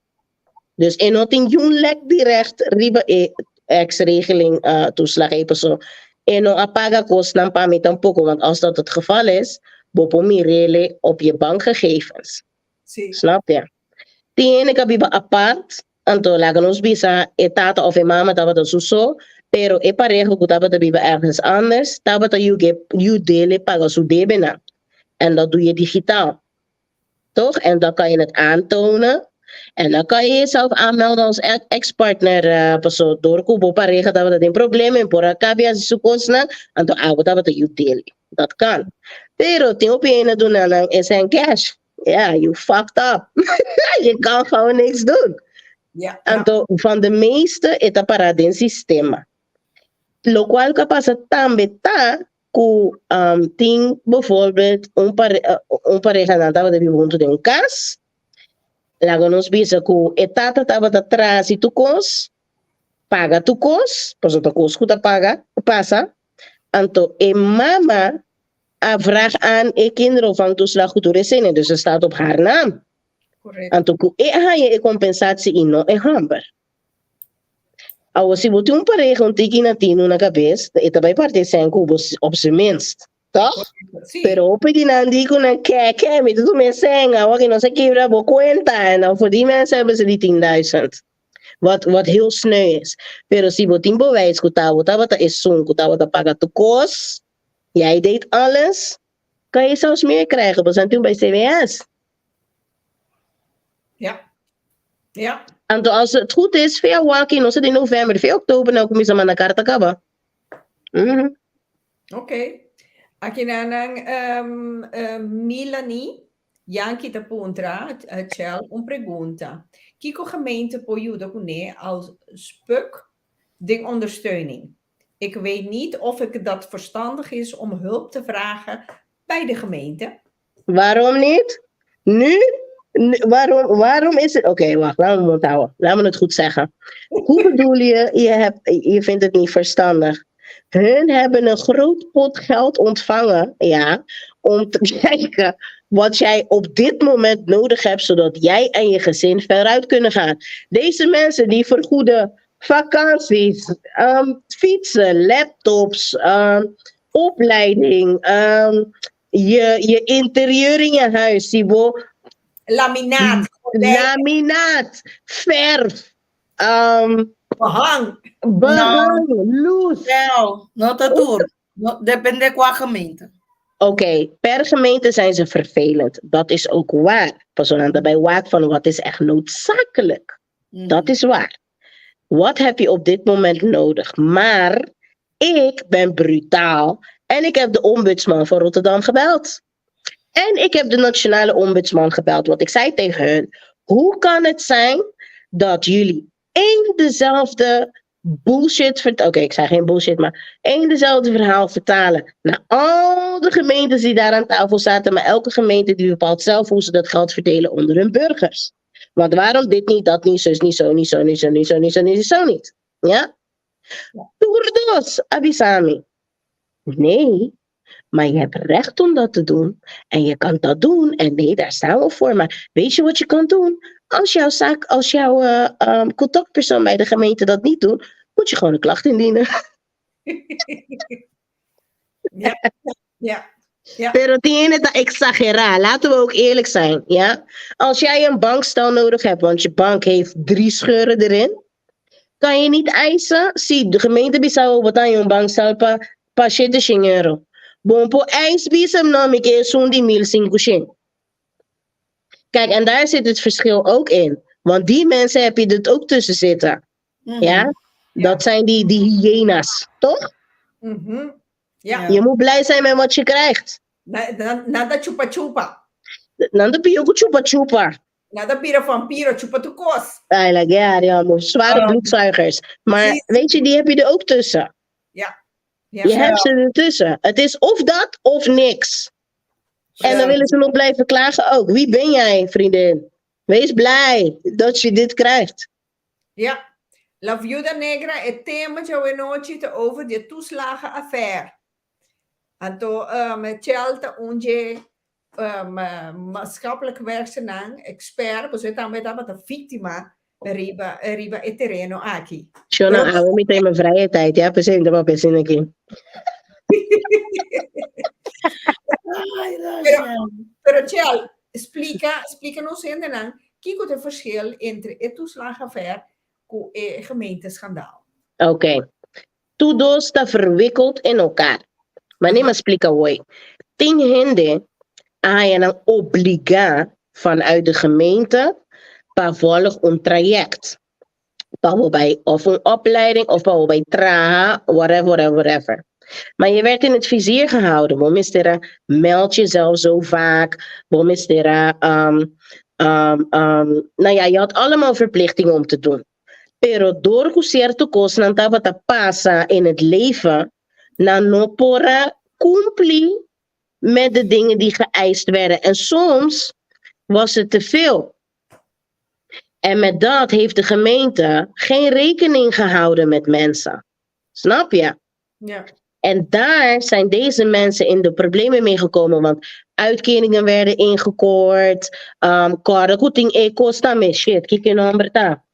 Dus e no tin un lek direct riba e ex-regeling toeslag even zo. E no a paga kosnan pa mi tampoco, want als dat het geval is, bo por mir'é op je bankgegevens. Snap je? Tin hende ku a biba apart, anto laga nos bisa e tata of e mama tabata su so, pero e pareha ku tabata biba ergens anders, tabata yud'é paga su debenan. En dat doe je digitaal. Toch? En dan kan je het aantonen. En dan kan je jezelf aanmelden als ex-partner. Paso dor ku bo pareha tabata den problema e por a kaba su kosnan, anto abo tabata yud'é. Dat kan. Pero tin hopi hende duna nan e cash. Ja, you fucked up. Je kan gewoon niks doen. Anto, van de meeste e ta para den sistema. Lokual ku pasa tambe ta ku tin bijvoorbeeld un pareha nan tabata biba huntu den un kas. Laga nos bisa ku e tata tabata traha tur kos, paga tur kos, paso ta kos ku ta paga, pasa. Anto e mama a vraag aan e kinderopvangtoeslag goed door. Dus het staat op haar naam. Anto ku e haña e kompensatie i no e hòmber. Awor si bo tin un pareha un tiki na tinu na kabes, e ta bai parti sèn ku bo op zijn minst. Toch? Sí. Pero hopi di nan di ku nan keke, mi ta tuma sèn, awor ku no se kibra bo kuenta. En dan voor die mensen hebben ze die 10.000. Wat heel sneu is. Pero si bo tin bewijs ku ta bo tabata esun, ku tabata paga tur kos, jij deed alles, kan je zelfs meer krijgen. We zijn toen bij CBS. Anto als het goed is, via waki, no in november, via oktober, nou kom je na karta kaba. Oké. Aki nan Milani, Yankee ta puntra, Chel, un pregunta. Kiko gemeente por yuda kuné als SPUK den ondersteuning? Ik weet niet of ik dat verstandig is om hulp te vragen bij de gemeente. Waarom niet? Nu? Waarom is het... Oké, wacht, laat me het houden. Laat me het goed zeggen. Hoe bedoel je, je vindt het niet verstandig? Hun hebben een groot pot geld ontvangen, ja, om te kijken wat jij op dit moment nodig hebt, zodat jij en je gezin vooruit kunnen gaan. Deze mensen die vergoeden vakanties, fietsen, laptops, opleiding, je interieur in je huis, Sibo. Laminaat. Laminaat, verf. Behang. Behang, luz. No, no ta tur. No, depende kua gemeente. Oké, per gemeente zijn ze vervelend. Dat is ook waar. Paso nan ta bai wak van wat is echt noodzakelijk. Dat is waar. Wat heb je op dit moment nodig? Maar ik ben brutaal en ik heb de ombudsman van Rotterdam gebeld. En ik heb de nationale ombudsman gebeld, want ik zei tegen hun: hoe kan het zijn dat jullie één dezelfde bullshit vertalen? Oké, ik zei geen bullshit, maar één dezelfde verhaal vertalen naar al de gemeentes die daar aan tafel zaten, maar elke gemeente die bepaalt zelf hoe ze dat geld verdelen onder hun burgers. Want waarom dit niet, dat niet, zus niet, zo niet, zo niet, zo niet, zo niet, zo niet, zo niet? Ja? Tur dos a bisa mi. Nee, maar je hebt recht om dat te doen. En je kan dat doen. En nee, daar staan we voor. Maar weet je wat je kan doen? Als jouw zaak, als jouw contactpersoon bij de gemeente dat niet doet, moet je gewoon een klacht indienen. Pero tiene ta exagerá. Laten we ook eerlijk zijn, ja? Als jij een bankstel nodig hebt, want je bank heeft 3 scheuren erin, kan je niet eisen. Zie, de gemeente bisa bo ta un bankstel pa €700. Bo no por eis bisa no mi ke esun di 1500. Kijk, en daar zit het verschil ook in. Want die mensen heb je er ook tussen zitten. Ja? Dat zijn die hyena's, toch? Ja. Je moet blij zijn met wat je krijgt. Nada chupa chupa. Nada pio chupa chupa. Nada pira vampiro, chupa tu kos. Eigenlijk, ja, die allemaal zware bloedzuigers. Maar weet je, die heb je er ook tussen. Ja. Je hebt ze ertussen. Het is of dat of niks. En dan willen ze nog blijven klagen ook. Wie ben jij, vriendin? Wees blij dat je dit krijgt. Ja. La Viuda Negra, het thema djawe nochi ta over de toeslagenaffaire. Anto, Chel ta un dje maatschappelijk werkzaam, expert, pues tambe tabata víctima riba e tereno aki. Shona, awe mi ta in mijn vrije tijd, ja, precies, dat was in aki. Ai, dat Pero, ja. Chel, splika nos hendenan, kiko ta e verschil entre e toeslagenaffaire ku e gemeenteschandaal? Oké. Okay. Tur dos ta verwikkeld in elkaar. Maar neem maar splika hoy. Tin hende a haña nan obligá vanuit de gemeente pa volg un traject. Pa bai of een opleiding of pa bai traha, whatever, whatever, whatever. Maar je werd in het vizier gehouden. Bo mester a, meld jezelf zo vaak. Bo mester a, nou ja, je had allemaal verplichtingen om te doen. Pero door ku cierto kosnan tabata pasa in het leven, nan no por a cumpli met de dingen die geëist werden. En soms was het te veel. En met dat heeft de gemeente geen rekening gehouden met mensen. Snap je? Ja. En daar zijn deze mensen in de problemen mee gekomen. Want uitkeringen werden ingekort. Kòrda ku tin e kos tambe. Shit, kiko e nòmber ta.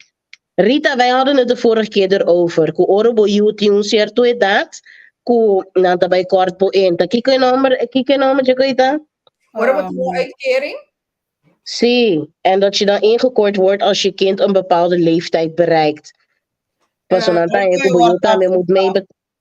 Rita, wij hadden het de vorige keer erover. Ku ora bo yu tin un sierto edat. Ku nan ta bai kort bo in. Ta kiko e nòmber, kiko e nòmber, Jacoita? Ora bo tin un uitkering? Sí, en dat je dan ingekort wordt als je kind een bepaalde leeftijd bereikt. Pas dan Oké, je ku wordt tambe moet mee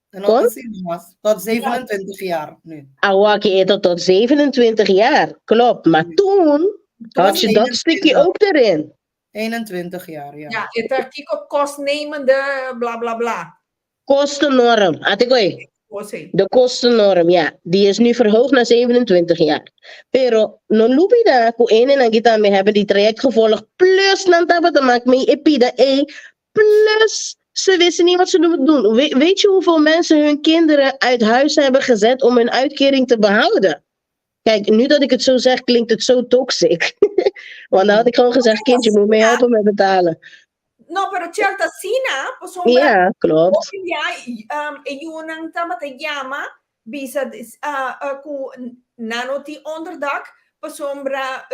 En Kon? dat is was tot 27 jaar nu. Awaki eto tot 27 jaar, klopt. Maar toen Toen had je dat stukje 21. ook erin. 21 jaar, ja. Ja, e ta kiko kostnemende bla bla bla. Kostennorm, ata ko'i. Oké. De kostennorm, ja. Die is nu verhoogd naar 27 jaar. Pero no lubidá ku e hendenan aki tambe hebben die traject gevolgd. Plus nan tabata maak mee e pida e. Plus ze wisten niet wat ze moeten doen. Weet je hoeveel mensen hun kinderen uit huis hebben gezet om hun uitkering te behouden? Kijk, nu dat ik het zo zeg, klinkt het zo toxic. Want dan had ik gewoon gezegd, kind, je moet mee helpen met betalen. No, pero Chel, ta asina, pasobra Ja, klopt. Ja, e yunan tabata yama, bisa ku nan no tin onderdak, pasobra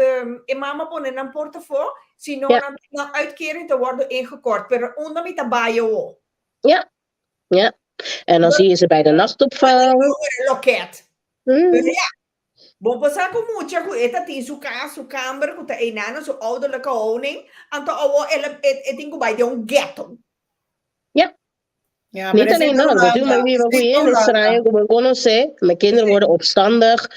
e mama pone nan porta afó, sino nan uitkering te worden ingekort. Pero unda mi ta bai o. Ja. En dan zie je ze bij de nachtopvang. Loket. Pero ja, bo por sa ku mucha ku e ta tin su kas, su kamber, ku ta einan su ouderlijke woning, anto awo e tin ku bai den un ghetto. Ja. Ja, Niet alleen dat, natuurlijk, maar wie een extraño como conoce. Mijn kinderen worden opstandig.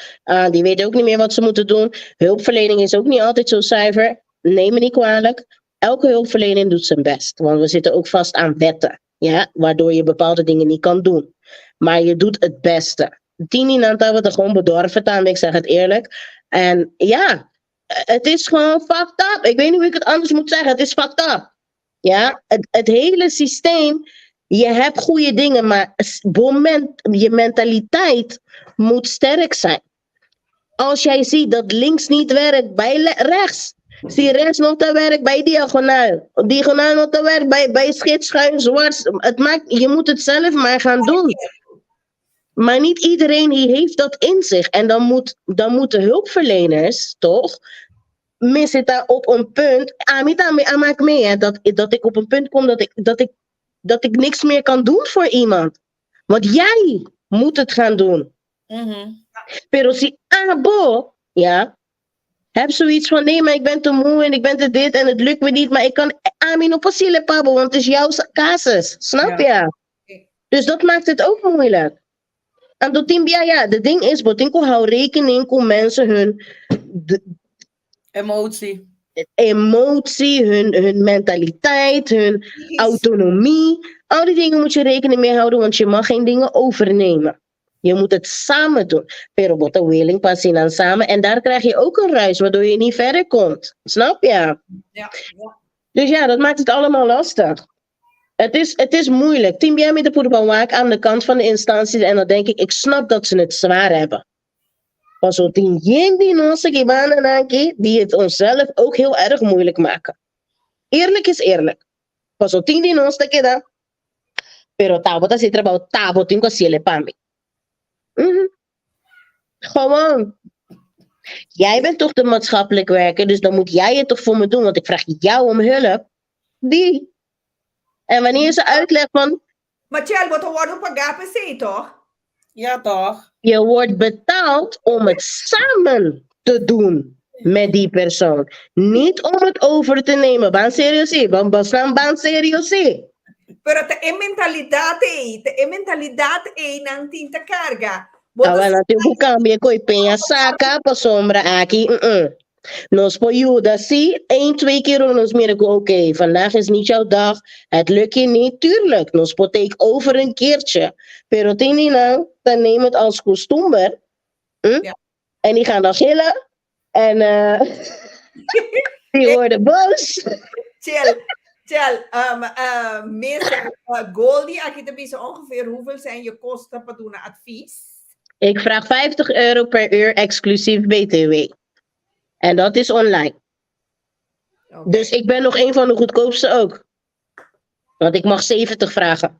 Die weten ook niet meer wat ze moeten doen. Hulpverlening is ook niet altijd zo zuiver. Neem me niet kwalijk. Elke hulpverlening doet zijn best. Want we zitten ook vast aan wetten. Ja, waardoor je bepaalde dingen niet kan doen. Maar je doet het beste. Tini Nanta wordt er gewoon bedorven aan, ik zeg het eerlijk. En ja, het is gewoon fucked up. Ik weet niet hoe ik het anders moet zeggen. Het is fucked up. Ja, het hele systeem, je hebt goede dingen, maar moment, je mentaliteit moet sterk zijn. Als jij ziet dat links niet werkt, bij rechts. Zie rechts nog te werk bij diagonaal. Diagonaal nog te werk bij schit, schuin, zwart. Je moet het zelf maar gaan doen. Maar niet iedereen die heeft dat in zich. En dan moeten hulpverleners, toch? Mis het daar op een punt. Amita, maak mee, hè, dat ik op een punt kom dat ik niks meer kan doen voor iemand. Want jij moet het gaan doen. Pero si abo, ja, heb zoiets van, nee, maar ik ben te moe en ik ben te dit en het lukt me niet, maar ik kan ami no posible pabo, want het is jouw casus, snap je? Dus dat maakt het ook moeilijk. En dat team, ja, de ding is, bo tin ku hou rekening met mensen hun emotie. Emotie, hun mentaliteit, hun autonomie. Al die dingen moet je rekening mee houden, want je mag geen dingen overnemen. Je moet het samen doen. Pero bo ta willing pa dan samen. En daar krijg je ook een ruis, waardoor je niet verder komt. Snap je? Ja. Dus ja, dat maakt het allemaal lastig. Het is moeilijk. Tin bia mi ta waak aan de kant van de instanties. En dan denk ik, ik snap dat ze het zwaar hebben. Maar zo tin die nossa die het onszelf ook heel erg moeilijk maken. Eerlijk is eerlijk. Paso tin di nos keda. Pero t'abo ta hasi trabou, t'abo tin ku hasié pa mi. Gewoon. Jij bent toch de maatschappelijk werker, dus dan moet jij het toch voor me doen, want ik vraag jou om hulp. Die. En wanneer ze uitlegt van... Maar Chel, wat wordt op een toch? Ja, toch? Je wordt betaald om het samen te doen met die persoon. Niet om het over te nemen. Ban serio, ban ban ban serio. Pero e mentalidat ei, e mentalidat ei nan tin ta karga. Awel, nan tin ku kambia ko'i peña saka pasobra aki. Nos por yuda, si, 1, 2 keer nos mira oké, okay, vandaag is niet jouw dag, het lukt je niet, tuurlijk, nos por take over een keertje. Pero tin di nou, dan neem het als kustumber. Ja. En die gaan dan gillen. En die worden boos. Chill. Chel, meester Goldie, aki ta ongeveer hoeveel zijn je kosten per doen advies? Ik vraag €50 per uur exclusief BTW. En dat is online. Dus ik ben nog een van de goedkoopste ook. Want ik mag 70 vragen.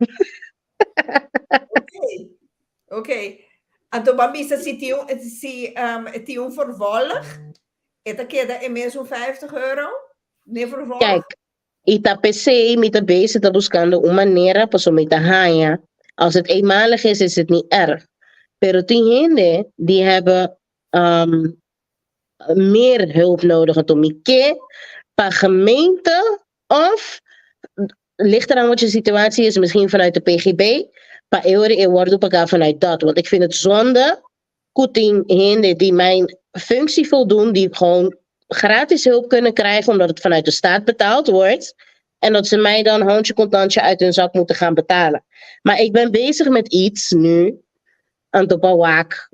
Oké. Anto ban bisa si tin un vervolg, e ta keda e mesun €50? Nee, vervolg? Kijk, i ta p'esei mi ta bezig ta buscando un manera pa mi ta haña. Als het eenmalig is, is het niet erg. Pero tin hende die hebben meer hulp nodig dan mi ke pa gemeente of ligt eraan wat je situatie is, misschien vanuit de PGB, pa e wòrdu pagá vanuit dat. Want ik vind het zonde, ku tin hende die mijn functie voldoen, die gewoon gratis hulp kunnen krijgen, omdat het vanuit de staat betaald wordt. En dat ze mij dan handje contantje uit hun zak moeten gaan betalen. Maar ik ben bezig met iets nu, aan de bouwak.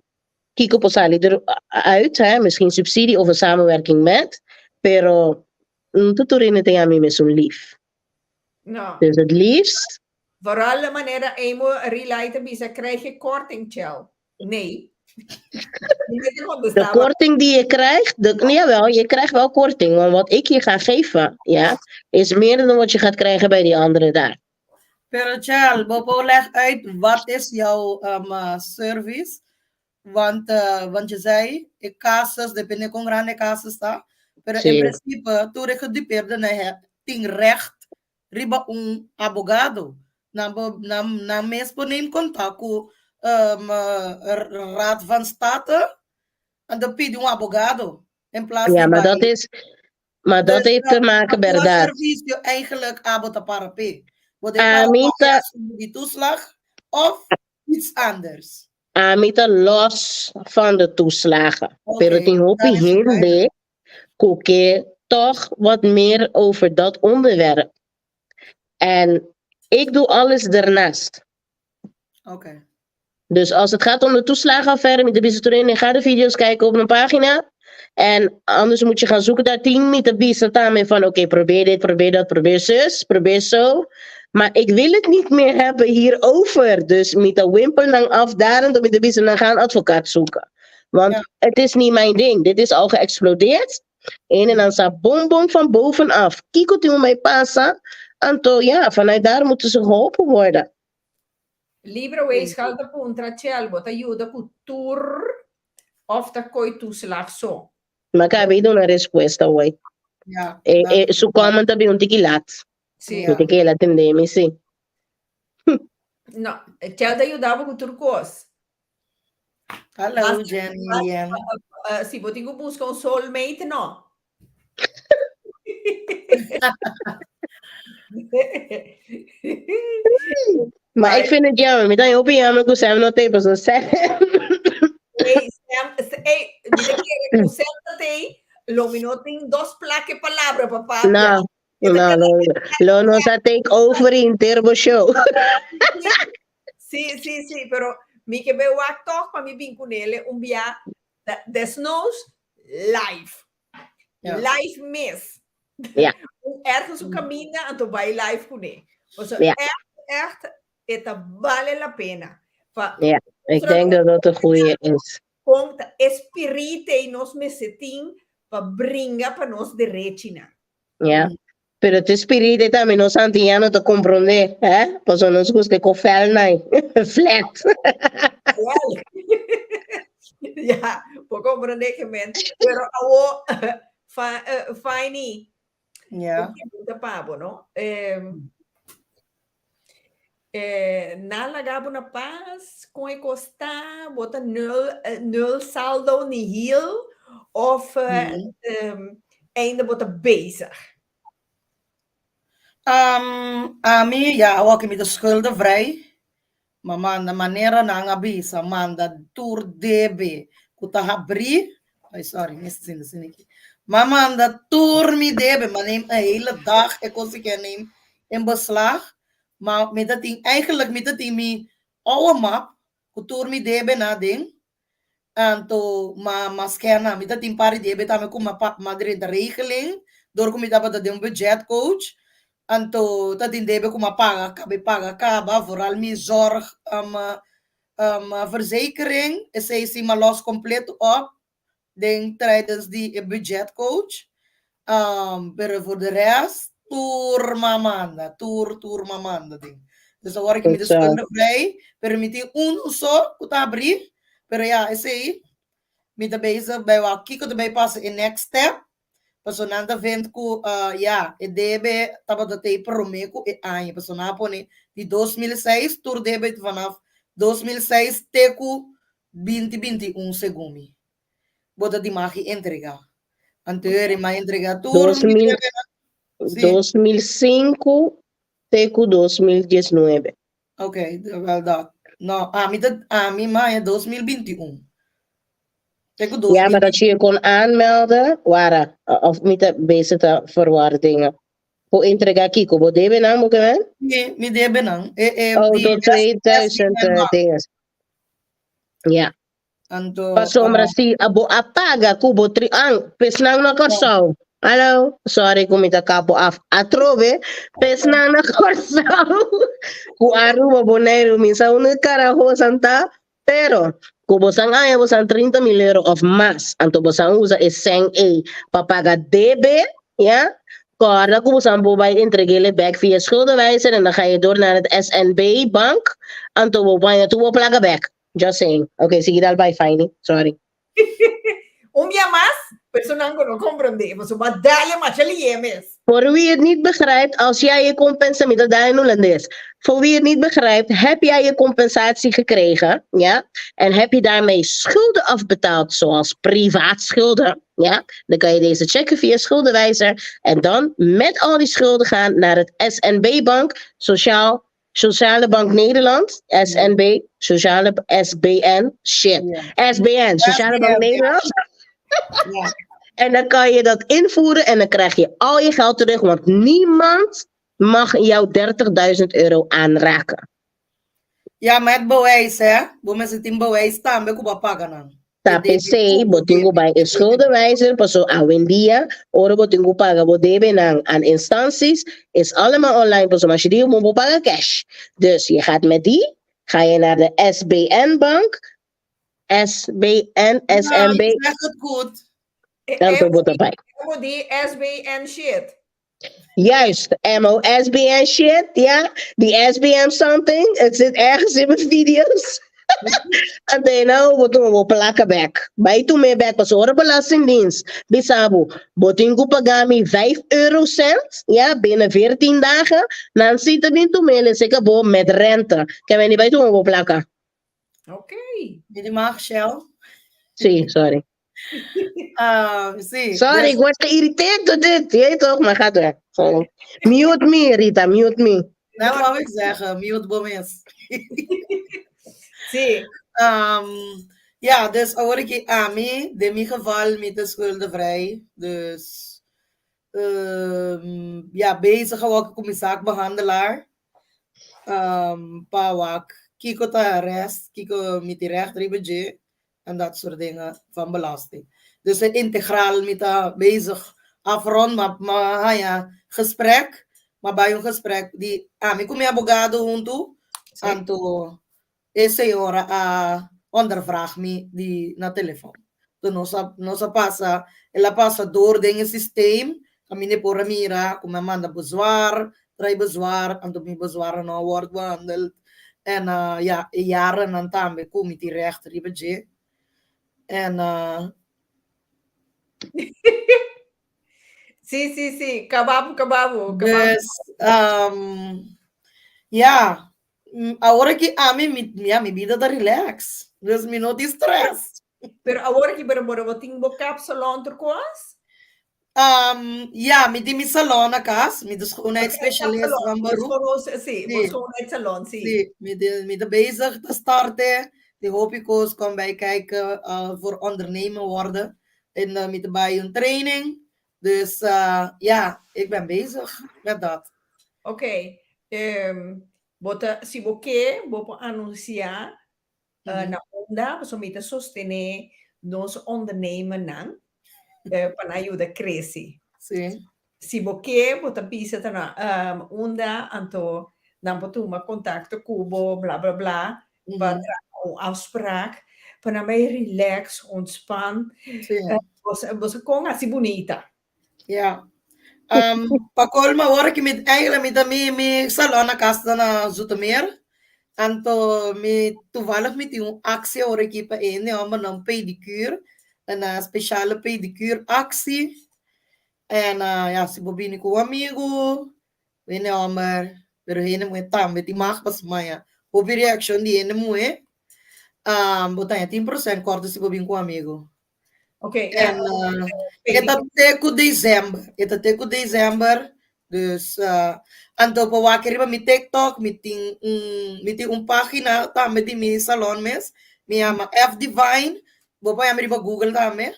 Kiko por sali eruit, hè? Misschien subsidie of een samenwerking met. Pero tur hende tin ami mesun lief. No. Dus het liefst. Vooral de manera emo relate bisa krijg je korting, Chel? Nee. De korting die je krijgt, jawel, je krijgt wel korting. Want wat ik je ga geven, ja, is meer dan wat je gaat krijgen bij die anderen daar. Pero Chel, Bobo, leg uit, wat is jouw service? Want je zei, ik casus, depende con grande casus ta. Pero in principe, tur e gedupeerde tin recht riba un abogado. Na mes neem contact ku Raad van State en dan pidi un abogado. In plaats Ja, maar dat is, maar dat dus, heeft te maken, bèrdat. Servisio eigenlijk abo ta para p'e. Bo ta para Ami pa ta di toeslag of iets anders? Ami ta los van de toeslagen. Pero Oké, tin hopi dat is hende duidelijk. ku ke toch wat meer over dat onderwerp. En ik doe alles ernaast. Oké. Dus als het gaat om de toeslagenaffaire met de bisa ga de video's kijken op mijn pagina. En anders moet je gaan zoeken daar tien met de bisa van oké, probeer dit, probeer dat, probeer zus, probeer zo. Maar ik wil het niet meer hebben hierover. Dus met de wimpel dan af daar en dan met de bisa dan gaan advocaat zoeken. Want Ja. het is niet mijn ding. Dit is al geëxplodeerd. En dan staat bonbon van bovenaf. Kiko tin mij pasa. Anto, ja, vanuit daar moeten ze geholpen worden. Libra weegschaal ta puntra Chel, bo ta yuda ku tur of ta koi toeslag so? Ma kabi duna respuesta hoy. Ja. Eh, dat- eh, su comment tabi un tiki laat. Sí. Ja. Mi te kela tende mi sí. No, Chel ta yuda bo ku tur kos. Hallo Basta- Jenny. basta- Lien. Si bo tin ku buska un soulmate, no. Maar ik vind het jammer. Mi ta hopi jammer ku Sam no t'ei pasobra Sam. Hey, Sam, hey, mi ta kere ku Sam ta t'ei, lo mi no tin dos plak e palabra pa papia. No, no, no. Lo nos a take over henter bo show. Sí, sí, sí, pero mi ke be wak toch pa mi bin kunele un bia desnoods live. Ja. Live mes. Ja. Un ergens un caminda anto bai live kuné. O sea, Ja. echt, echt, e ta bale la pena. Pa Ja, ik denk dat dat een goeie is. Kon ta e spirit ei nos mester tin pa bringa pa nos derechinan. Ja. Pero te spirit ei tambe nos antiano ta comprende, hè? Pasobra nos gusta e kofel nai. Flat. Wel. Ja, por comprende que men. Pero awo, fa, uh, Fini, Ja. un pregunta pa bo, no? Eh, eh, na laga bo na pas, kon e kosta, bo ta nul, eh, nul saldo nihil, of eh, ainda bo ta bezig? Ami, ja, awor ki mi ta schuldenvrij. Ma manda manera nan a bisa, manda tur debe ku ta habrí. Ay, sorry, mi sinti asina aki. Ma manda tur mi debe, ma neem een hele dag e kos di ke neem in beslag. Ma mi ta tin, eigenlijk mi ta tin mi ouwe map ku tur mi debe na den. Anto ma ma scanna, mi ta tin par di debe tambe ku ma pa ma drenta regeling dor ku mi tabata den un budget coach. Anto ta tin debe ku mi a paga kabe paga kaba, vooral mi zorg verzekering, esei si mi a los completo op den tijdens di e budget coach. Pero voor de rest, tur mi a manda, tur tur mi a manda den. Dus awor aki mi ta Exacto. schuldenvrij, pero mi tin un so ku ta abri, pero ya esei mi ta bezig bij wak kiko ta bay pasa e next step. Pasobra nan ta vind ku ya, e debe tabata tei prome ku e aña. Pasobra nan a pone di 2006, tur debe vanaf 2006 te ku 2021 segun mi. Bo ta di magi entrega. Anto e m'a entrega tur mi 2000 debenan. Sí. 2005 te ku 2019. Ok, wel dat. No, ami ta ami maya 2021. Te ku Ja, maar 2021. dat je je kon aanmelden, wara, of mi ta bezig ta verwar dingen. Por entrega kiko, bo debe nan bo ke men? Mi, mi debe nan. E, e, Oh, di tot 2000 dingen. Ja. Anto, Pasobra si bo a paga ku bo tri an pesnan na Kòrsou. Hallo, sorry ku mi ta kapo af atrobe. Pesnan na Kòrsou ku Aruba, Boneiru, mi sa unda karaho san ta, pero ku bosan haña bosan 30 mil euro of mas, anto bosan usa e sèn ei pa paga debe, ya, kòrda ku bosan por bai entreg'é bèk via schuldenwijzer en dan ga je door naar het SNB bank, anto bo baña tur bo plaka bèk. Just saying. Ok, sigui dal bai, Finy. Sorry. Un bia mas, Personan ku no komprondé, pasobra bo a dale masha lié mes. Voor wie het niet begrijpt, als jij je compensatie, dat daar in Holandees. Voor wie het niet begrijpt, heb jij je compensatie gekregen, ja? En heb je daarmee schulden afbetaald, zoals privaatschulden, ja? Dan kan je deze checken via Schuldenwijzer en dan met al die schulden gaan naar het SNB Bank, Sociale Bank Nederland, SNB, Sociale SBN, shit, SBN, Sociale Bank SBN, ja. Nederland. Ja. En dan kan je dat invoeren en dan krijg je al je geld terug, want niemand mag jou €30.000 aanraken. Ja, met bewijs, hè? Bo mester tin bewijs tambe ku bo a paga nan. Ta p'esei, bo tin ku bai e schuldenwijzer, paso awendia, ora bo tin ku paga bo debenan aan instanties, is allemaal online, paso mas di bo paga cash. Dus je gaat met die, ga je naar de SBN bank, SBN, Nou, SNB. je zegt het goed. Dan bo ta bai. MOD, SBN shit. Juist, MOSBN shit, ja. Die SBN something, het zit ergens in mijn video's. En dan nou, we doen we plakken back. Bij toen meer back, pas horen Belastingdienst. Bisa bo, bo tin ku paga mi 5 eurocent, ja, binnen 14 dagen. Dan zit er niet toe meer, zeker bo met rente. Kan wij niet bij doen, we plakken. Oké. Jullie mag, Shell. Sí, sorry. Sí, Sorry, dus ik word geïrriteerd door dit. Je weet toch, maar ga door. Sorry. Mute me, Rita, mute me. Dat wou ik zeggen, mute bo mes. Sí. Ja, dus awor aki ami, den mi geval, mi ta schuldenvrij. Dus ja, bezig awor ku mi zaakbehandelaar. Pa wak kiko ta rest, kiko mi tin recht riba dje en dat soort dingen van belasting. Dus integraal mi ta bezig afrond, ma m'a haña gesprek, m'a bai un gesprek di ami ku mi abogado huntu, anto e señora a ondervraag mi di na telefon. Entonces nos a pasa, el a pasa door den e systeem, kaminda e por a mira ku mi a manda bezwaar, trae bezwaar, anto mi bezwaar no a word behandeld. En ja, e jarennan tambe ku mi tin recht riba dje. En Sí, sí, sí. Kababu, kababu, kababu. Dus, ja, awor aki ami, mi, ja, mi bida ta relax. Dus mi no tin stress. Pero awor aki, pero bo tin bo kapsalon tur kos? Ja, mi tin mi salon na kas, mi ta schoonheidsspecialist van beroep. Sí, bo schoonheidssalon, sí. Sí, mi ta bezig te starten. Di hopi kos kom bij kijken voor ondernemer worden. En mi ta bij een training. Dus ja, ik ben bezig met dat. Oké. Okay. Bo ta, si bo ke, bo por anunsiá na unda, pasobra mi ta sostené nos ondernemernan pa nan yuda krese. Si bo ke, bo ta bisa ta na unda, anto nan por tuma kontakto ku bo, bla bla bla, pa traha un afspraak, pa nan bai relax, ontspan. Bo sa kon hasi bunita. Ja. Pa colmo awor ki mi eigenlijk mi ta mi salon na kas ta na Zoetermeer. Anto mi toevallig mi tin un actie awor aki pa e hombernan pedicure. Een speciale pedicure actie. En ja, si bo bini ku un amigo, hende homber, pero hende muhé tambe tin mag pa smaya. Hopi reaccion di hende muhé. Bo ta haña 10% korte si bo bin ku un amigo. En e ta te ku december. E ta te ku december. Dus anto pa wak riba mi TikTok, mi tin un pagina tambe di mi salon mes. Mi yama F Divine. Bo por yama riba Google tambe.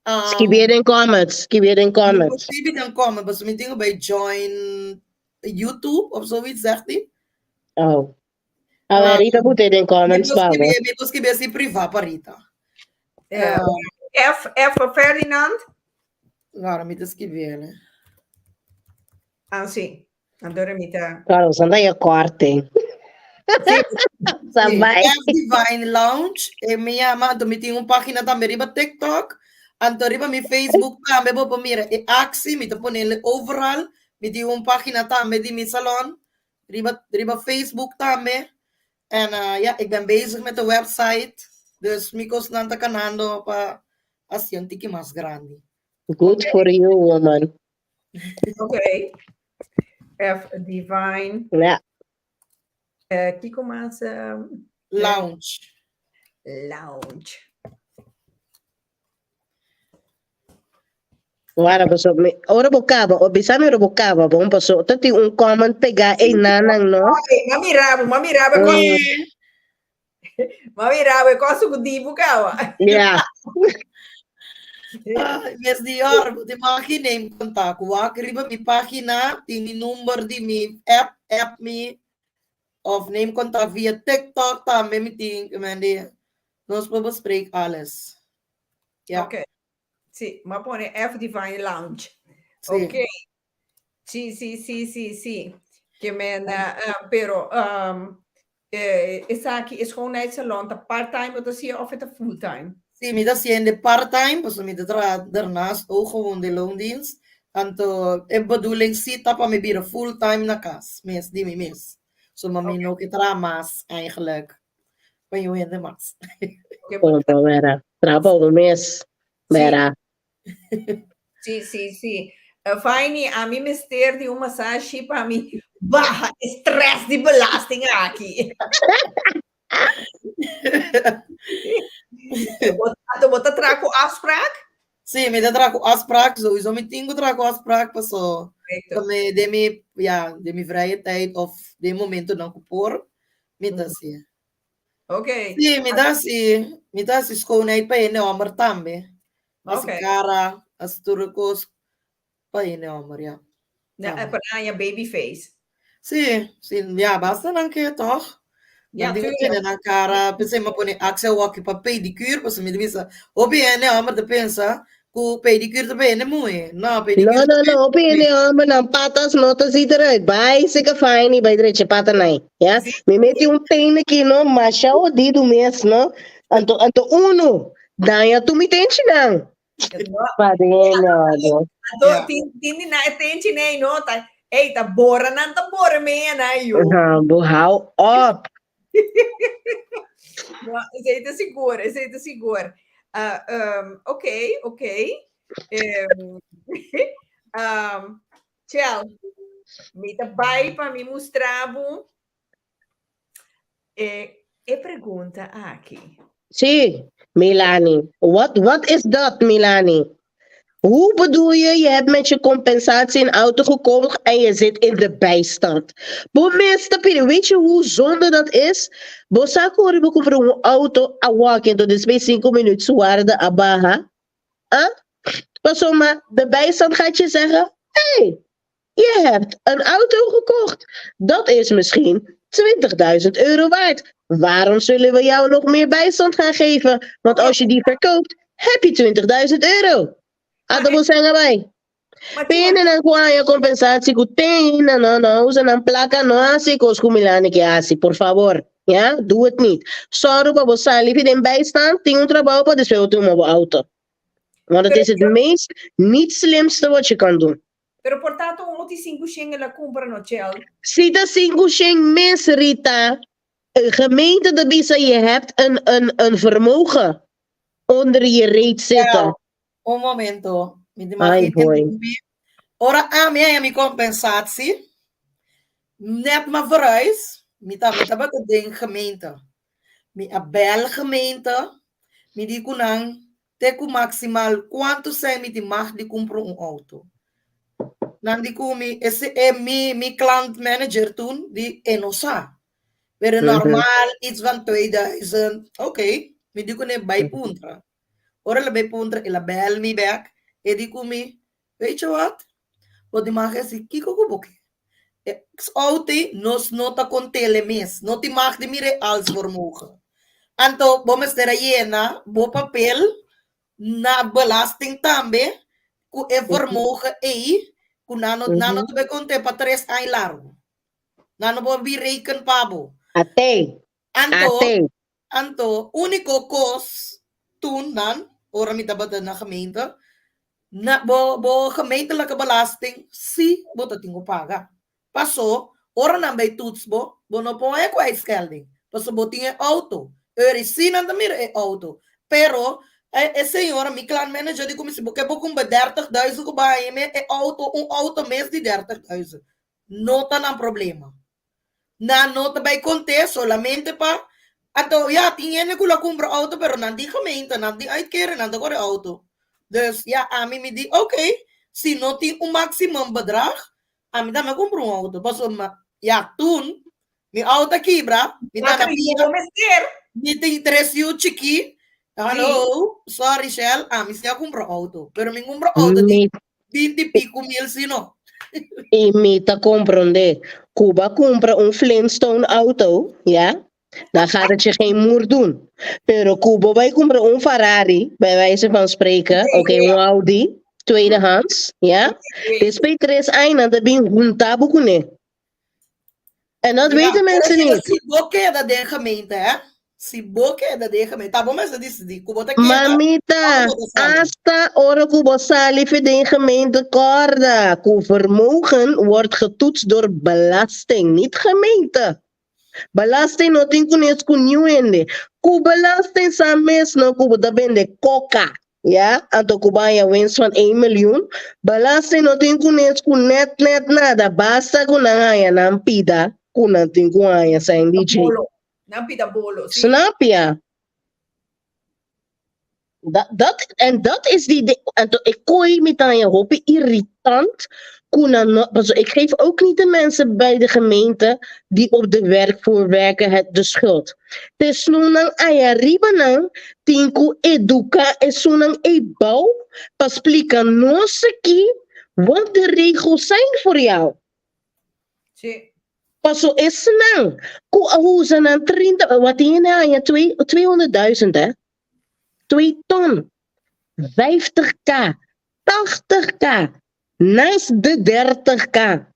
Skibi den comments, skibi den comments. Skibi den comments, pasobra mi tin bij join YouTube of zoiets, zegt hij. Oh. Ah, Rita put it in comments, Mi Pablo. mi por skibi asina priva pa Rita. F, F voor Ferdinand. Awor mi ta skibi, ne? Ah, sí. Anto mi ta. Carlos, anda je korting. Sabay. F Divine Lounge. E mi yama, anto mi tin un pagina tambe riba TikTok. Anto riba mi Facebook tambe, bo por mira e actie, mi ta pone overal. Mi tin un pagina tambe di mi salon. Riba Facebook tambe. En ja, ik ben bezig met de website. Dus mi kosnan ta kanando pa hasi un tiki mas grandi. Good for you, woman. Ok. F Divine. Ja. Kiko mas? Lounge. Lounge. Wara paso mi ora bo kaba o bisa mi ora bo kaba bon paso ta tin un comment pegá einan no. Oye, ma mira bo, ma mira bo kos. Ma mira bo kos ku di bo kaba. Ja. Ay, mes Dior, bo te imagina em contact. Wak riba mi página, tin mi number di mi app, app mi, of neem contact via TikTok tambe mi tin, mende, nos por bespreek alles. Ja. Ok. Sí, m'a pone F Divine Lounge. Sí. Ok. Sí, sí, sí, sí, sí. Ke men, uh, pero um, eh, esaki e schoonheidssalon ta part-time o ta sia of e ta full-time? Sí, mi ta haciendo part-time, pasobra mi ta traha daarnaast ook gewoon de loondienst. Anto e bedoeling sí ta pa mi bira full-time na cas mes, di mi mes. So ma mi no ke traha mas eigenlijk. Pa yu hende mas. Ok, Kompa mera. Traha pa bo mes. Mera. Sí, sí, sí. Faini, ami mester di un masashi pa mi baha e stress di belasting aki. Anto bo ta traha ku afspraak? Sí, mi ta traha ku afspraak. Sowieso mi tin ku traha ku afspraak paso Correcto. ta mi den mi, ya, den mi vrije tijd of den momentonan ku por, Mi ta hasi. Ok. Sí, mi ta hasi, mi ta hasi schoonheid pa hende homber tambe. Hasi Ok. cara, hasi tur e kos pa hende homber, ja. Na, Tambe. pa nan haña baby face. Sí, sí, ja, basta nan ke toch? Ja, Nan tin ku tuurlijk. tene nan cara, p'esei mi a pone Axel wòki pa pedicure, pasobra mi ta bisa, hopi hende homber ta pensa Ku pedicure ta pa hende muhe. No, pedicure No, no, no, hopi hende homber nan patas no ta ziet eruit. Bai seka fine bai drecha pata nai. Ja? Mi meti un tene ki no, masha odido mes, no? Anto, anto uno, daña tu mi tenchi nan. Pa de no. Anto, Ja. tin, tin di na e tenchi nei, no? Ta, ey, ta bora nan ta bora mea na yu. Bo hou op. No, esei ta sigur, esei ta sigur. Ah, um, ok, ok. Um, um, Chel, mi ta bai pa mi mustra bo e, e pregunta aki. Sí, Milani. Wat, wat is dat, Milani? Hoe bedoel je, je hebt met je compensatie een auto gekocht en je zit in de bijstand? Bo mes ta pidi, weet je hoe zonde dat is? Bo sa ku ora bo kumpra un auto a walk into despues 5 minuut su waarde a baha? Ah? Pasobra de bijstand gaat je zeggen, hey, je hebt een auto gekocht. Dat is misschien 20.000 euro waard. Waarom zullen we jou nog meer bijstand gaan geven? Want als je die verkoopt, heb je 20.000 euro. Ata bo sanga bai. Pene nan ku haña compensatie ku ten, no, no, no, usa nan placa no hasi kos ku Milani ke hasi, por favor. Ja, doe het niet. Sòru pa bo sali fi den bijstand, tin un trabou pa despues bo tuma bo auto. Want het is het meest niet slimste wat je kan doen. Pero por tanto un oti sinku shen el a kumpra no Chel. Si ta sinku shen mes Rita, gemeente ta bisa je hebt een een een vermogen onder je reet zitten. Wel, un momento. Mi di Ai mag boy. interrumpí. Ora ami haña mi compensatie, net ma verhuis, mi ta mi tabata den gemeente. Mi a bel gemeente, mi di ku nan te ku maximal kuantu sèn mi tin mag di kumpra un outo. Nan di ku mi ese e mi mi klant manager toen di e no sa. Pero normal iets van 2000, oké, mi di kuné bai puntra. Ora el a bai puntra el a bel mi bek, e di ku mi, weet je wat, bo tin mag hasi kiko ku bo ke. E outo nos no ta kont'el mes, no tin mag di mira e alsvermogen. Anto bo mester a yena bo papel na belasting tambe ku e vermogen ei ku nan no nan no ta bai kont'é pa tres aña largu. Nan no por bin reken pa bo. Atei, Anto, atei. anto úniko kos toen nan, ora mi tabata na gemeente, na bo bo gemeentelijke belasting sí bo ta tin ku paga. Paso, ora nan bai toets bo, bo no por haña kwijtschelding, paso bo tin e outo. Eur sí nan ta mira e outo, pero. E, e señora, mi klantmanager di ku mi, si bo ke bo kumpra dertigduizend ku bo haña me e outo, un outo mes di dertigduizend. No ta nan problema. Nan no ta bai kont'é solamente pa anto ya tin hende ku lo kumpra outo pero nan tin gemeente, nan tin uitkering, nan ta kore outo. Dus ya ami mi di oké, si no tin un maximum bedrag, ami tambe a kumpra un outo pasobra ya toen mi outo a kibra, mi ta na pia, mi tin tres yu chikí, hallo, sorry Shell, ami si a kumpra outo, pero mi kumpra outo di 20 pico mil si no. I mi ta comprende. Cu bo a cumpra un Flintstone auto, ja, dan gaat het je geen moer doen. Pero cu bo bay cumpra un Ferrari, bij wijze van spreken, oké, okay, un Audi, tweedehands, ja, después tres aña nan ta bin junta bo cune. En dat weten mensen niet. Si bo keda den gemeente, hè? Si bo keda den gemeente, ta bo mester disidí ku bo ta keda. Mamita, hasta ora ku bo sali for den gemeente, kòrda ku vermogen wordt getoetst door belasting, niet gemeente. Belasting no tin kunes ku niun hende. Ku belasting sa mes no ku bo ta bende koka. Ya, anto ku baña winst van één miljoen, belasting no tin kunes ku net net nada, basta ku nan haña nan pida ku nan tin ku haña zijn di dje. Bolo. Nan pida bolo, si. Snap ya? Dat, dat, en dat is die, de, anto e koi mi ta haña hopi irritant ku nan no, paso ik geef ook niet de mensen bij de gemeente die op de werkvloer werken het de schuld. Te esunnan aya riba nan tin ku eduká esunnan ei bou pa splika nos aki wat de regels zijn voor jou. Sí. Paso esnan ku a usa nan 30, wat tin hende haña twee, 200.000 hè. Twee ton. 50k, 80k, naast de 30k.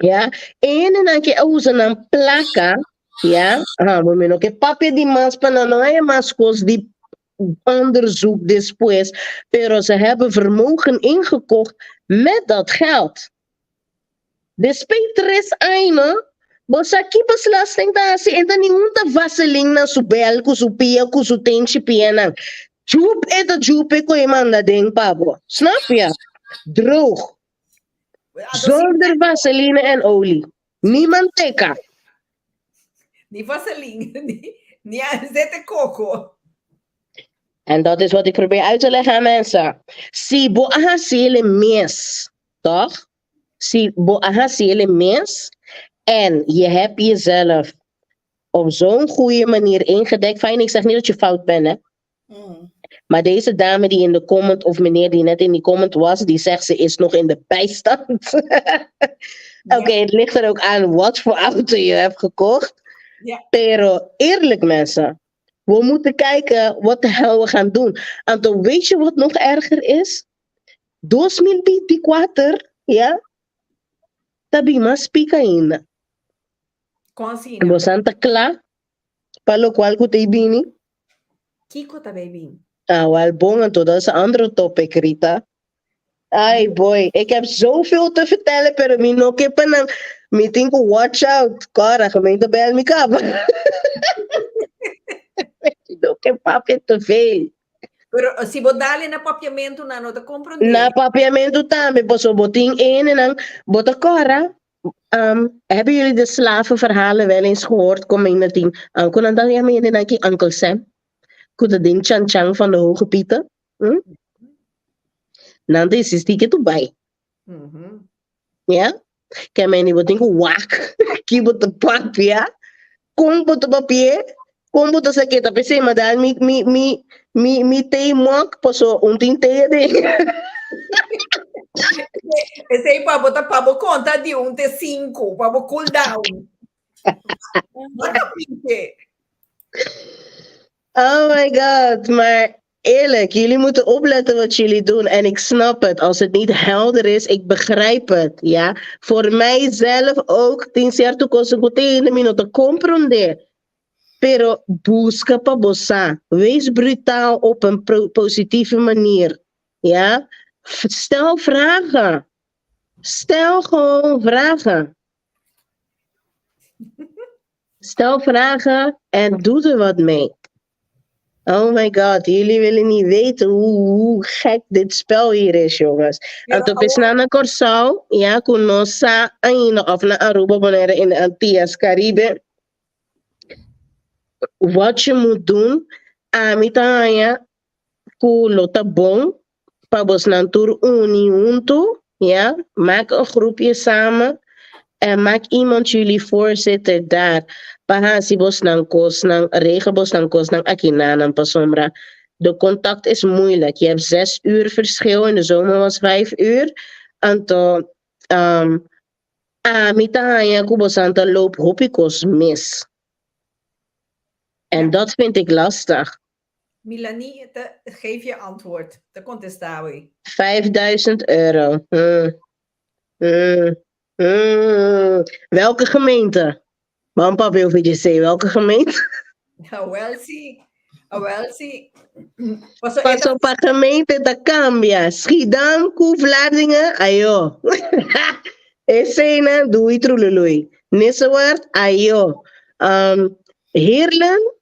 Ja, e hendenan ke a usa nan plaka, ja, aha, bo mi no ke papia di mas pa nan no haya mas kos di onderzoek despues, pero ze hebben vermogen ingekocht met dat geld. Despues tres aña, bo sa ki belasting ta hasi, e ta ningun ta vaseline na su bel ku su pia ku su tenchi pianan. Djup e ta djup e ku e manda den pa bo. Snap ya? Droog. Zonder vaseline en olie. Ni manteca. Ni vaseline, ni, ni zete coco. En dat is wat ik probeer uit te leggen aan mensen. Si bo a hasi ele mes, toch? Si bo a hasi ele mes en je hebt jezelf op zo'n goede manier ingedekt. Fijn, ik zeg niet dat je fout bent, hè? Maar deze dame die in de comment, of meneer die net in die comment was, die zegt ze is nog in de bijstand. Oké, het ligt er ook aan wat voor auto je hebt gekocht. Pero eerlijk mensen, we moeten kijken wat de hel we gaan doen. Anto, weet je wat nog erger is? 2024, ja? Ta bin mas pika ainda. Kon asina? Bosan ta kla pa lokual ku ta bini? Kiko ta bay bin? Ah, wel bon, anto dat is een andere topic, Rita. Ay, boy, ik heb zoveel te vertellen, pero mi no ke pa nan. Mi tin ku watch out. Kora, gemeente bel mi kaba. Mi no ke papia te veel. Pero eh, si bo dale na papiamento nan no ta comprende. Na papiamento tambe, paso bo tin enenan, bo ta kora. Um, hebben jullie de slavenverhalen wel eens gehoord? Kom in dat ding. Uncle nan ta yama enenan ki Uncle Sam. Ku ta den chan chan van de hoge pieten. Hm? Nan ta insistí ke tu bai. Ja? Ke meni bo tin ku wak ki bo ta papia, kon bo ta papi'é, kon bo ta sak'é. Ta p'esei ma dal mi mi mi mi mi tei mok paso un tin tei aden. Esei pa bo ta pa bo konta di un te sinku, pa bo cool down. Bo ta pinte. Oh my god, maar eerlijk, jullie moeten opletten wat jullie doen. En ik snap het, als het niet helder is, ik begrijp het, ja. Voor mijzelf ook, tin cierto cosnan cu te hende mi no ta comprende. Pero busca pa bo sa. Wees brutaal op een positieve manier, ja. Stel vragen. Stel gewoon vragen. Stel vragen en doe er wat mee. Oh my god, jullie willen niet weten hoe gek dit spel hier is, jongens. Anto pesnan na Kòrsou, ya ku no sa ainda of na Aruba, Bonaire in de Antillas, Caribe, wat je moet doen, ami ta haña ku lo ta bon pa bosnan tur uni huntu, ya, maak een groepje samen en maak iemand jullie voorzitter daar pa hasi bosnan kosnan, regel bosnan kosnan aki nanan pasobra de contact is moeilijk. Je hebt 6 uur verschil, in de zomer was 5 uur. Anto, ami ta haña ku bosan ta loop hopi kos mis. En dat vind ik lastig. Milanie, geef je antwoord. Te kontestá we. 5000 euro. Welke gemeente? Man, papi, hoef je zeggen, welke gemeente? Awèl si. Awèl si. Paso Paso pa gemeente ta kambia. Schiedam, ku Vlaardingen, ayo. Esena, doei trulului. Nissewaard, ayo. Heerlen,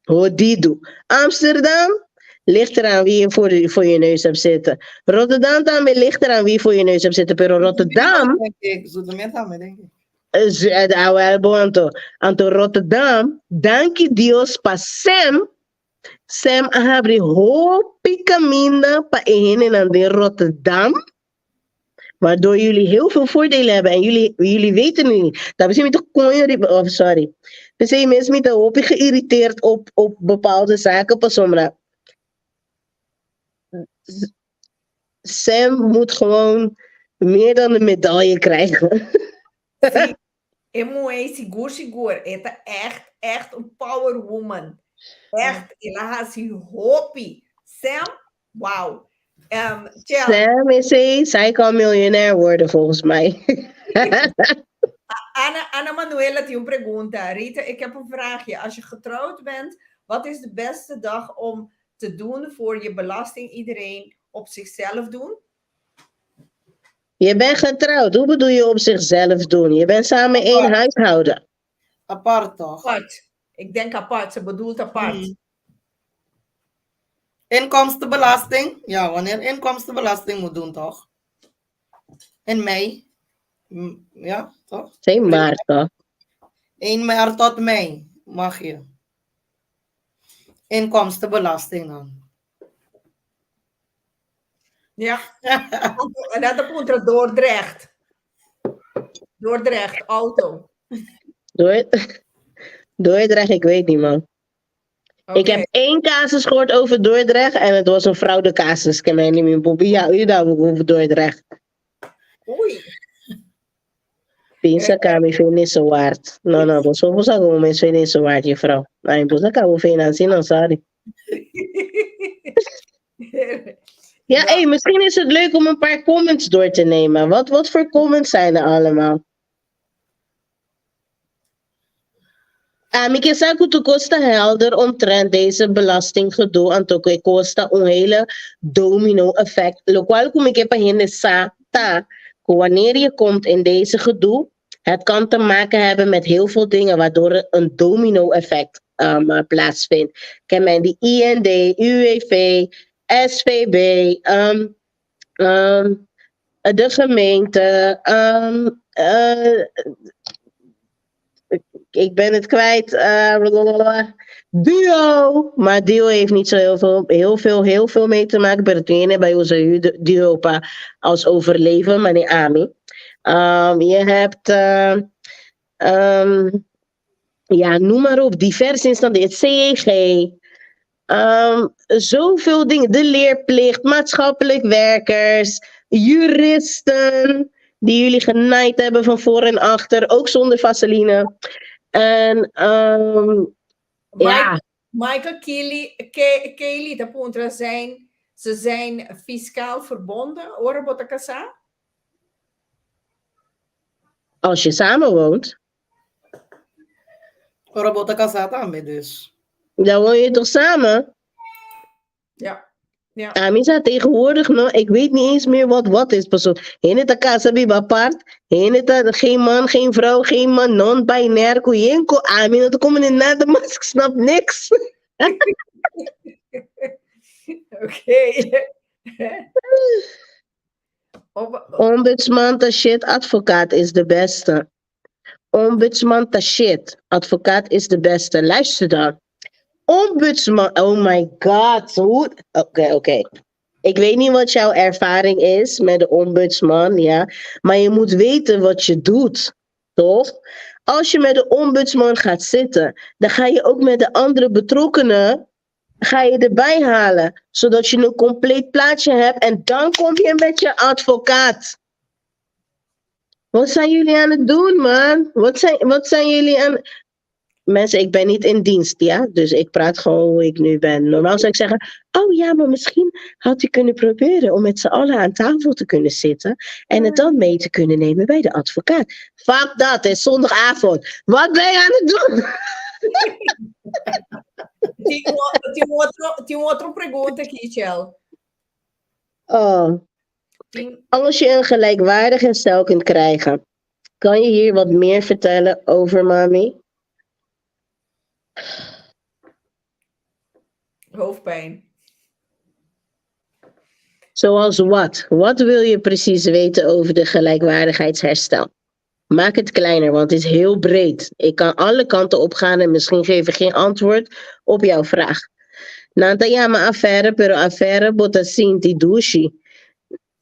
hodidu. Amsterdam, ligt eraan wie je voor je neus hebt zitten. Rotterdam tambe ligt eraan wie voor je neus hebt zitten. Pero Rotterdam, Denk ik, Zoetermeer tambe, denk ik. Awèl bon anto. Anto Rotterdam, danki Dios pa Sam. Sam a habri hopi kaminda pa e hendenan den Rotterdam. Waardoor jullie heel veel voordelen hebben en jullie weten het niet. Daar ben ik toch oh, sorry. P'esei mes mi ta hopi geïrriteerd op bepaalde zaken pasobra. Sam moet gewoon meer dan een medaille krijgen. Si, e muhé sigur sigur, e ta echt, echt un power woman. Echt, el a hasi hopi. Sam, wow. Tjel, Sam is een, zij kan miljonair worden volgens mij. Anna Manuela tin un pregunta. Rita, ik heb een vraagje. Als je getrouwd bent, wat is de beste dag om te doen voor je belasting? Iedereen op zichzelf doen? Je bent getrouwd. Hoe bedoel je op zichzelf doen? Je bent samen één Apart. huishouden. Apart toch? Apart. Ik denk apart. Ze bedoelt apart. Inkomstenbelasting. Ja, wanneer inkomstenbelasting moet doen, toch? In mei. Ja, toch? 2 maart toch? 1 maart tot mei mag je. Inkomstenbelasting dan. Ja. En dat punto Dordrecht. Dordrecht, auto. Dordrecht, ik weet niet, man. Ik heb één casus gehoord over Dordrecht en het was een fraudecasus. Ik ken niet meer. Bobby, ja, u daar over Dordrecht. Oei. Pensa ku mi Nissewaard. No, no, boso boso como me soy Nissewaard, juffrouw. Nee, boso ka financie, no, sorry. Ja, hey, misschien is het leuk om een paar comments door te nemen. Wat voor comments zijn er allemaal? Ah, mi ke sa ku tur kos ta helder omtrent deze belastinggedoe anto ku e kos ta un hele domino effect. Lokual ku mi ke pa hende sa ta ku wanneer je komt in deze gedoe, het kan te maken hebben met heel veel dingen waardoor er een domino effect plaatsvindt. Ken men die IND, UWV, SVB, de gemeente, ik ben het kwijt. Duo. Maar Duo heeft niet zo heel veel, heel veel, heel veel mee te maken. Pero bij onze Duo als overleven, maar niet Ami. Je hebt, ja, noem maar op, diverse instanties. Het CEG. Zoveel dingen. De leerplicht, maatschappelijk werkers, juristen die jullie genaaid hebben van voor en achter, ook zonder vaseline. En ja. Michael Kelly, Kelly, de puntra zijn, ze zijn fiscaal verbonden, ora bo ta kasá? Als je samenwoont. Ora bo ta kasá tambe dus. Dan woon je toch samen? Ja. Ja. Amisa tegenwoordig nog, ik weet niet eens meer wat wat is. Pas op. Hende ta kasa biba apart. Hende ta geen man, geen vrouw, geen man, non-binair. Kuyenko, ami, no te komen in nada, maar ik snap niks. Oké. Ombudsman ta shit, advocaat is de beste. Ombudsman ta shit, advocaat is de beste. Luister dan. Ombudsman, oh my god. Hoe? Oké, oké. Ik weet niet wat jouw ervaring is met de ombudsman, ja. Maar je moet weten wat je doet, toch? Als je met de ombudsman gaat zitten, dan ga je ook met de andere betrokkenen ga je erbij halen, zodat je een compleet plaatje hebt en dan kom je met je advocaat. Wat zijn jullie aan het doen, man? Wat zijn jullie aan... Mensen, ik ben niet in dienst, ja? Dus ik praat gewoon hoe ik nu ben. Normaal zou ik zeggen, oh ja, maar misschien had u kunnen proberen om met z'n allen aan tafel te kunnen zitten en het dan mee te kunnen nemen bij de advocaat. Fuck dat, het is zondagavond. Wat ben je aan het doen? Tin un otro pregunta aki, Chel. Oh. Als je een gelijkwaardig herstel kunt krijgen, kan je hier wat meer vertellen over, mami? Hoofdpijn. Zoals wat? Wat wil je precies weten over de gelijkwaardigheidsherstel? Maak het kleiner, want het is heel breed. Ik kan alle kanten op gaan en misschien geef ik geen antwoord op jouw vraag. Nan ta yama affaire, pero affaire bo ta sinti dushi.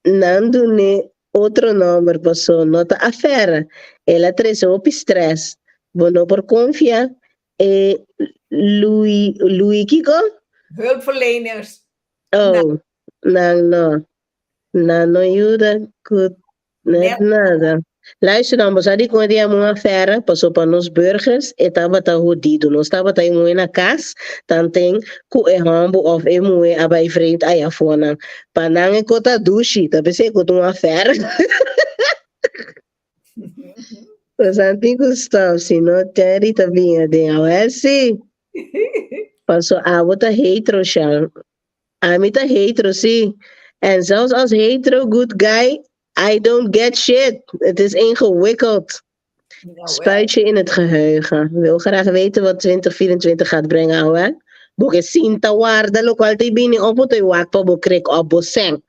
Nan dun'é otro nomber paso no ta affaire. El a trece hopi stress. Bo no por confia e Louis, Louis kiko? Hulpverleners. Oh, nan no. Nan no yuda ku net nada. Luister dan, bo sa dikon e ta yama un affaire? Paso pa nos burgers e tabata hodido. Nos tabata e muhe na kas, tanten ku e hòmber òf e muhe a bai vreemd aya afonan. Pa nan e kos ta dushi, ta p'esei ku ta un affaire. Bosan tin ku stòp, si no Terry ta bini aden. Awel si. Paso abo ta hetero, Shal. Ami ta hetero, sí. En zelfs als hetero good guy, I don't get shit. Het is ingewikkeld. Spuit je in het geheugen. Wil graag weten wat 2024 gaat brengen, ouwe. Bo ke sinta warda lokual ta bini op bo ta wak pa bo krek op bo sèn.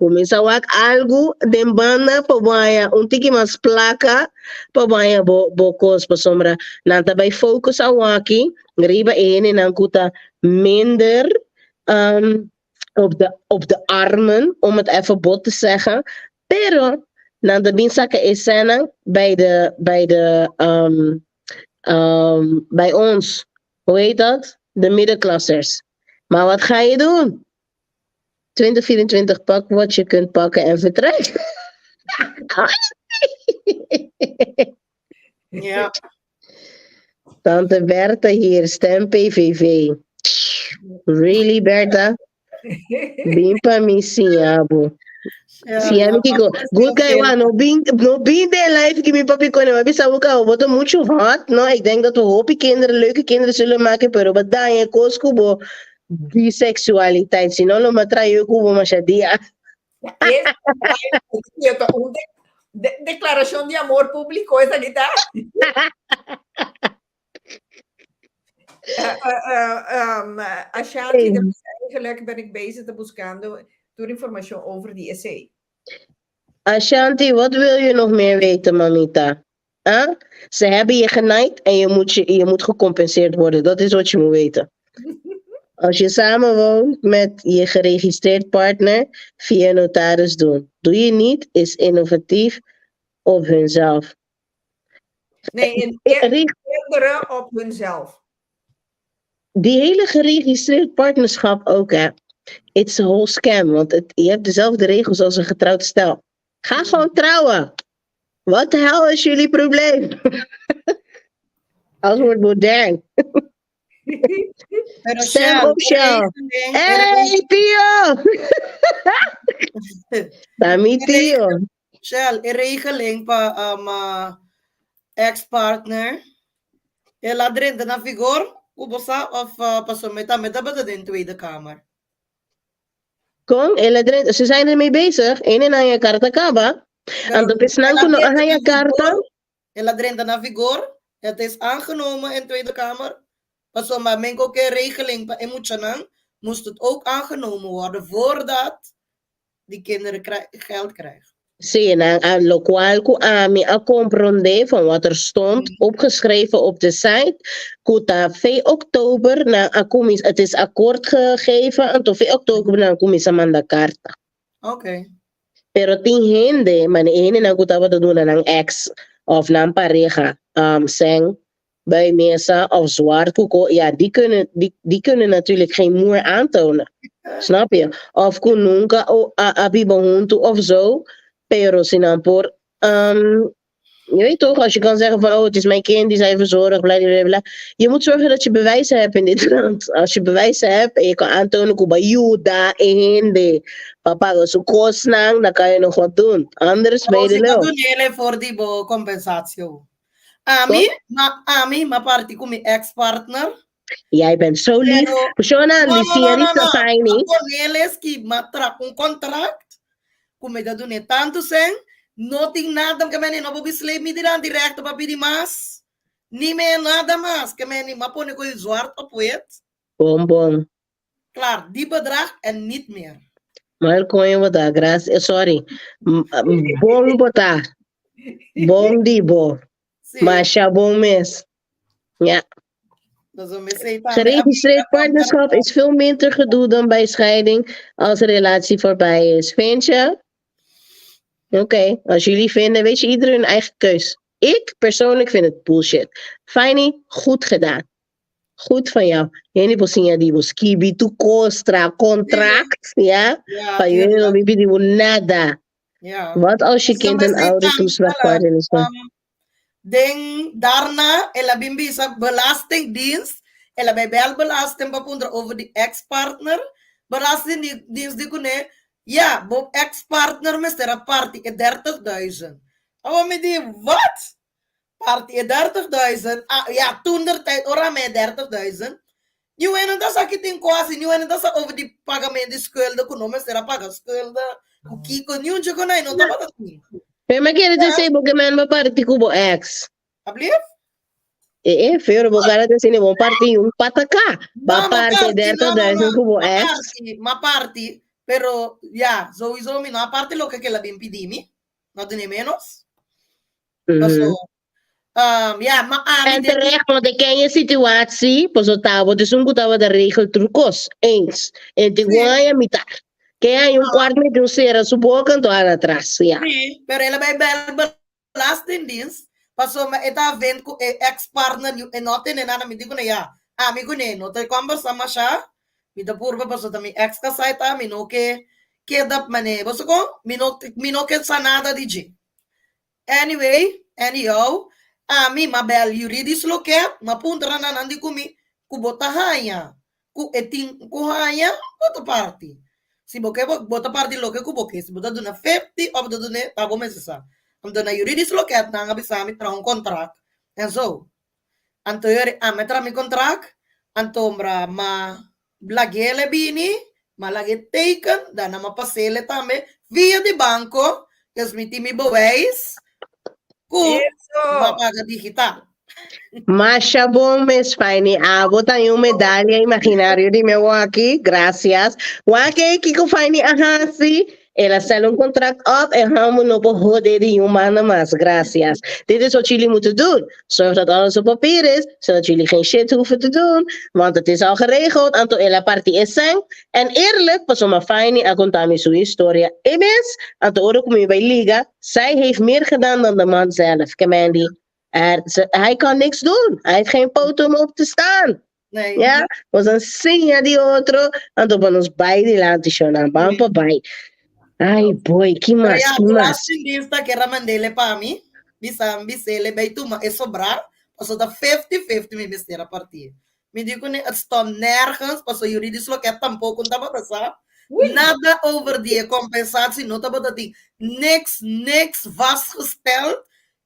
Kuminsá wak algu den banda pa bo haña un tiki mas plaka pa bo haña bo bo kos pasobra nan ta bai focus awaki riba e hendenan ku ta minder op de op de armen om het even bot te zeggen pero nan ta bin saka e sènnan bij de bij de bij ons hoe heet dat de middenklassers maar wat ga je doen 2024 pak wat je kunt pakken en vertrek. Ja. Tante Bertha hier, stem PVV. Really, Bertha? Bin pa mi siña bo. Ja, Siña mi kiko. Good guy, wa, no bin, no bin den live ki mi papi kone, maar bisa bo bo ta mucho hot, no? Ik denk dat we hopi kinderen, leuke kinderen zullen maken, pero bo daña kos ku bo biseksualiteit, si no lo mi a trae ku bo masha dia. Un declaracion di amor publico esaki ta. Ashanti, eigenlijk ben ik bezig te buscando tur informacion over di esey. Ashanti, wat wil je nog meer weten, mamita? Huh? Ze hebben je genaaid en je moet, je, je moet gecompenseerd worden. Dat is wat je moet weten. Als je samenwoont met je geregistreerd partner, via notaris doen. Doe je niet, is innovatief op hunzelf. Nee, in kinderen op hunzelf. Die hele geregistreerd partnerschap ook, hè. It's a whole scam, want het, je hebt dezelfde regels als een getrouwd stel. Ga gewoon trouwen. Wat de hel is jullie probleem? Alles wordt modern. Pero Stem Shell, op Shell. Hey, tio! Ta mi tio. Shell, e regeling pa um, ex-partner, el a drenta na vigor, ku bo sa, of uh, pasobra mi tambe tabata den Tweede Kamer. Kon, el a drenta, ze zijn ermee bezig. Een en aña karta kaba. Anto pesnan ku no a haña karta. El a drenta na vigor, het is aangenomen in Tweede Kamer. Pasobra men ku ke regeling pa e muchanan moest het ook aangenomen worden voordat die kinderen geld krijgen. Sí, nan a lokual ku ami a komprondé van wat er stond opgeschreven op de site, ku ta fe oktober nan a kuminsá, het is akkoord gegeven, anto fe oktober nan a kuminsá manda karta. Oké. Pero tin hende, mane e hendenan ku tabata duna nan ex of nan pareha um, sèn bij mesa of zwart ku ko, ja, die kunnen, die, die kunnen natuurlijk geen moer aantonen. Snap je? Of ku nunca o, a, a biba huntu of zo, pero si nan por um, je weet toch, als je kan zeggen van, oh, het is mijn kind, die zijn verzorgd, bla bla bla. Je moet zorgen dat je bewijzen hebt in dit land. Als je bewijzen hebt en je kan aantonen, ku b'a yuda e hende, pa paga su kosnan, dan kan je nog wat doen. Anders ben je de Si lul. dunele for di bo compensatie. Ami, ma ami, ma parti ku mi ex-partner. Jij bent zo lief. Pero, Shona, no, no, no, Lucia no, di no. Safaini. Ma poneles ki ma tra un contract ku mi ta dune tantu sen, no tin nada ke meni no por bisleep mi dilanti rechter pa pidi mas, ni me nada mas ke meni ma pone ku zwart op wit. Bon, bon. Klaar, die bedrag en niet meer. Mal coño bo ta, gracias, sorry. Bon bo ta. Bon di bo. Sí. Masha bon mes. Ja. Dat is een missie tambe. Geregistreerd partnerschap is veel minder gedoe dan bij scheiding als de relatie voorbij is. Vind je? Oké, als jullie vinden, weet je, iedereen hun eigen keus. Ik persoonlijk vind het bullshit. Fijnie, goed gedaan. Goed van jou. Hende por siña di bo skibi tu kostra, contract, ja? Ja, Pa jullie no bibi di bo nada. Ja. Wat als je Dus kind dan een is het oude dan, toeslagpartner is? Den daarna, el a bin bisa belastingdienst, el a bij bel belasting pa puntra over die ex-partner. Belastingdienst di kuné, ja, bo ex-partner mester a parti e 30.000. Awo mi di, wat? Parti e 30.000? Ah, ja, toen der tijd, ora mi e 30.000. Niu hende ta sa ki tin koasi, niu hende ta sa over di pagamento di skulden, ku no mester a paga skulden, ku kiko, niun dje ku nai no tabata tin. Pero mi kere te sei bo ke men ba parti ku bo ex. Ablief? E e, pero bo cara te sine bo parti un pataka. Ba No, ma parti parti, no, derto no, duizend no, ku bo ma ex. parti, ma parti, pero ja, sowieso mi no a parti loke ke el a bin pidi mi, no tene menos. Paso, ja, ma ami En den terecht, want ik ken je situatie. Paso tabo, dus un kutaba de regel trucos. Eens. En te guaya mitad. Que hay un kwart met un cera su boca en toda atrás. Ja. Sí, pero el a bai bel belastingdienst. Paso ma e ta vent ku e ex-partner e no tene nada mi di ku ne ja. Ami ku ne no ta conversa masha. Mi ta purba paso ta mi ex kasá e ta mi no ke keda mane boso kon mi no mi no ke sa nada di dje. Anyway, anyhow, ami m'a bel juridisch loket, m'a puntra na nan di ku mi ku bo ta haña ku e tin ku haña, bo ta parti. Si bo ke bo ta parti loke ku bo ke, si bo ta duna 50 òf bo ta duna pa bo mester sa. Anto na juridisch loket nan a bisa mi traha un kontrakt en zo. Anto yori ami a traha mi kontrakt, anto m'a lag'el e bini, m'a lag'e teken, dana m'a pas'el tambe via di banko, dus mi tin mi bewijs ku m'a paga digital. Masha bon mes Fine. Abo ta un medalha imaginario di mi aki. Gracias. Wak kiko Fine a hasi. El a stel un contract op en hamo no por jode di un man mas. Gracias. Dit is wat jullie moeten doen. Zorg dat alles op papier is, zodat jullie geen shit hoeven te doen. Want het is al geregeld. Anto el a parti e sèn. En eerlijk, pasobra Fine a konta mi su historia. E mes, anto ora ku mi bai liga, zij heeft meer gedaan dan de man zelf. Kemendi. Er, ze, hij kan niks doen. Hij heeft geen poot om op te staan. Nee. Ja, was een siña di otro, anto pa nos bai dilanti shona, ban pa bai. Ai boy, ki Pero mas, ja, ki mas. belastingdienst ta kera mandele pa mi, bisa bisele bai tuma e sobra, paso ta 50-50 mi mester a parti. Mi di kuné het stond nergens, paso juridisch loket tampoco tabata sa. Oei. Nada over die compensatie, no tabata tin niks, niks vastgesteld.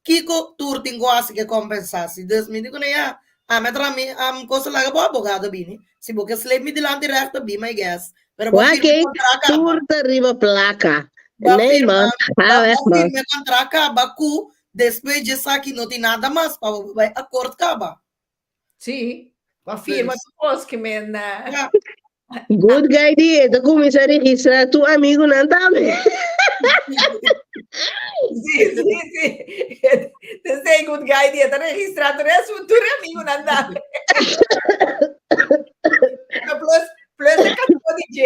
Kiko tur tin ku hasi ku e kompensasi. Dus mi di kuné ya, ami a traha mi am kosa laga bo abogado bini. Si bo ke sleep mi dilanti rechter, be my guest. Pero bo Wak firma e kontra kaba. tur ta riba plaka. Bo Nee firma, man, ga bo weg man. firma e kontra kaba ku despues dje esaki no tin nada mas pa bo bai akort kaba. Sí. Ba firma Dus. tu kos ke men. eh, Ja. Good guy di, e ta kuminsá registrá tur amigunan tambe. Sí, sí, sí. Desde good guy di, ta registrá tur e tur amigunan tambe. Plus, plus e kanto DJ.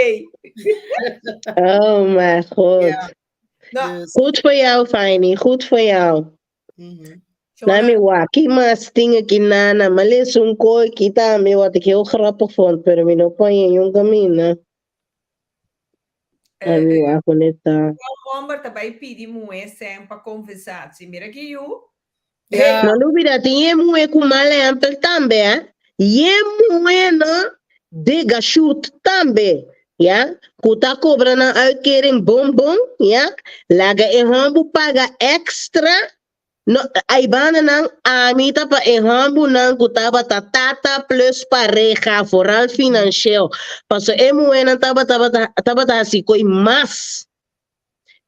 Oh mijn god. Ja. No, Dus, Goed voor jou, Finy. Goed voor jou. Na mi wak, ki mas tin aki nana, m'a lesa un kos aki tambe wat ik heel grappig vond, pero mi no por haña kaminda. Mi wak kon e ta. Hòmber ta bai pidi muhé sèn pa kompensatie. Mira ki yu. Ja. No lubidá, tin e muhé ku mal ehèmpel tambe, hè? E muhé no diga shoot tambe, ja? Ku ta kobra nan uitkering bon bon, ja? Laga e hòmber paga extra. No, eibanda nan ami ta pa e hòmbernan ku tabata tata plus pareha, vooral financieel. Paso e muhénan tabata hasi kos mas.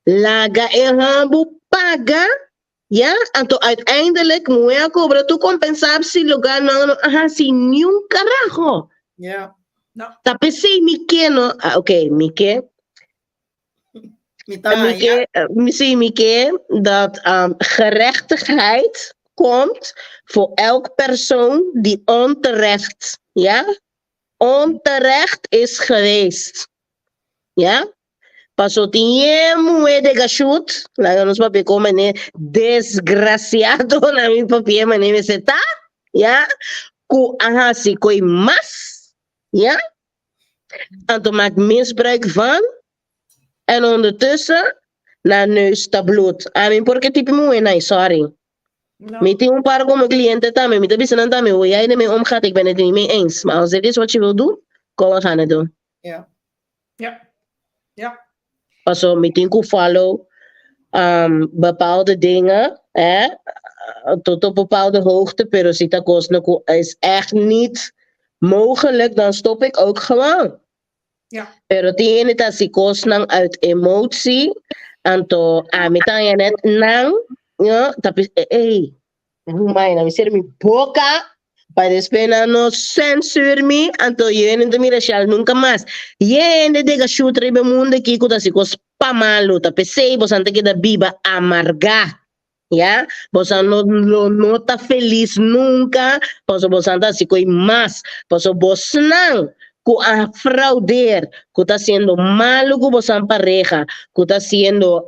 Laga e hòmber paga, ja? Anto uiteindelijk muhé a kobra tur kompensatie lugá nan no a hasi niun karaho. No. Ta p'esei mi ke no, ah, oké, mi ke Mi ta, Mi ke, sí, mi ke dat gerechtigheid komt voor elk persoon die onterecht, ja, onterecht is geweest. Ja? Paso tin e muhé de gashut, laga nos papia kon manera desgraciado na mi papia manera mester ta, ja, ku a hasi koi mas, ja, anto maak misbruik van en ondertussen na neus ta bloed. Ami porque tipo muhé nai, sorry. No. Mi tin un par komo kliente tambe, mi ta bisa nan tambe, hoe jij ermee omgaat, ik ben het er niet mee eens. Maar als dit is wat je wil doen, kom, we gaan het doen. Paso mi tin ku follow bepaalde dingen, hè, tot op bepaalde hoogte, pero si ta kos no is echt niet mogelijk, dan stop ik ook gewoon. Pero tin ta si kosnan uit emotie, anto ami ta net nan, ja, tapos eh, hey, na mi sera mi boka, pa despues nan no censuur mi, anto hende no mira shal nunca mas. Hende dega shoot riba mundo aki ku ta hasi kos pa malu, ta p'esei boso ta keda biba amargá. Ja, boso no ta felis nunca, paso boso ta hasi kos mas, paso bosnan ku a fraudeer, ku ta hasiendo malu ku boso pareha, ku ta hasiendo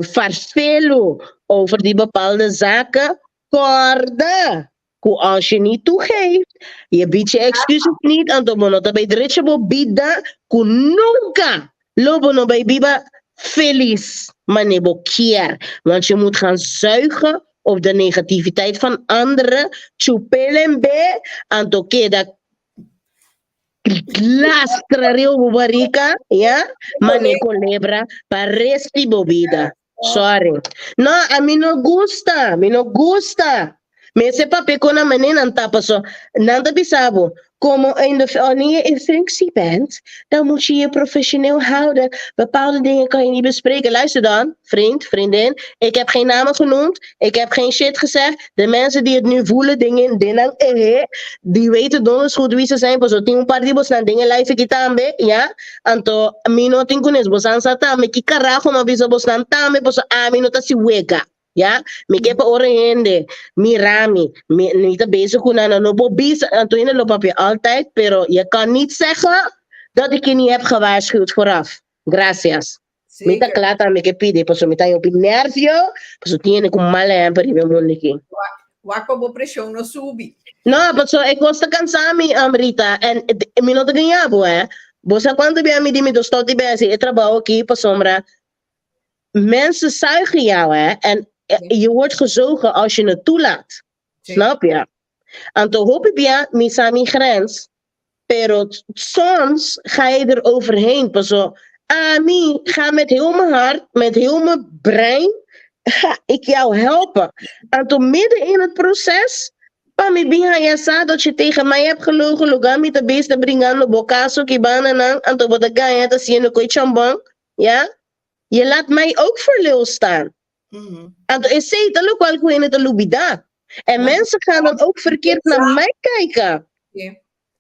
farfelu over die bepaalde zaken, kòrda ku als je niet toegeeft, je biedt je excuses niet, anto bo no ta bai drecha bo bida, ku nunca lo bo no bai biba felis, mane bo kier. Want je moet gaan zuigen op de negativiteit van anderen, chupelembe, anto keda lastra riba barika, ja, mane kolebra, pa resto di bo bida. Sorry. No, ami no gusta, mi no gusta. Mester papia ku na manera nan ta paso. Nan ta bisa bo, como in de, wanneer je in functie bent, dan moet je je professioneel houden. Bepaalde dingen kan je niet bespreken. Luister dan, vriend, vriendin. Ik heb geen namen genoemd. Ik heb geen shit gezegd. De mensen die het nu voelen, dingen, dingen, die weten donders goed wie ze zijn. Paso tin un par di bosnan den live aki tambe, ja. Anto, mi no tin kunes, bosnan sa tambe, ki karaho m'a bisa bosnan tambe, paso ami no ta hasi wega. Ja, mi ke pa ora hende, mira mi, mi mi ta bezig ku nan, no bo bisa, anto hende lo papia altijd, pero je kan niet zeggen dat ik je niet heb gewaarschuwd vooraf. Gracias. Mi ta kla tambe ke pidi, paso mi ta hopi nervio, paso tin hende ku mal ehèmpel riba e mundu aki. Wak pa bo preshon no subi. No, paso e kos ta kansa mi, Rita, en mi no ta gaña bo, hè. Bo sa kuantu bia mi di mi ta stòp di besi e trabou aki pasobra mensen zuigen jou, hè. En je wordt gezogen als je het toelaat. Snap je? Anto hopi bia mi sa mi grens, pero soms ga je er overheen. Paso, ami ga met heel mijn hart, met heel mijn brein, ga ik jou helpen. Anto midden in het proces, pa mi bin haña sa dat je tegen mij hebt gelogen, lugá mi ta bezig ta bringando bo kaso ki banda nan, anto bo ta gaña ta hasiendo koi chambon, ja? Je laat mij ook voor lul staan. Anto esei ta lokual ku hende ta lubidá. En mensen gaan dan ook verkeerd naar mij kijken.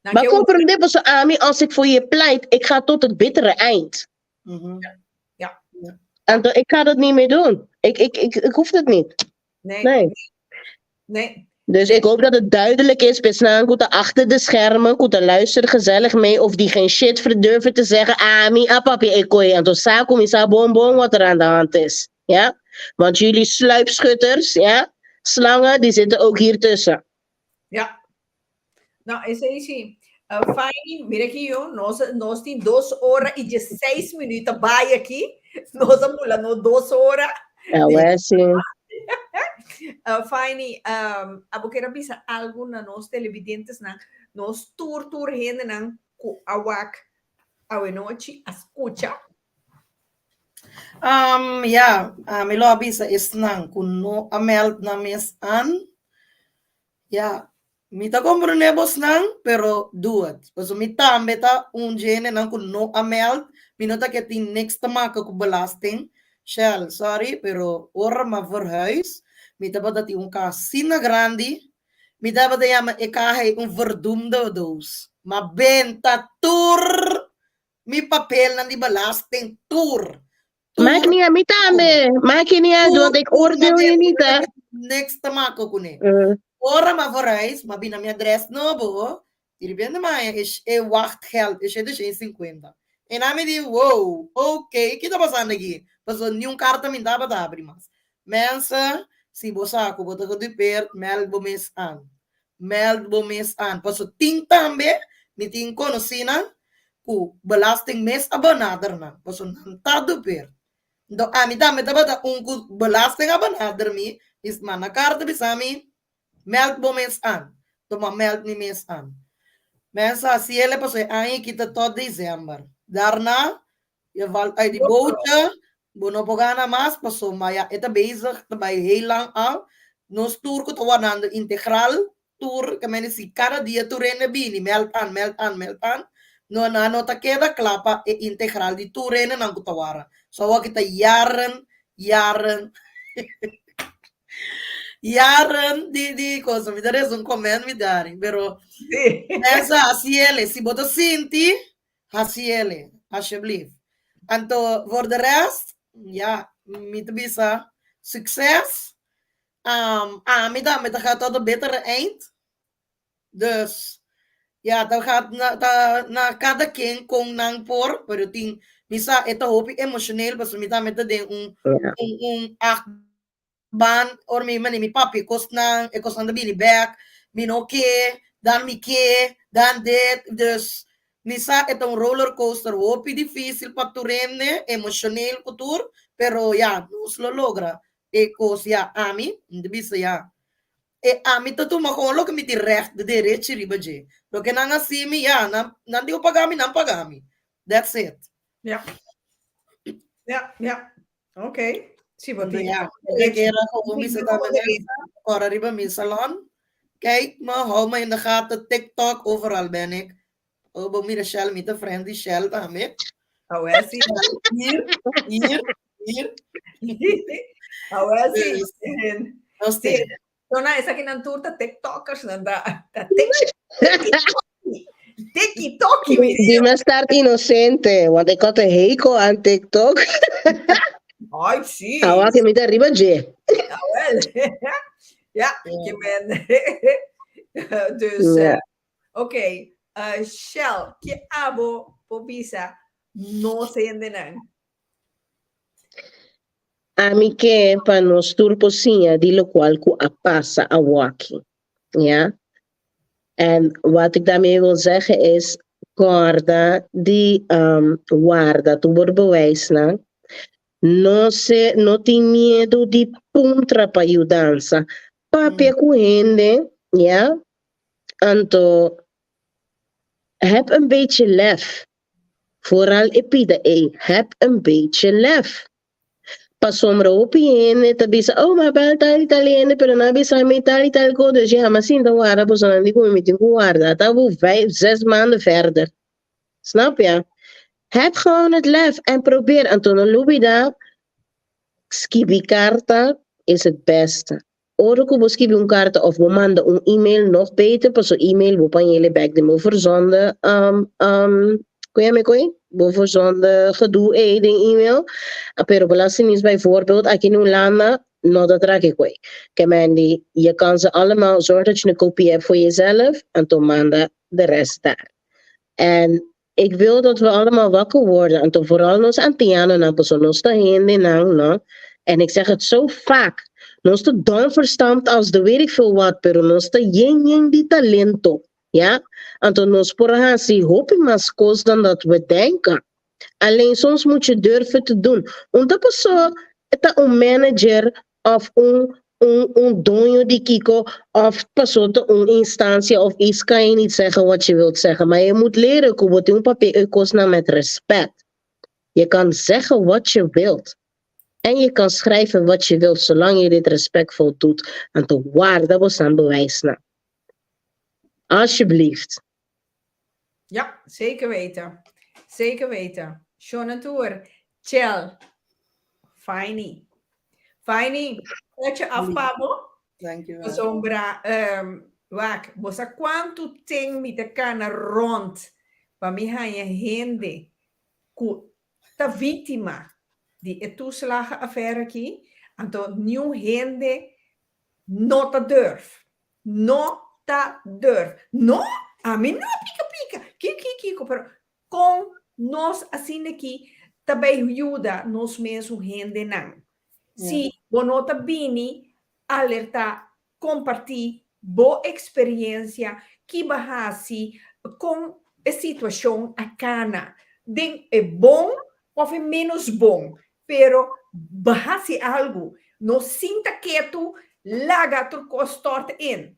Nan Maar ke comprende, paso ami, als ik voor je pleit, ik ga tot het bittere eind. En ik ga dat niet meer doen. Ik hoef dat niet. Nee. Nee. Nee. Dus ik hoop dat het duidelijk is. P'esnan ku ta achter de schermen, ku ta luister gezellig mee. Of die geen shit durven te zeggen. Ami, a papia e koi. En toen sa ku mi sa bon bon wat er aan de hand is. Ja? Want jullie sluipschutters, ja? Slangen, die zitten ook hier tussen. Ja. Nou, esei si. Fine, mira aki yo, nos tin 2 ora i 16 minüt bai aki. Nos a bula no 2 ora. Ja, wij zien. Fine, abo ke bisa algu na nos televidentenan, nos tur hendenan ku a wak awe nochi, a skucha. Ja, mi lo bisa esnan ku no a meld nan mes aan. Ja, mi ta komprondé bosnan, pero doe het. Dus mi tambe ta un dje hendenan ku no a meld, mi no ta ke tin niks te maken ku belasting. Shell, sorry, pero ora m'a verhuis, mi tabata tin un kas asina grandi, mi tabata yama e kaha un verdoemde doos. M'a benta tur mi papelnan di belasting tur. Maakt niet uit, mi tambe. Maakt je niet uit, want ik oordeel je niet, hè. Niks te maken kuné. Ora m'a verhuis, m'a bin na mi adres nobo, di repente m'a haña e wachtgeld, e 750. En ami di, wow, oké, kiko ta pasando aki? Paso niun karta mi n'tabata habri mas. Mensen, si bo sa ku bo ta gedupeerd, meld bo mes aan. Meld bo mes aan. Paso tin tambe, mi tin konosínan, ku belasting mes a benader nan. Paso nan ta dupeerd. Anto ami tambe tabata un ku belasting a benader mi, is manda karta bisa mi, meld bo mes aan. Tuma meld mi mes aan. Mensen, hasi ele paso e aña aki ta tot december. Daarna, je valt uit die bootje, bo no por gana mas, paso ma ja, e ta bezig, ta bai heel lang al. Nos tur ku ta wardando integraal, tur, ke men si kada dia tur hende bini, meld aan, meld aan, meld aan. No, nan no ta keda kla pa e integraal di tur hendenan ku ta warda. So awor aki ta jaren, jaren, jaren di kos. Mi ta resa un comment mi dari, pero mensen, hasi ele, si bo ta sinti, hasi ele, alsjeblieft. Anto, voor de rest, ja, mi ta bisa, succes. Ami tambe ta gaat tot het bittere eind. Dus, ja, dan gaat na, ta, na kada ken kon nan por, pero tin, mi sa, e ta hopi emotioneel, paso mi tambe ta den un, un achtbaan, or mi mani mi papia kosnan, e kosnan ta bini bek, mi no ke, dan mi ke, dan dit, dus, mi sa e ta un rollercoaster hopi difísil pa tur hende, emotioneel ku tur, pero ja, nos lo logra. E kos ja, ami, mi ta bisa ja, e ami ta tuma gewoon loke mi tin recht de derecho riba dje. Loke nan hasi mi, ja, nan tin ku paga mi, nan paga mi. That's it. Ja. Oké. Si, bo tin. Ja, ik era gewoon bisa tambe mensen, ora riba mi salon. Kijk me, hou me in de gaten, TikTok, overal ben ik. Oh, bo mira Shell, mi ta friend di Shell tambe. Oh, eh, si. Hier, hier, hier. Oh, eh, si. Nos Si. tin. No, no, esakinan tur ta TikTokers, nan ta TikTok, mi. Di mi start inocente, want ik had een hekel aan TikTok. Ai, si. Awor ku mi ta riba dje. Wel. Ja, ke men. Dus, oké. Shell, ke abo por bisa nos hendenan? Ami ke pa nos tur por siña di lokual ku a pasa awaki. Ja? En wat ik daarmee wil zeggen is, korda di warda tur bewijsnan. No se, no tin miedu di puntra pa yudansa. Papia ku hende, ja? Anto, heb een beetje lef. Vooral e pida e, heb een beetje lef. Pasobra hopi hende ta bisa, oh, m'a bel tal i tal hende, pero nan a bisa mi tal i tal kos. Dus ja, m'a sinta warda, pues nan di ku mi tin ku warda. Ta bu 5, 6 maanden verder. Snap je? Heb gewoon het lef en probeer. Anto, no lubidá, skibi karta is het beste. Ora ku bo skibi un karta òf bo manda un email, nog beter, paso email bo por hañ'e bèk den bo verzonde, kon yama e koi? Bo verzonde gedoe ei den email. Pero Belastingdienst bijvoorbeeld aki na Hulanda no ta traka e koi. Ke men di, je kan ze allemaal, zorg dat je een kopie hebt voor jezelf, anto manda de rest daar. En ik wil dat we allemaal wakker worden. Anto vooral nos Antianonan, paso nos ta hendenan, no? En ik zeg het zo vaak. Nos ta dom verstand als de weet ik veel wat, pero nos ta yen yen di talento. Ja? Anto nos por hasi hopi mas kos dan dat we denken. Alleen soms moet je durven te doen. Un ta paso ta un manager of un un un doño di kiko of paso ta un instancia of iets kan je niet zeggen wat je wilt zeggen. Maar je moet leren ku bo tin un papia e kosnan met respect. Je kan zeggen wat je wilt. En je kan schrijven wat je wilt, zolang je dit respectvol doet. Anto warda bosan bewijsnan. Alsjeblieft. Ja, zeker weten. Zeker weten. Shona Tour. Chel. Fijnie. Fijnie. Petje af, Pabo. Dankjewel. Pasobra, wak, bo sa kuantu ten mi ta kana rond pa mi haña hende ku ta víktima di e toeslagenaffaire aki, anto niun hende no ta durf. No ta durf. No, ami no pika pika. Kiko, kiko, kiko, pero kon nos asina aki ta bai yuda nos mesun hendenan? Si bo no ta bini alerta, kompartí bo eksperiencia, ki bo a hasi kon e situashon a kana den e bon òf e ménos bon, pero bo hasi algu, no sinta ketu laga tur kos stort in.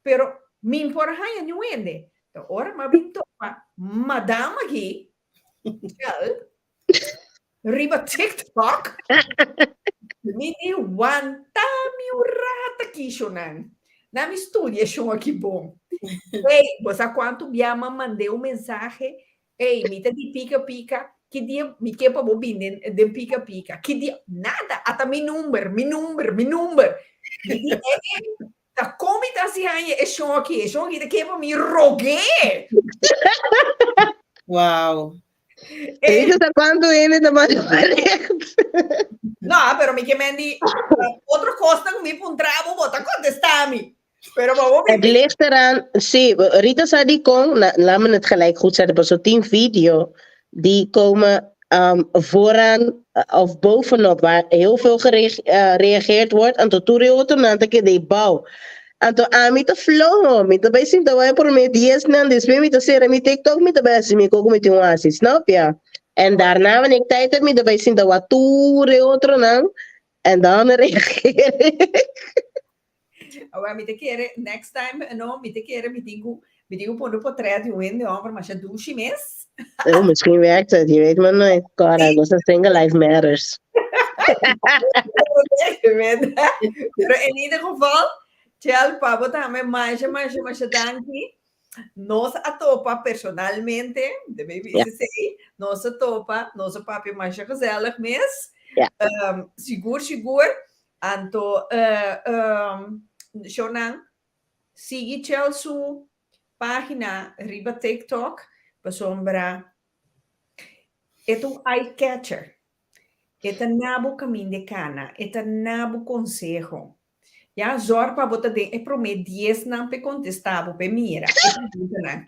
Pero mi por a haña niun hende. Ta ora mi a bin topa madam aki, Chel, riba TikTok, mi di wanta mi un rata aki shonnan. Na mi studia shon aki bon. Ey, bo sa kuantu bia mi a mand'é un mensahe? Ey, mi ta di pika pika, ki dia mi ke pa bo bin den den pika pika? Ki dia? Nada, ata mi number, mi number, mi number. Mi di, ey, ey, ta kon mi ta hasi haña e shon aki? E shon aki ta ke pa mi rog'é. Wow. Ey, Rita, ta kuantu hende ta manda bericht? No, pero mi ke men di, otro kosnan ku mi puntra bo, bo ta kontestá mi. Pero bo bo Het ligt eraan, sí, Rita sa di kon, na, laat me het gelijk goed zetten, paso tin video die komen vooraan of bovenop waar heel veel gereageerd wordt, anto tur e otronan ta keda bou. Anto ami ta floho, mi ta bai sinta wak e prome diesnan, despues mi ta sera mi TikTok, mi ta bai hasi mi koko mi tin un hasi, snap ya? En daarna wanneer ik tijd heb, mi ta bai sinta wak tur e otronan en dan reageer ik. Awor mi ta kere next time no mi ta kere mi tin ku mi tin ku pone portret di un hende homber masha dushi mes. Oh, misschien werkt het, je weet maar nooit. Cora, nos ta single life matters. Pero in ieder geval, Chel, pa bo tambe masha, masha, masha danki. Nos a topa personalmente, de baby ja. say, nos a topa, nos a papia masha gezellig mes. Ja. Sigur, sigur, Anto shownan sigui Chel su pagina riba TikTok pasobra e ta un eye catcher. E ta na bo kaminda e kana, e ta na bo konseho. Ya zòrg pa bo ta den e promé diesnan p'e kontestá bo, p'e mira e preguntanan.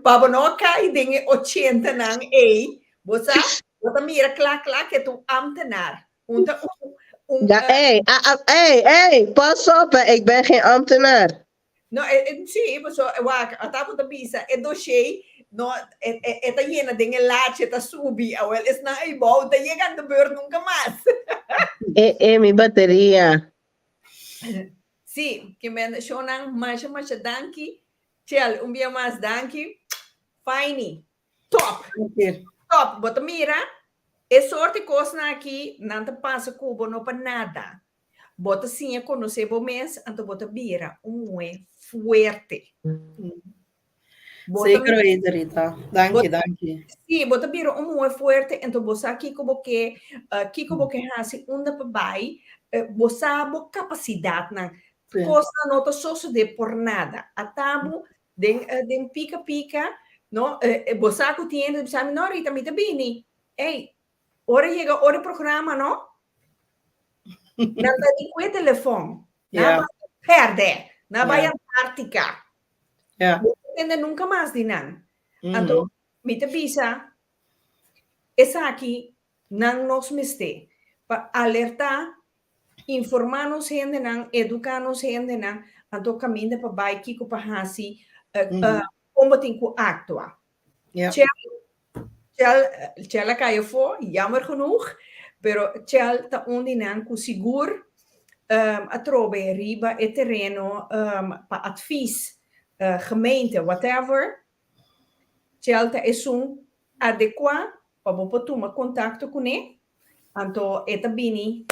Pa bo no kai den e ochentanan ei Bo sa, bo ta mira kla kla ke ta un ambtenaar. Un ta un, un Ja, ey, ah, ah, ey, ey, pas op, hè, ik ben geen ambtenaar. No, e, e, sí, paso, wak, ata bo ta bisa, e dossier, no, e, e, e ta yena den e lache, ta subi, awel, esnan ei bou, ta yega aan de beurt nunca mas. E, e, mi bateria. Sí, ke men, shownan, masha, masha danki. Chel, un bia mas danki. Fijni. Top! Top! Bo ta mira, e sorti kosnan aki nan ta pasa ku bo no pa nada. Bo ta siña konosé bo mes, anto bo ta bira un muhé fuerte. Bo ta Zeker weten, Rita. Dank Bo je, dank je. Sí, bo ta bira un muhé fuerte, enton bo sa kiko bo ke, kiko bo ke hasi, unda pa bai, bo sa bo kapasidatnan. Kosnan no ta sosodé por nada. Ata bo den, den pika pika, no, bo sa ku tin hende ta bisa mi, no Rita, mi ta bini. Ey, ora yega ora e programa, no, nan ta di ku e telefòn. Nan a bai pèrdè, nan a bai Antarctica. Bo no tende nunka mas di nan. Anto mi ta bisa esaki nan nos mester pa alertá, informá nos hendenan, eduká nos hendenan, anto kaminda pa bai, kiko pa hasi, kon bo tin ku aktua. Chel, Chel, Chel a kai afó, jammer genoeg, pero Chel ta un di nan ku sigur atrobe riba e tereno pa advies, gemeente, whatever, Chel ta esun adekuá pa bo por tuma kontakto kuné, anto e ta bini,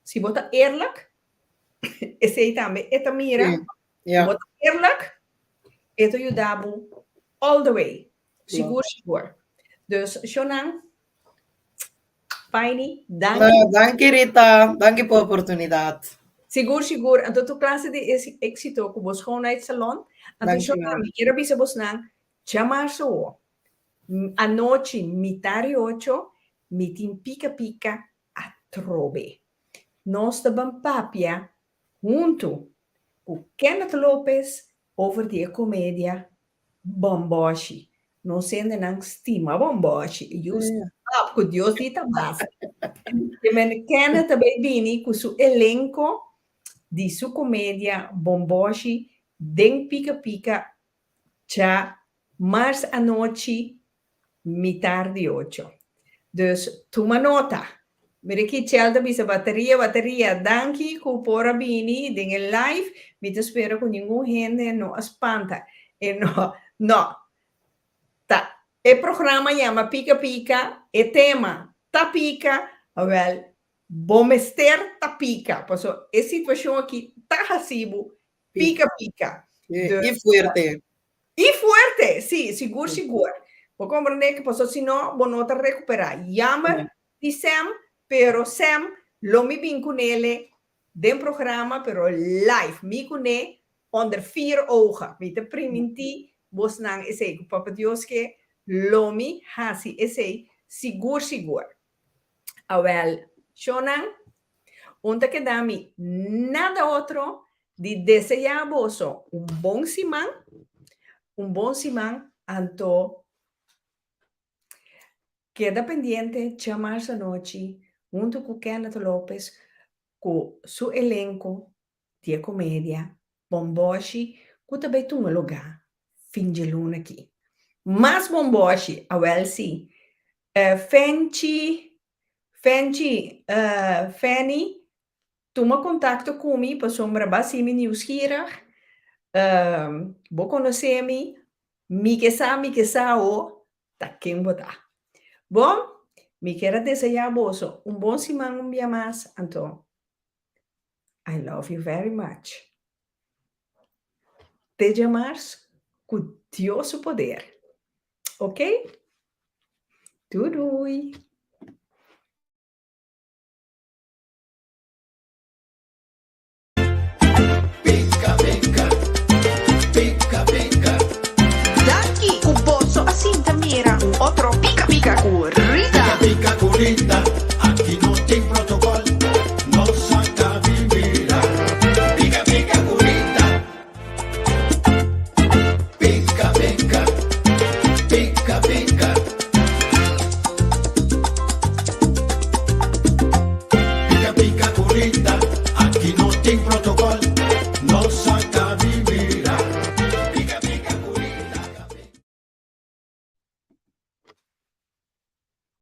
si bo ta eerlijk, esei tambe e ta mira, si bo ta eerlijk, e ta yuda bo all the way, sigur sigur. Dus shownan, Paini, danki. No, danki Rita, danki pa oportunidat. Sigur sigur, anto tur klase di éksito ku bo schoonheidssalon. Anto Danki shownan, mi kier a bisa bosnan, djamarso wo, anochi mitar di ocho, mi tin pika pika atrobe. Nos ta ban papia huntu ku Kenneth Lopez over di e komedia Bòmbòshi. Nos hendenan stima bòmbòshi. You stop ku Dios di ta basta. Ke men Kenneth ta bai bini ku su elenko di su komedia Bòmbòshi den Pika Pika dja mars anochi mitar di ocho. Dus tuma nota. Mira ki Chel ta bisa bateria, bateria. Danki ku por a bini den e live. Mi ta spera ku ningun hende no a spanta. E no, no. Ta e programa yama Pika Pika, e tema ta pika, awel bo mester ta pika. Paso e situashon aki ta hasi bo Pika pika. I fuerte. I fuerte, sí, sigur sigur. Bo comprende que paso si no, bo no ta recupera. Jammer di Sam, pero Sam lo mi bin cunele den programa, pero live. Mi cune onder vier ogen. Mi ta priminti bosnan esey. Cu Papa Dios ke lo mi haci esey sigur sigur. Awel, shownan, un ta keda mi nada otro di deseá boso un bon siman, un bon siman, anto keda pendiente djamarsa anochi hunto ku Kenneth Lopez ku su elenko di e komedia Bomboshi ku ta bai tuma lugá fin dje luna aki. Mas bomboshi, awel si. Fenchi, Fenchi, Fenny, tuma kontakto ku mi pasobra bo a hasi mi nieuwsgierig. Bo konosé mi, mi ke sa, mi ke sa awo ta ken bo ta. Bon, mi kier a deseá boso un bon siman un bia mas, anto I love you very much. Te djamars ku Dios su poder. Ok? Doei doei!